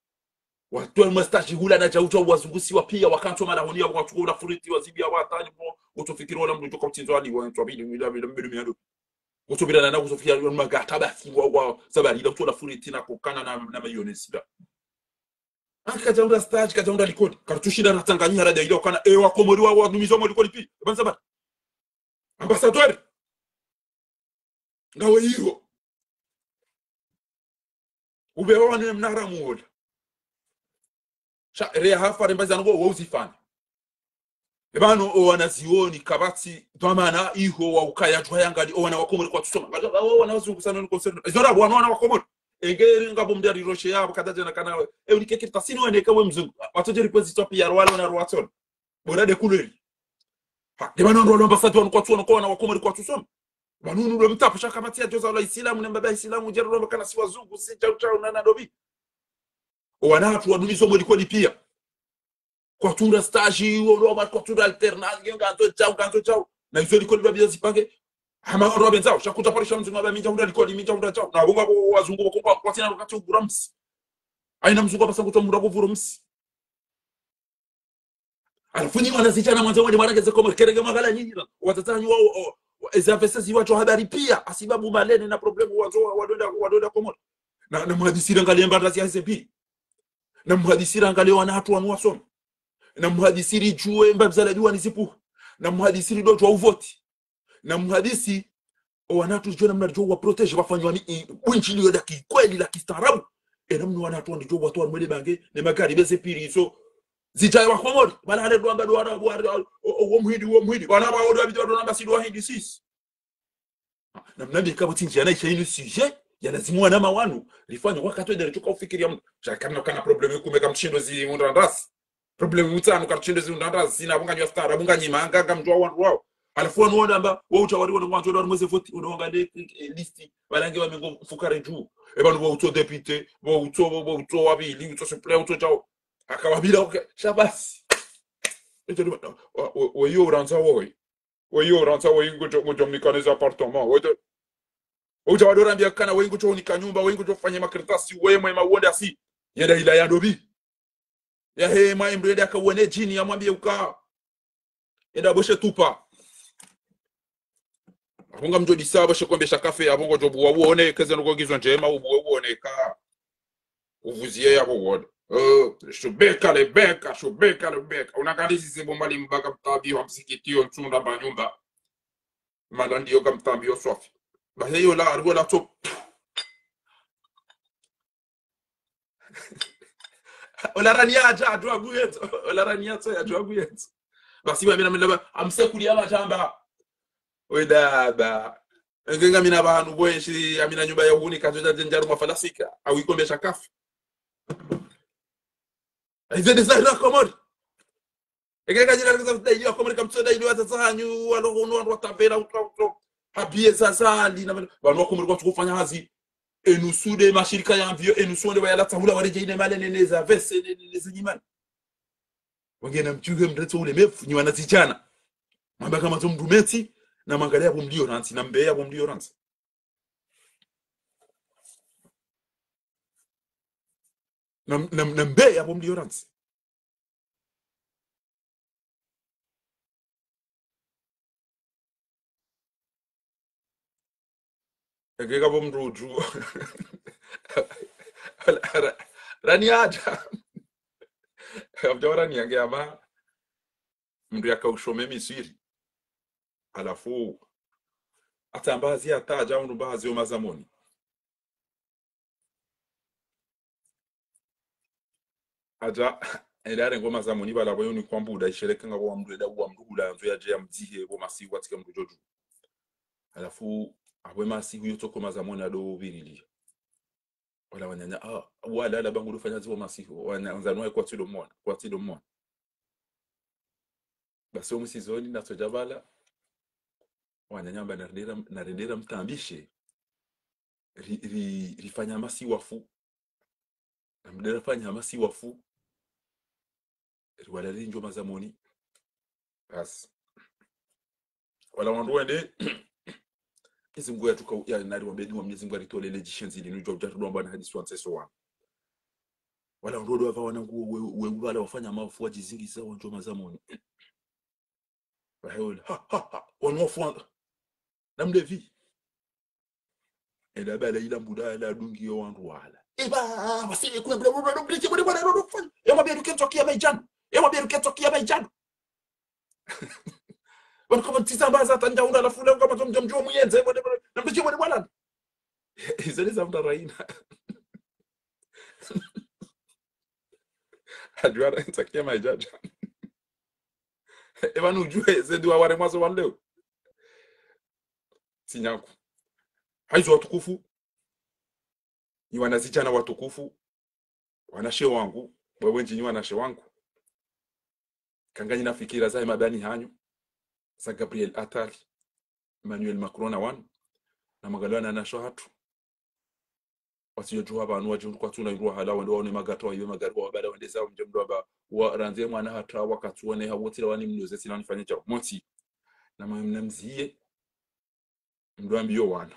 Watru wa stage hula na djau djau wazungusiwa pia, wakantso malahoni ya, watru wa furiti, wazibi ya watani, mo, utsofikiri wala mndru toka utsindzwa ni, wa, ntso bili, mila, mila, mila, mila, utsobila na, na, utsofikiri wa magata basi, wa, wa, sabari, ila utsola furiti na kokana na, na mayonnaise, la. Aka kadja hundra stage, kadja hundra likoli. Kartsu shinda na tsanganyiha la daila ukana, e, wa Komori wa, wa, numizo mo likoli pi. Ban sabari. Ambassadeur. Ngawe iyo. Ube wa wane mnara muola. Sha, re hafa remba zanu wo uzifanya. Epvanu o wanazioni kapvatsi dhwamana iho wa ukaya djwa yangali o wana wa Komori kwatsu soma. Ngadjo, o wana wazungu sana ni concerne. Izo ra wana, wana wa Komori. Engeri ngapvo mndru ari roshe yapvo kadha djana kana we. E, unikekiri tasini wene kawe mzungu. Watso djeri kwezi tsopi ya rwale wana rwatsona. Bora de kuleli. Ha, de pvanu ndo ambassadeur wanu kwatsu wanu kwa wana wa Komori kwatsu soma. Pvanu ndo mtapu sha kapvatsi ya djoza la Isilamu, ne mbaba Isilamu, djeri ndo kana si wazungu, si chau chau, na, na dobi. O wana hatru wanumizo mo likoli pia. Kwatsu hundra stage, wo ndo wa kwatsu hundra alternance, nge ngandzo chau, ngandzo chau. Na izo likoli babia zipange. Hama ndo wapvendzao, sha kutsa parisha mzungu wamba mi ndja hundra likoli, mi ndja hundra chau. Na wonga wo wazungu wakomba, kwatsina wakati ugura msi. Haina mzungu apvasa kutsa mura kuvuro msi. Halafu nyi wanazidjana mwandze mwende mwarenge ze Komori, kerenge mwangala nyinyi na. Watsatsa nyi wa, wa, wa, eze A V C zi watso habari pia, hasibabu malene na problème wazo wa, wadonda, wadonda Komori. Na, na mhadisi rangalie mba razi ya S P. Na mhadisi rangalie wana hatru wanu wasoma. Na mhadisi ridjuwe mba bzala diwani zipu. Na mhadisi ridodjuwa uvoti. Na mhadisi, o wana hatru ridjuwe namna ridjo wa protéger, wafanywa ni, i, bwindjiliyo la kikweli, la kistaarabu. E namna wana hatru ridjo watowa mwele bange, ne magari beze piri izo. Zidjaye wa Komori, bala hale ndo amba ndo wana, wa, wa, o, o, wo muhindi, wo muhindi. Wana wa, ndo wabidi wa, ndo namba si ndo wahindi sisi. Na mnambi kapvatsi ndjia na isha inu sujet, ya lazimu wana mawanu, rifanya wakati wende ritsoka ufikiri ya mndru. Sha kana, kana problème kume kamshindo zi hundra ndrazi. Problème mtsanu kamshindo zi hundra ndrazi, sina bunga nywa stara, bunga nyima, anga, anga mndru wa wandru wao. Halafu wanu wona amba, wo utsa wari wona mwandzo, wari mweze voti, wona wanga le, eh, liste, walange wa mengo mfukare dju. E pvanu wo utso député, wo utso, wo, wo utso wabili, utso suppléant, utso chao. Akawabila, okay, sha basi. Eto, wa, wa, wa, yo urandza woyi. Wewe urandza wewe ngudjo, ngudjo mnika neze appartement. Wewe to-, udja wadorambia kana wewe ngudjo unika nyumba, wewe ngudjo fanya makaratasi, wewe mwema uonde asi. Yenda ila ya ndobi. Ya he mwa mndru yende akawone djini, yamwambie uka. Yenda boshe tupa. Apvo ngamdjo disa boshe kombe sha kafe, apvo ngodjo buwa uone, keze nuko ngizo ndjema, ubuwe uone ka. Uvuziye yapvo wode. Eh, shubeka le beka, shubeka le beka. Unakadisi se bomba limbaka mtabi wa msikiti yo ntsunda mba nyumba. Malandi yo ka mtabi yo swafi. Bahe yo la, ariwo la tso. Ola rani ya dja, djwa guyeto. Ola rani ya tso ya djwa guyeto. Basi wa mina mina ba, amsekuli ya majamba. Weda ba. Nge ngamina pvanu bwe shi, amina nyumba ya uhuni, kazo dja djenjaru mafalasika. Awikombe sha kafe. Ize de zahira Komori. Eke kadjira kaza daili wa Komori kamtso daili wa zaza hanyu, walo hunu, walo watapela, utwa, utwa. Habie zaza, lina, pvanu wa Komori kwatsu kufanya hazi. Enusu de mashirika ya mvio, enusu wonde wa yala tsahula waredje ine male nene za vese, nene, nene za nyimani. Wangena mtsuhe mretso ule mefu, nyi wanazidjana. Mwamba kama zo mndru metsi, na mwangalie yapvo mlio rantsi, na mbeye yapvo mlio rantsi. Na, na, na mbeye yapvo mlio rantsi. Eke kapvo mndru udju. Ra-, rani hadja. Kapvadja rani yange ama. Mndru yaka ushome Misri. Halafu, hata mbazi hata hadja undru mbazi yo mazamoni. Hadja, ende harenge o mazamoni pvala pvo yo ni kwambuda, isheleke ngapvo wa mndru enda wa mndru hula yandzo yadje yamdzihe, pvo masihu watsike mndru djodju. Halafu, apvo masihu yo tsoko mazamoni hado pvirilia. Wala wananya, ah, wala, wala bangu ndo fanya ziwo masihu, wana, wandzani wahe kwatsi ndo mwana, kwatsi ndo mwana. Basi o msizoni natso dja pvala, wananya amba narendera, narendera mtambishe, ri, ri, rifanya masihu wafu. Namdera fanya masihu wafu. Riwala rindjo mazamoni. Basi. Wala wandru wende, Mnyezi Mungu yatuka, ya nari wambe dua Mnyezi Mungu aritolele djishenzi linu djwa udjari dua mbana hadisi wa ntseso wa. Wala wandru wende wapva wanangu we, we, we, wala wafanya mafu wadjizingiza wandjo mazamoni. Wahe wala, ha, ha, ha, wanu wafu wa-, na mlevi. Ela pvala ila mbuda ela dungi yo wandru wala. Eba, wasi, kuna mbuda, mbuda, mbuda, mbuda, mbuda, mbuda, mbuda, mbuda. Ewa beru ketso kia maidjanu. Ewa beru ketso kia maidjanu. Wanu kama ntsiza mbaza hata ndja unda halafu leo kama tomjo mjo muyenze, mbuda, mbuda, na mbuda, mbuda, mbuda. Izo ni za mbuda raina. Hadjuwa ra ntsakia maidjadja. Eba nudjuwe, ze dua waremwa zo wa leo. Tsi nyangu. Hayizo watukufu. Nyi wanazidjana watukufu. Wanashe wangu. Bwe wendji nyi wanashe wangu. Kanganyina fikira za emabani hanyu. Za Gabriel Attal. Emmanuel Macron na wanu. Na mangaliwa na nasho hatru. Wasi yo djuha pvanu wadji undru kwatsu na indru wahala wende waone magari wa iwe magari wa pvala wende zao mdje mndru amba wa randze mwana hata wakatsu wone ha wotsi la wani mnyoze sila nifanye chao. Motsi. Na ma-, na mziye. Mndru ambiyo wana.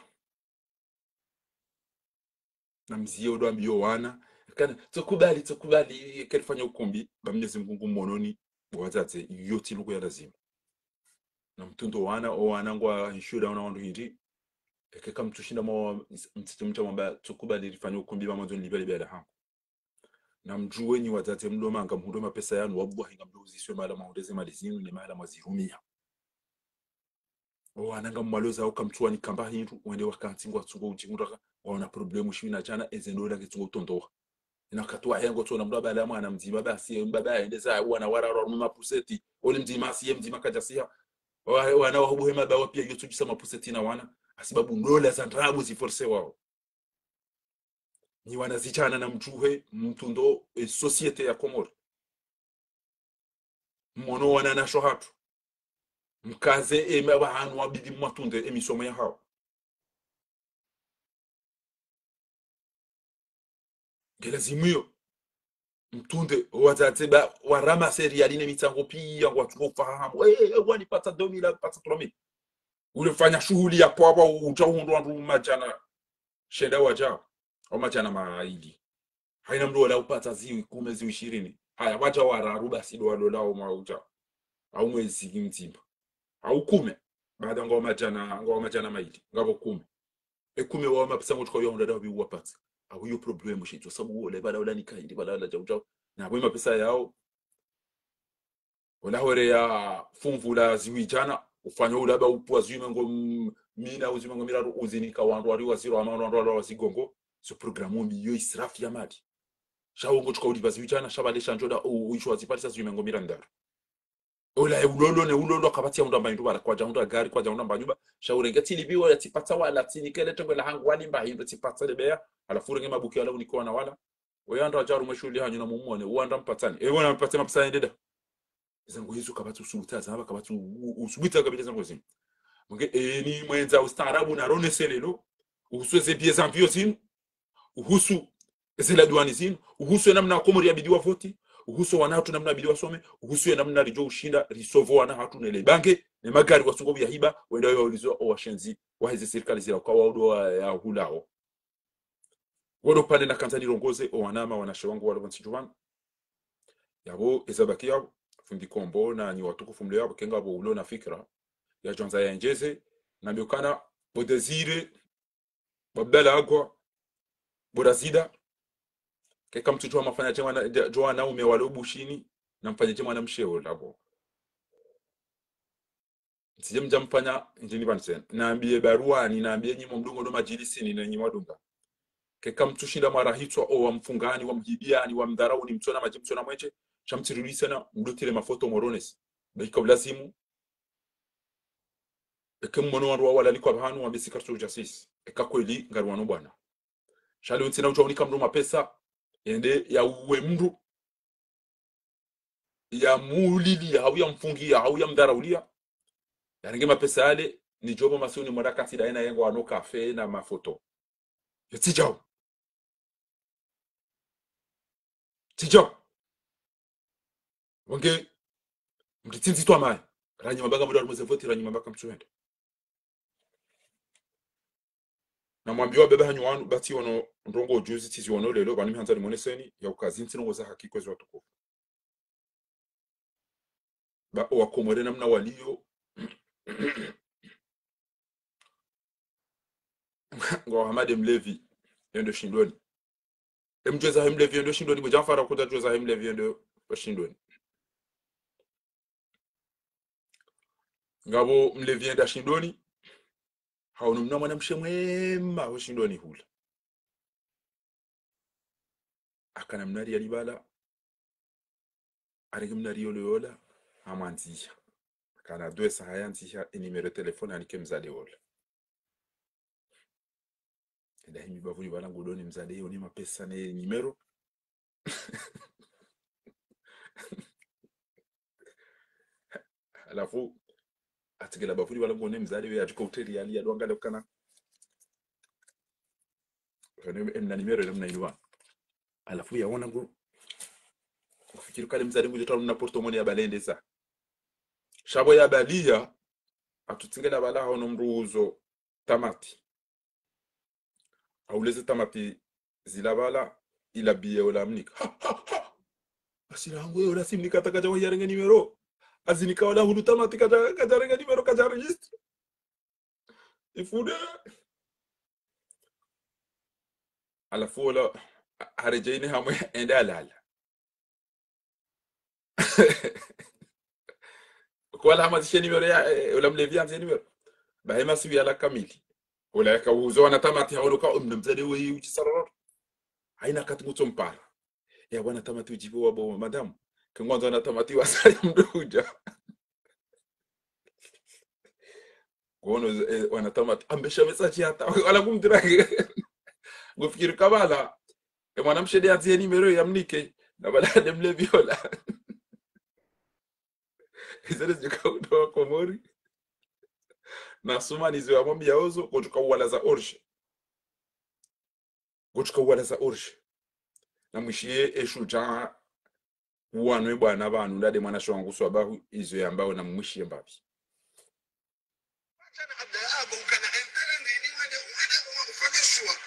Na mziye udo ambiyo wana. Kana, tsokubali, tsokubali, kerifanya ukumbi, ba Mnyezi Mungu ngu mononi, bo wadzadze, yo tsi luku ya lazima. Na mtundo wana, o wana ngwa inshura wana wandru hindri. Eke kamtsushinda mwa, mtsitsi mtsa mwamba, tsokubali rifanye ukumbi, ba mwandzo nilipve le bela hangu. Na mdjuwe nyi wadzadze mdo manga mhundre mapesa yanu, wallahi ngamdo uziswe mahala mwahundre ze mali zinu, ne mahala mwazirumia. O wana ngamwaloza uka mtsuwa ni kamba hindru, wende wakantsi ngwatsungo udjihundra ka, waona problemu shiwi na djana, eze ndola ngetsungo utondoha. Ina wakati wa hengo tsona mndru abala mwana mdzima, basi, mbaba yende za, wana wararu, warume mapuseti, oli mdzima, asiye mdzima kadjasiha. Wa-, wana wahubuhe mabawa piya, yo tsudjisa mapuseti na wana. Hasibabu ndola za ndrabo ziforse wao. Nyi wanazidjana na mdjuhe, mtundo, e société ya Komori. Mwono wananasho hatru. Mkaze e ma-, wahanu wabidi mwatunde e misomo ya hawo. Ngelazimu iyo. Mtunde, wadzadze ba, waramase riyali ne mitsango piya, ngwatsuko ufahamu. Eh, eh, eh, wani pata deux mille, pata trois mille. Ule fanya shuhuli ya pwapwa, udja uhundru wandru madjana shenda wadja, au madjana mayili. Hayina mndru ola upata ziwi kume, ziwi shirini. Haya, wadja wararu basi ndo walola o mwa udja. Au mwezi mdzima. Au kume. Baada ngwa madjana, ngwa madjana mayili. Ngapvo kume. E kume wa mapesa ngo tsuka yo hundra dawa bi wapatsa. Au yo problème shitso. Sabu wola, pvala ola ni kahindi, pvala ola djau djau. Na pvo mapesa yao. Ola hwere ya funvu la ziwi djana, ufanya ulaba upvwa ziwi mengo m-, mina, uziwi mengo miraru, uzinika wandru wari waziro, ama wandru wari wazigongo, zo programu mbi yo israfu ya mali. Sha wongo tsuka ulipva ziwi djana, sha pvale sha ndjoda, u-, uisho wazipalisa ziwi mengo mirandaru. Ola e ulolo ne ulolo, kapvatsi ya hundra mba hindru pvala, kwadja hundra gari, kwadja hundra mba nyumba, sha urenge tsilipviwa ya tsipatsa wala, tsinikele tengwe la hangu walimba hindru, tsipatsa lebeya, halafu urenge mabuki wala unike wana wala, Oya ndo adja harumwa eshuhuli hanyu na mumwone, uwandra mpatsani. Ewe na mpatse mapesa yendeda. Ezango hizo kapvatsi usubuta, zamba kapvatsi u-, u-, usubuta kabisa ezango zinu. Mwange, eni mwendza ustaarabu na roneselelo, uhusu eze biye za mvio zinu, uhusu eze la duwani zinu, uhusu enamna Komori yabidi wavoti, uhusu wana hatru namna yabidi wasome, uhusu enamna ridjo ushinda risovo wana hatru nele bange, ne magari watsungo pvia hiba, wenda yo waulizo owashenzi, waheze sirikali zila, kwa waudo wa, ya hulao. Wodo pvale nakandza nirongoze, owanama, wanashe wangu, walo pvontsi djuu pvanu. Yapvo, ezabaki yapvo, fundi Kombo, na nyi watukufu mlio yapvo, kengapvo ulo na fikira, yadjwandza yaendjeze, nambe ukana, bo Désiré, Bo Abdallah Agwa, bo Razida, keka mtsudjuwa mfanye dje mwana, dje, dje wanaume walo Bushini, na mfanye dje mwanamshe ola bo. Mtsidje mdja mfanya ndjini pvanu tsena. Nambiye baruwani, nambiye nyi mdungo no madjilisini, na nyi mdunga. Keka mtsushinda mwarahitswa, o wamfungani, wamhibiani, wamdharauni, mtsona madji, mtsona mwenje, sha mtsirilise na mdotile mafoto mworonese. Ba ika ulazimu, eke mmono wandru wawalalikwa pvanu, wambe si kartsu ujasisi. Eka kweli, ngari wano bwana. Sha leo ntsina udjuwa unika mndru mapesa, yende yauwe mndru, yamulilia, hau yamfungia, hau yamdharaulia. Yarenge mapesa yale, nidjo bo masiuni mwanda kantsi daye na yengo wano kafe na mafoto. Yo tsidjau. Tsidjau. Wange, mndri tsindzi twa mayi. Ranyi mabaka mndru arumuze voti, ranyi mabaka mtsuwende. Na mwambiwa bebe hanyu wanu, bati wano ndrongo ujuzi tizi wano lelo, pvanu mihandza limoneseni, ya ukazi ntsi ndrongo za haki kwezi watukufu. Ba, owakomori namna waliyo, ngo Hamade Mlevi, yendo shindoni. Emdjuweza he Mlevi yendo shindoni, bo Djanfara kudja djuweza he Mlevi yendo shindoni. Ngapvo Mlevi yenda shindoni, hawono mna mwanamshe mwema, ho shindoni hula. Akana mnari yalibala, arenge mnari yolo yola, amwandziha. Akana dwesa hayandziha, e numéro téléphone, anike mzade wola. Enda himi bapvuli pvala ngudoni mzade yoni mapesa ne numéro. Halafu, atsingela bapvuli pvala ngone mzade we, atsiko uteli yali yadwangale ukana. Kane emna numéro, emna inuwa. Halafu yawona ngu, ngufikiri kale mzade ngudjo tala mna porte-monnaie ya balendesa. Sha bo yabaliya, atsutsingela pvala hawono mndru uzo tamati. Auleze tamati zila pvala, ila biye ola amnika. Ha, ha, ha. Basi rangu ye ola simnika ta kadja wa yarenge numéro. Azinika ola hulu tamati kadja, kadja renge numéro, kadja registre. Ifude. Halafu ola, ha, haredjei ne hamwe ende halala. Kwala hamazishe numéro ya, eh, ola Mlevi yandzihe numéro. Bahe masiwi yala kamili. Ola yaka uzo wana tamati hawono ka, omna mzade we uji sarororo. Hayina kati ngutso mpara. Ya wana tamati ujibu wa bo madame. Kengwandzo wana tamati wasaya mndru udja. Ngono, eh, wana tamati. Ambesha message hata. Wala kumtira. Ngufikiri ka pvala. E mwanamshe nde yandzihe numéro yamnike. Na pvala nde Mlevi ola. Izo nde zidjoka utowa Komori. Na suma nizo ya mwambiya ozo, kotsuka uwalaza orshe. Kotsuka uwalaza orshe. Na mwishiye eshudja uwanwe bwana pvanu, ndade mwana shwangu swabahu izo yambao na mwishiye mbapvi. Machana Abdallah Agwa ukana intérêt ndini wende, wende ufanye choix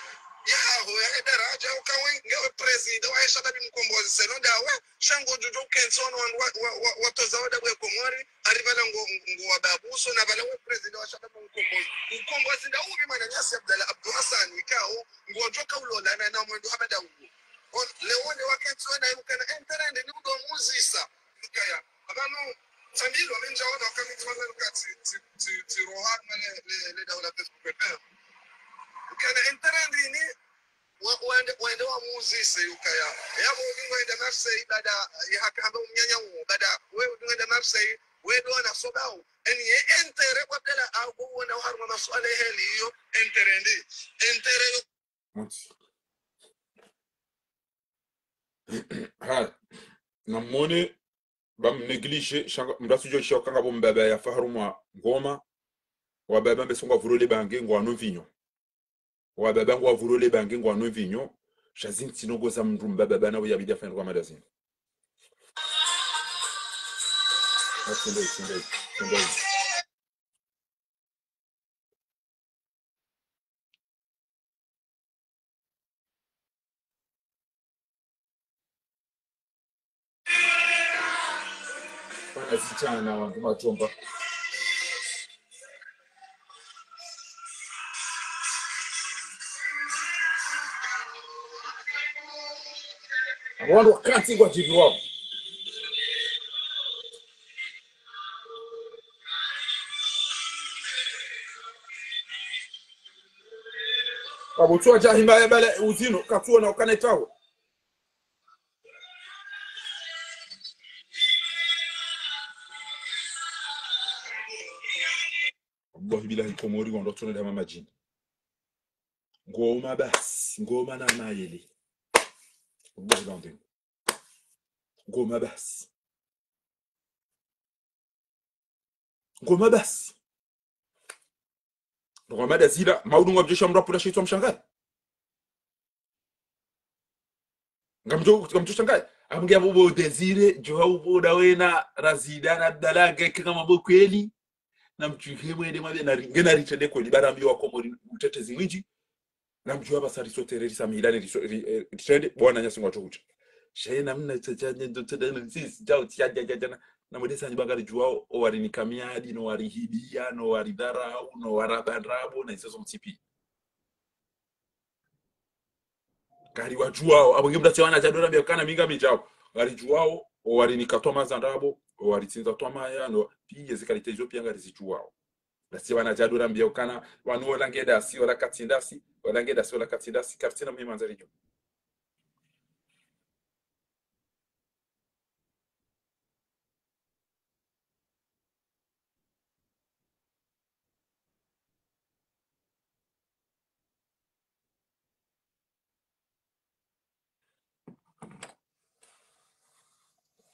yaho ya daraja ukawe ngewe président wa Shababi Mkombozi, seno ndawe sha ngodjo ukentsi wanu wandru wa, wa, wa, watoza wadabu ya Komori, hari pvala ngo, ngo wababuso, na pvala we président wa Shababi Mkombozi. Mkombozi nda ubi mwananyasi Abdallah Abdou Hassan, ikao, ngodjoka ulolana na mwendo habada uwo. Leo nde wakentsi wena ukana intérêt ndini udo muzisa. Ukaya. Apvanu, tsambilwa mendja wana wakami tsi wana luka tsi, tsi, tsi, tsi roha na le, le, le daula pesi kupepera. Ukana intérêt ndini, wa, wende, wende wamuzise ukaya. Yapvo udi ngwenda Marseille baada, yahaka hamba umnyanya uwo, baada, we udi ngwenda Marseille, we ndo wana sobao. Eni ye intérêt kwa Abdallah Agwa uwona harumwa masuala heli iyo, intérêt ndi. Intérêt yo. Mutsi. Haya. Na mwone, ba mnégligé, shanga, mndru asudjo isha ukanga bo mbaba yafa harumwa ngoma, wababa mbe songwa vurole bange, ngwano mvinyo. Wababa ngwa vurole bange, ngwano mvinyo, sha zintsi ndrongo za mndru mbaba bana we yabidi afanye kwa madazini. Atsunde, tsunde, tsunde. Wana zichana wangu matomba. Wandru wakantsi ngwadjibiwao. Wabutwa djahima ya bale uzino, katsuona ukana itawo. Wallahi billahi Komori wandru watsona dama madjini. Ngoma basi, ngoma na mayele. Wallahi billahi. Ngoma basi. Ngoma basi. Ngoma da zila, maudu ngwamdjosha mndru apvula shitswa mshangayi. Ngamdjo, ngamdjo shangayi. Amge abubo Désiré, djuha ubo dawena, Razida na Abdallah, nge kika mambo kweli. Na mdjuhe mwende mwambe, na ri-, nge na ritsende kweli, bara mbiyo wa Komori, utetezi mwindji. Na mdjuha basa risotere, risamilane, riso-, ri-, eh, ritsende, bwana nyasi ngwatso hudja. Shaye na mna tsa-, tsa-, tsa-, tsa-, tsa-, tsa-, tsa-, tsa-, tsa-, tsa-, na mwende sanyi bangari djuwao, o wari ni kamiadi, no wari hidiya, no wari dharau, no wari abandrabo, na izo zo mtsipi. Kari wadjuwao, abo nge mdatsi wana djadora mbiya kana mi ngami djao. Kari djuwao, o wari ni katwa mazandrabo, o wari tsindza twa maya, no, piye zi qualité izo piya ngari zidjuwao. Nasi wana djadora mbiya ukana, wanu ola nge dasi, ola katsi ndasi, ola nge dasi, ola katsi ndasi, karitsina mwe mandzari djo.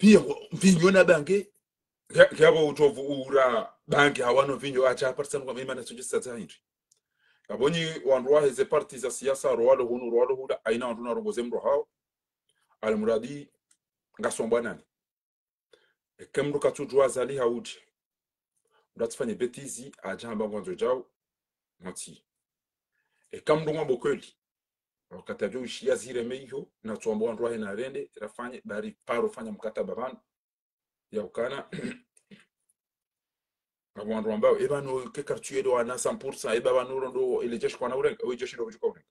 Piya ngo, mvinyo na bange, nge, nge abo utsovu ura bange hawano mvinyo acha aparisa nukwa mima na sujisa za hindri. Abo nyi wandru wahe ze parti za siyasa, rowalo hunu, rowalo hula, ayina wandru na rongoze mndru hawo. Alimuradi, ngasombwa nani. Eke mndru katsudjuwa Azali haudje. Mndru atsifanye bêtise, adja hamba ngwandzo djao, motsi. Eka mndru ngwambo kweli. Wakati adjo ushiya zireme iho, natsuwambo wandru wahe na rende, rafanye, bari paro fanya mkataba pvanu. Ya ukana, abo wandru wambao, eba no ke kartsu yele wana cent pour cent, eba pvanu rondo, ele jeshi kwana urenga, owe jeshi ndo mdjuka urenga.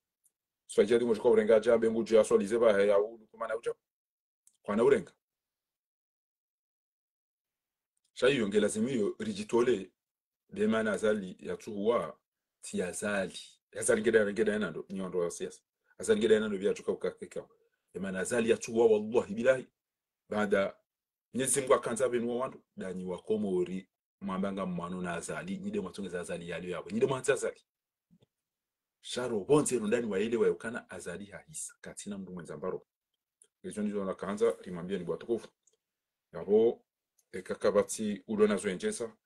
Swa jadi mdjuka urenga, adja, bengu dju ya swalize ba, ya ulu, kumana udja. Kwana urenga. Sha iyo nge lazimu iyo ridjitole, be mana Azali yatsuhuwa, tsi Azali. Azali ngeda, ngeda yanando, nyi wandru wa siyasa. Azali ngeda yanando biya tsuka ukakeka. Be mana Azali yatsuhuwa, wallahi billahi. Baada, Mnyezi Mngu akandza benu wa wandru, danyi wa Komori, mwamba ngamwano na Azali, nyi de mwatsongeza Azali yaliyo yabo. Nyi de mwatsi Azali. Sha ro, pvondze ro ndani wayelewa ya ukana Azali hahisa, katsina mndru mwendza mbaro. Ezo ndizo nakandza rimwambiye ni bwa tukufu. Yabo, eka kapvatsi ulo nazo endjesa.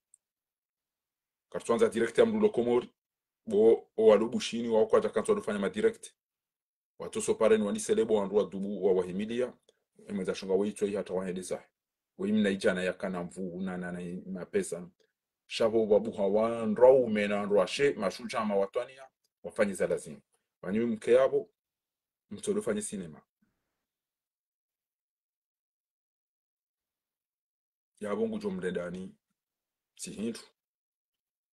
Karitswandza direct ya mndru ulo Komori. Bo, o walo Bushini, wao kwadja kantsi walo fanya ma direct. Watsoso pareni wanisele bo wandru wa dubu wa wahimiliya. Emwendza shonga weitswa ihata wahende zahe. Weimna idjana yakana mvu, na, na, na, mapesa. Sha bo babuha wandru waume na wandru washe, mashudja ma watwaniya, wafanye za lazimu. Wanyu mke yabo, mtsolo fanye sinema. Yabo ngudjo mrendani, tsi hindru.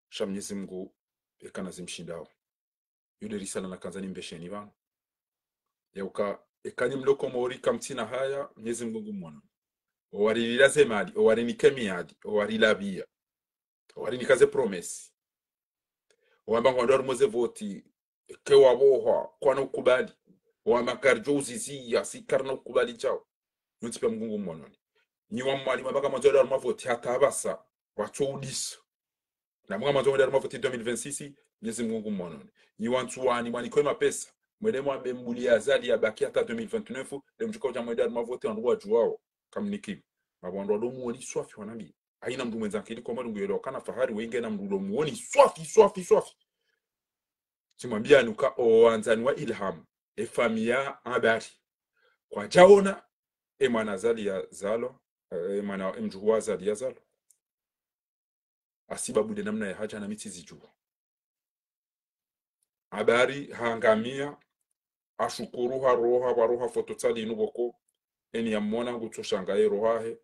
Sha Mnyezi Mngu, eka na zimshindao. Yo de risala nakandza nimbesheni pvanu. Ya uka, eka nyi mlo Komori kamtsina haya, Mnyezi Mngu ngumwono. Owarilila ze mali, owarinike miadi, owarilabiya. Owarinika ze promesse. Owamba ngwandao harumwa ze voti, eke wabohwa, kwana ukubali. Owamba karidjo uziziya, si karina ukubali djao. Nyontsi piya Mngu ngumwononi. Nyi wa Mwali mwamba kamwandzo wende harumwa voti hata apvasa, watso udisa. Na mwa mwandzo mwende harumwa voti deux mille vingt-six, Mnyezi Mngu ngumwononi. Nyi wa Ndzuwani mwanikwe mapesa, mwende mwambe mbuli ya Azali yabaki hata deux mille vingt-neuf, de mdjuka udja mwende harumwa voti wandru wadjuwao, kamnikiwa. Mapvo wandru walo muoni swafi wanambi. Haina mndru mwendza nkili Komori nguyelewa kana Fahari wenge na mndru ulo muoni swafi, swafi, swafi. Tsimwambiyani uka owandzani wa Ilham, efamiya Abari. Kwadjaona, emwana Azali yazalwa, emwana, emdjuhu wa Azali yazalwa. Hasibabu de namna yahadja na mi tsizidjuwa. Abari hangamiya, hashukuru, haroha, pvaroha foto tsali inu boko, eni yamwona ngutso shanga ye roha he.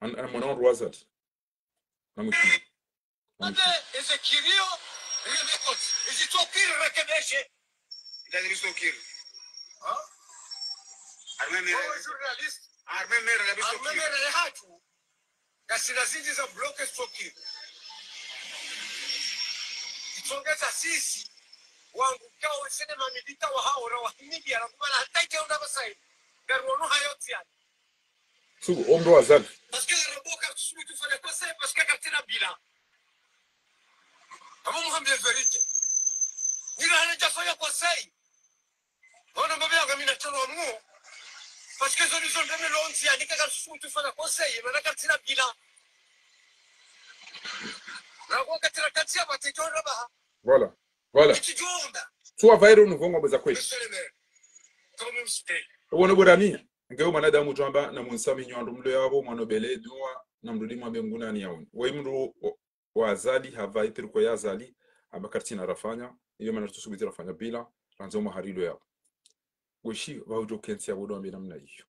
An-, an mwana wandru wa Azali. Namwiki. Namwiki. Eze kilio, eze kilio, eze tsokiri rekebeshe. Ila eze tsokiri. Ha? Harumwa mera. Wewe journaliste. Harumwa mera na biso. Harumwa mera ya hatru. Ngasina zindji za bloquer stock. Itsongeza sisi. Wangu kao sene mamilita wa hao ra wahimidi ya rangu mana hata ike unda basai. Ngaruono hayo tiani. Sugu, ombe wa Azali. Parce que le robot ka tusulu tufanya conseil, parce que kartsina bilan. Amo muhambie vérité. Nila hana djafanya conseil. Wana mbabe yanga mina talo amu. Parce que zoni zonde me lonzi, ya nika kartsusulu tufanya conseil, mana kartsina bilan. Na kwa kartsina kartsi ya batito rabaha. Voilà. Voilà. Eti djomba. Tsuwa vairo nuvongo bweza kweli. Monsieur le maire, quand même, c'était. Uwono burani. Ngeyo mwanadamu djwamba na munsami nyo wandru mlo yabo, mwana bele dua, na mrudi mwambe nguna ni yaoni. Wayi mndru wa, wa Azali, hava itiriko ya Azali, amba kartsina rafanya, iyo mana tusubuti rafanya bilan, randzo maharilo yabo. Weshi, vahudjo kentsi yabo ndo ambe namna iyo.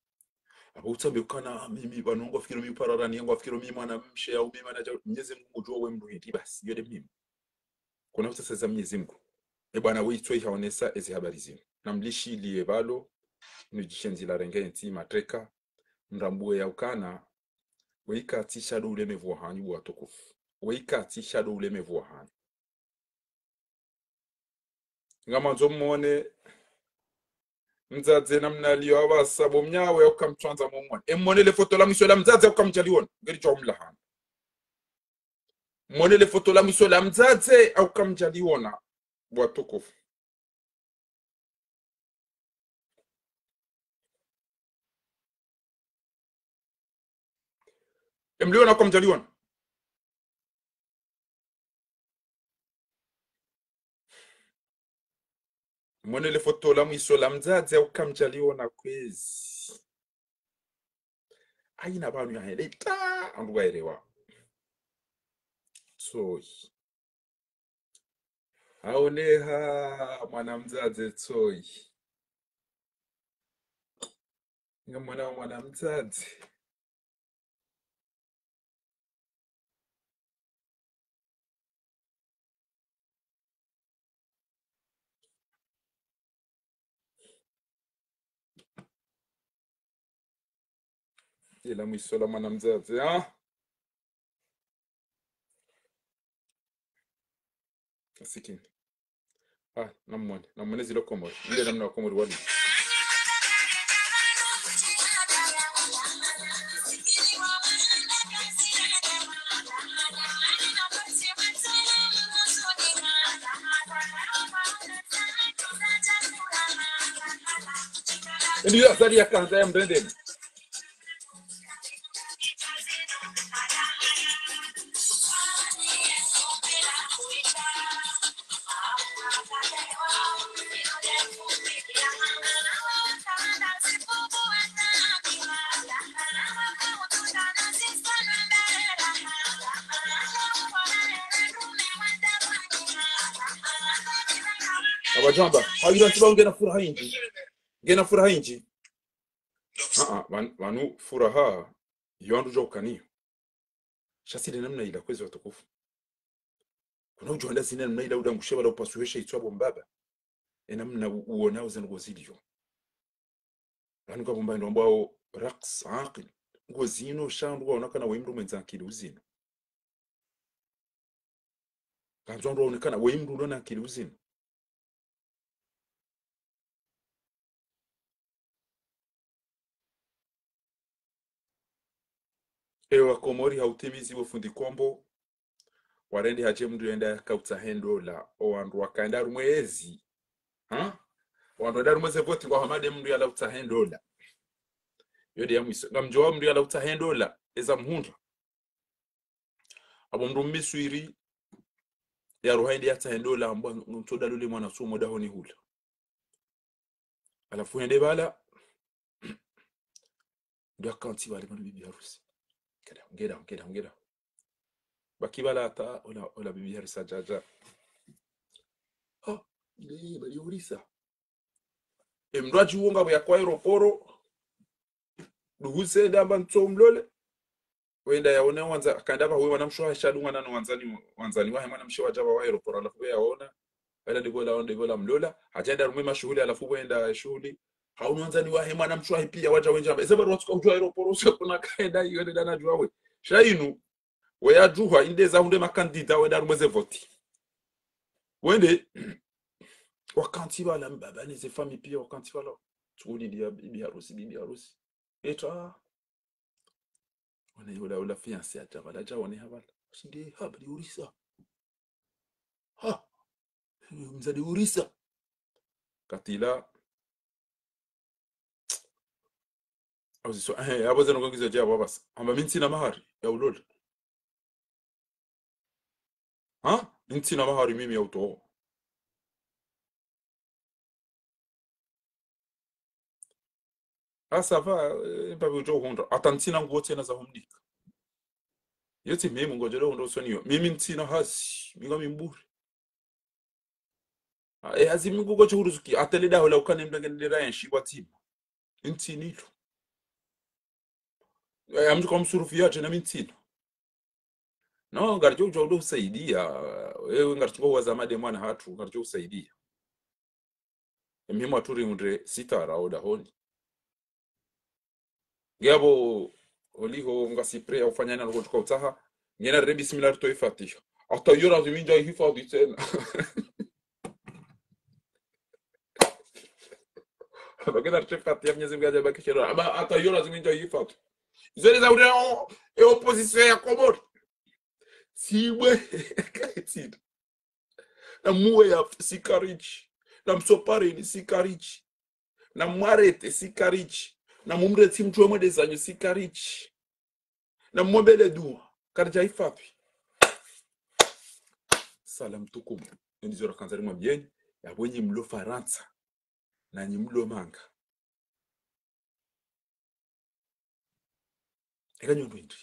Abo utsambe ukana, mimi, pvanu ngwafikiro mi upararani, ngwafikiro mi mwanamshe ya umi mwana dja, Mnyezi Mungu djuwa we mndru hindri, basi, iyo nde muhimu. Kuna utsaseza Mnyezi Mungu. E bwana we itswa ihaonesa ezi habari zinu. Na mlishi liye balo, nudjishenzi la renge ntsi mateka, mrambuwe ya ukana, we ikatsi shado ulemevu wa hanyu bo watukufu. We ikatsi shado ulemevu wa hanyu. Ngamandzo mwone, mdzadze namna liyo abasa bo mnyawe au kamtswandza mwone. E mwone le foto la mwiso la mdzadze au kamdjaliona. Ngeri djwa umla hanu. Mwone le foto la mwiso la mdzadze au kamdjaliona. Bo watukufu. E mliona au kamdjaliona. Mwone le foto la mwiso la mdzadze au kamdjaliona kwezi. Ayina pvanu yahende ta, wandru waelewa. Tsoyi. Haoneha mwana mdzadze tsoyi. Nge mwana wa mwana mdzadze. Ila mwiso la mwana mdzadze, ha? Masikini. Ah, namwone, namwone zilo Komori. Ile namna wa Komori wali. Ndiyo Azali ya kanza ya mrendeni. Abadjwamba, hawira ntsiba ngena furaha indji. Ngena furaha indji. Ah, ah, pvan-, pvanu furaha, iyo wandru djwa ukaniyo. Sha tsi le namna ila kwezi watukufu. Kuna udjo handa zine namna ila uda ngushe pvala upasuhesha itswa bo mbaba. E namna u-, uona uze ngo ziliyo. Pvanu kapvo mba ndo ambao raqs aqil. Ngo zino sha ndo waona kana we mndru mwendza akili uzino. Kandzo ndo waone kana we mndru ulo na akili uzino. Ewa Komori ha utimizi wo fundi Kombo. Warende hadje mndru yenda yakautsahe ndola. O wandru wakaenda harumwa ezi. Ha? O wandru wenda harumwa eze voti ngwa hamade mndru yalautsahe ndola. Yo nde ya mwiso. Ngamdjuwa mndru yalautsahe ndola. Eza mhundra. Apvo mndru Mmiswiri, yaruha yende yatsahe ndola, amba, "Ntsoda lole mwana tsumo dahoni hula." Halafu hende pvala, ndo yakantsi pvale pvanu bibi harusi. Ngeda, ngeda, ngeda, ngeda. Baki pvala hata ola, ola bibi harusi hadja hadja. Ha, nde, bali hurisa. E mndru hadji uonga pvo ya kwa aéroport. Duhuse nda amba ntso mlole. Wenda yaona wandza, kaenda pvahuwe mwanamshe wahe sha dunga nano wandzani, wandzani wahe mwanamshe wadja pva wa aéroport, halafu pvo yaona. Wenda ndipvo la, ndipvo la mlola. Hadja enda harumwa mashuhuli, halafu pvo enda shuhuli. Hau nwandzani wahe mwana mshe wahe pia wadja wendji amba. Eze barua tsuka udjuwa aéroport, usa kuna kaenda iyo nde dana djuwa we. Sha inu, we yadjuha, inde za hunde makandida, wenda harumwa eze voti. Wende, wakantsi pvala mbaba, neze famiyi pia, wakantsi pvala. Tsuku lili ya bibi harusi, bibi harusi. Eta. Wana ula, ula fiancé yadja pvala, yadja wone ha pvala. Shinde, ha, bali urisa. Ha. Mdzadze urisa. Katila. Au ziso, eh, abo zeno kongizo dja abo basi. Amba mi ntsina mahari ya ulola. Ha? Mi ntsina mahari mimi ya utowa. Ah, ça va, eh, mpaka udjo hundra. Hata ntsina nguo tsena za humnika. Yo tsi mimi ngodjo le hundra usoni yo. Mimi ntsina hazi, mi ngami mbure. Ah, e hazi mi ngodjo huruzuki. Hata le daho la ukane mdenge ndera yenshi kwa tima. Ntsini tu. Eh, amdjo kwa msurufu ya tsena mi ntsina. No, ngaridjo udjo udo usaidia. Wewe ngaridjo uwaza made mwana hatru, ngaridjo usaidia. Emi mwaturi undre sitara oda honi. Ngiapvo oliho ngasi prêt ya ufanya na ngodjo utsaha. Ngena re bismillah ritowe Fatiha. Hata yo lazima ndja ihifadhi tsena. Amba kena ritowe Fatiha, Mwenyezi Mungu yadja baki shero. Amba hata yo lazima ndja ihifadhi. Izo nde za ule o-, e opposition ya Komori. Sibwe, kaitsina. Na muwe ya sikarichi. Na msopareni sikarichi. Na mwarete sikarichi. Na mumreti mtru we mwende zanyu sikarichi. Na mwombele dua. Karidja hifadhi. Salam tukumu. Yo ndizo rakandza rimwambieni. Ya wenyi mlo Farantsa. Na nyi mlo manga. Eka nyo ndo indri.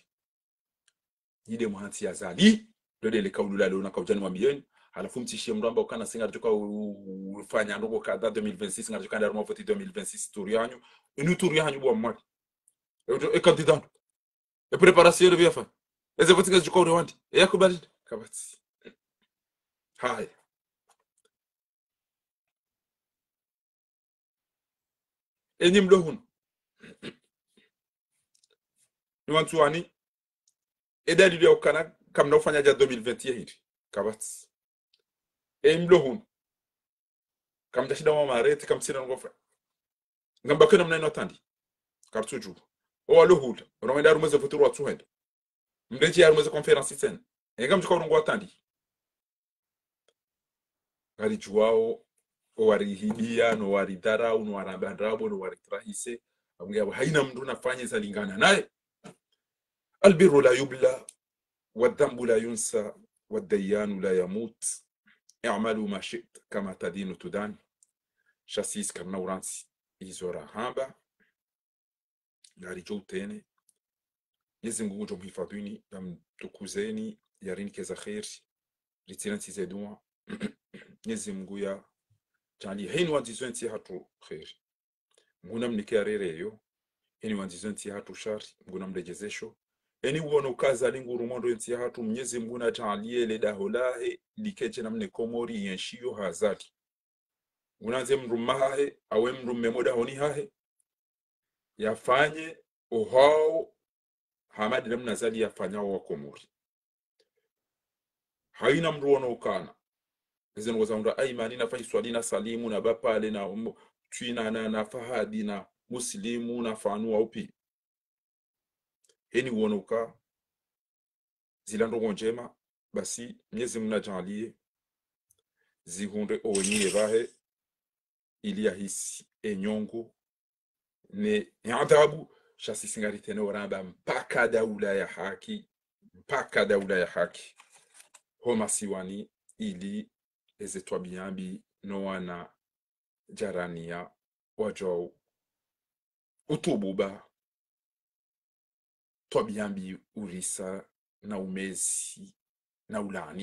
Nyi nde mwahantsi ya Azali, ndo nde le kaulu la leo na kaudja nimwambieni. Halafu mtsishiye mndru amba ukana si ngaridjo ka u-, ufanya ndrongo kadha deux mille vingt-six, ngaridjo ka nda harumwa voti deux mille vingt-six, turi hanyu. Inu turi hanyu bwa mwali. E, e candidat. E préparation le biafa. Eze voti ngazidjo ka ure wandi. E yakubali. Kapvatsi. Haya. Enyi mlo hunu. Ni wantsuwani. E dalili ya ukana kamna ufanya dja deux mille vingt ya hindri. Kapvatsi. Enyi mlo hunu. Kamdja shinda mwa marete, kamtsina ngofa. Ngamba kena mna ino atandi. Kartsudju. O walo hula. Rongo enda harumwa eze voti rwatsuhenda. Mredjeyi harumwa eze conférence tsena. Enga mdjuka urongo atandi. Ngaridjuwao, o warihibiya, no waridharau, no waramba ndrabo, no waritrahise. Abunge abo haina mndru nafanye zalingana naye. البر لا يبلى، والذنب لا ينسى، والديان لا يموت. اعملوا ما شئتم، كما تدين تدان. Sha sisi karina urantsi izo rahamba. Ngaridjo utene. Mwenyezi Mungu ngudjo mhifadhwini, yamtukuzeni, yarinike za kheri, ritsina ntsi ze dua. Mwenyezi Mungu ya djaliye heni wandzizo entsi yahatru kheri. Mungu namnike ya rereyo, heni wandzizo entsi yahatru shari, Mungu namredjezesho. Heni uwono kaza linguru mondo entsi yahatru, Mwenyezi Mungu nadjaliye le daho lahe, likedje namna Komori yenshiyo ha Azali. Ngunandze mndru mma hahe, awe mndru mme mo dahoni hahe, yafanye ohao hama de namna Azali yafanya owa Komori. Haina mndru wono ukana. Eze ndrongo za undra Aimani na Faiswali na Salimu na Bapale na um, Twina na, na Fahadi na Muslimu na Fanu wa upi. Heni uwono uka zila ndrongo ndjema, basi Mwenyezi Mungu nadjaliye zihundre owenyi ye pvahe, ili yahisi enyongo ne, ne adhabu, sha sisi ngaritene oramba mpaka daula ya haki, mpaka daula ya haki. Ho masiwani ili eze twabiya mbi no wana djaraniya wadjau utububa twabiya mbi urisa na umezi na ulaani.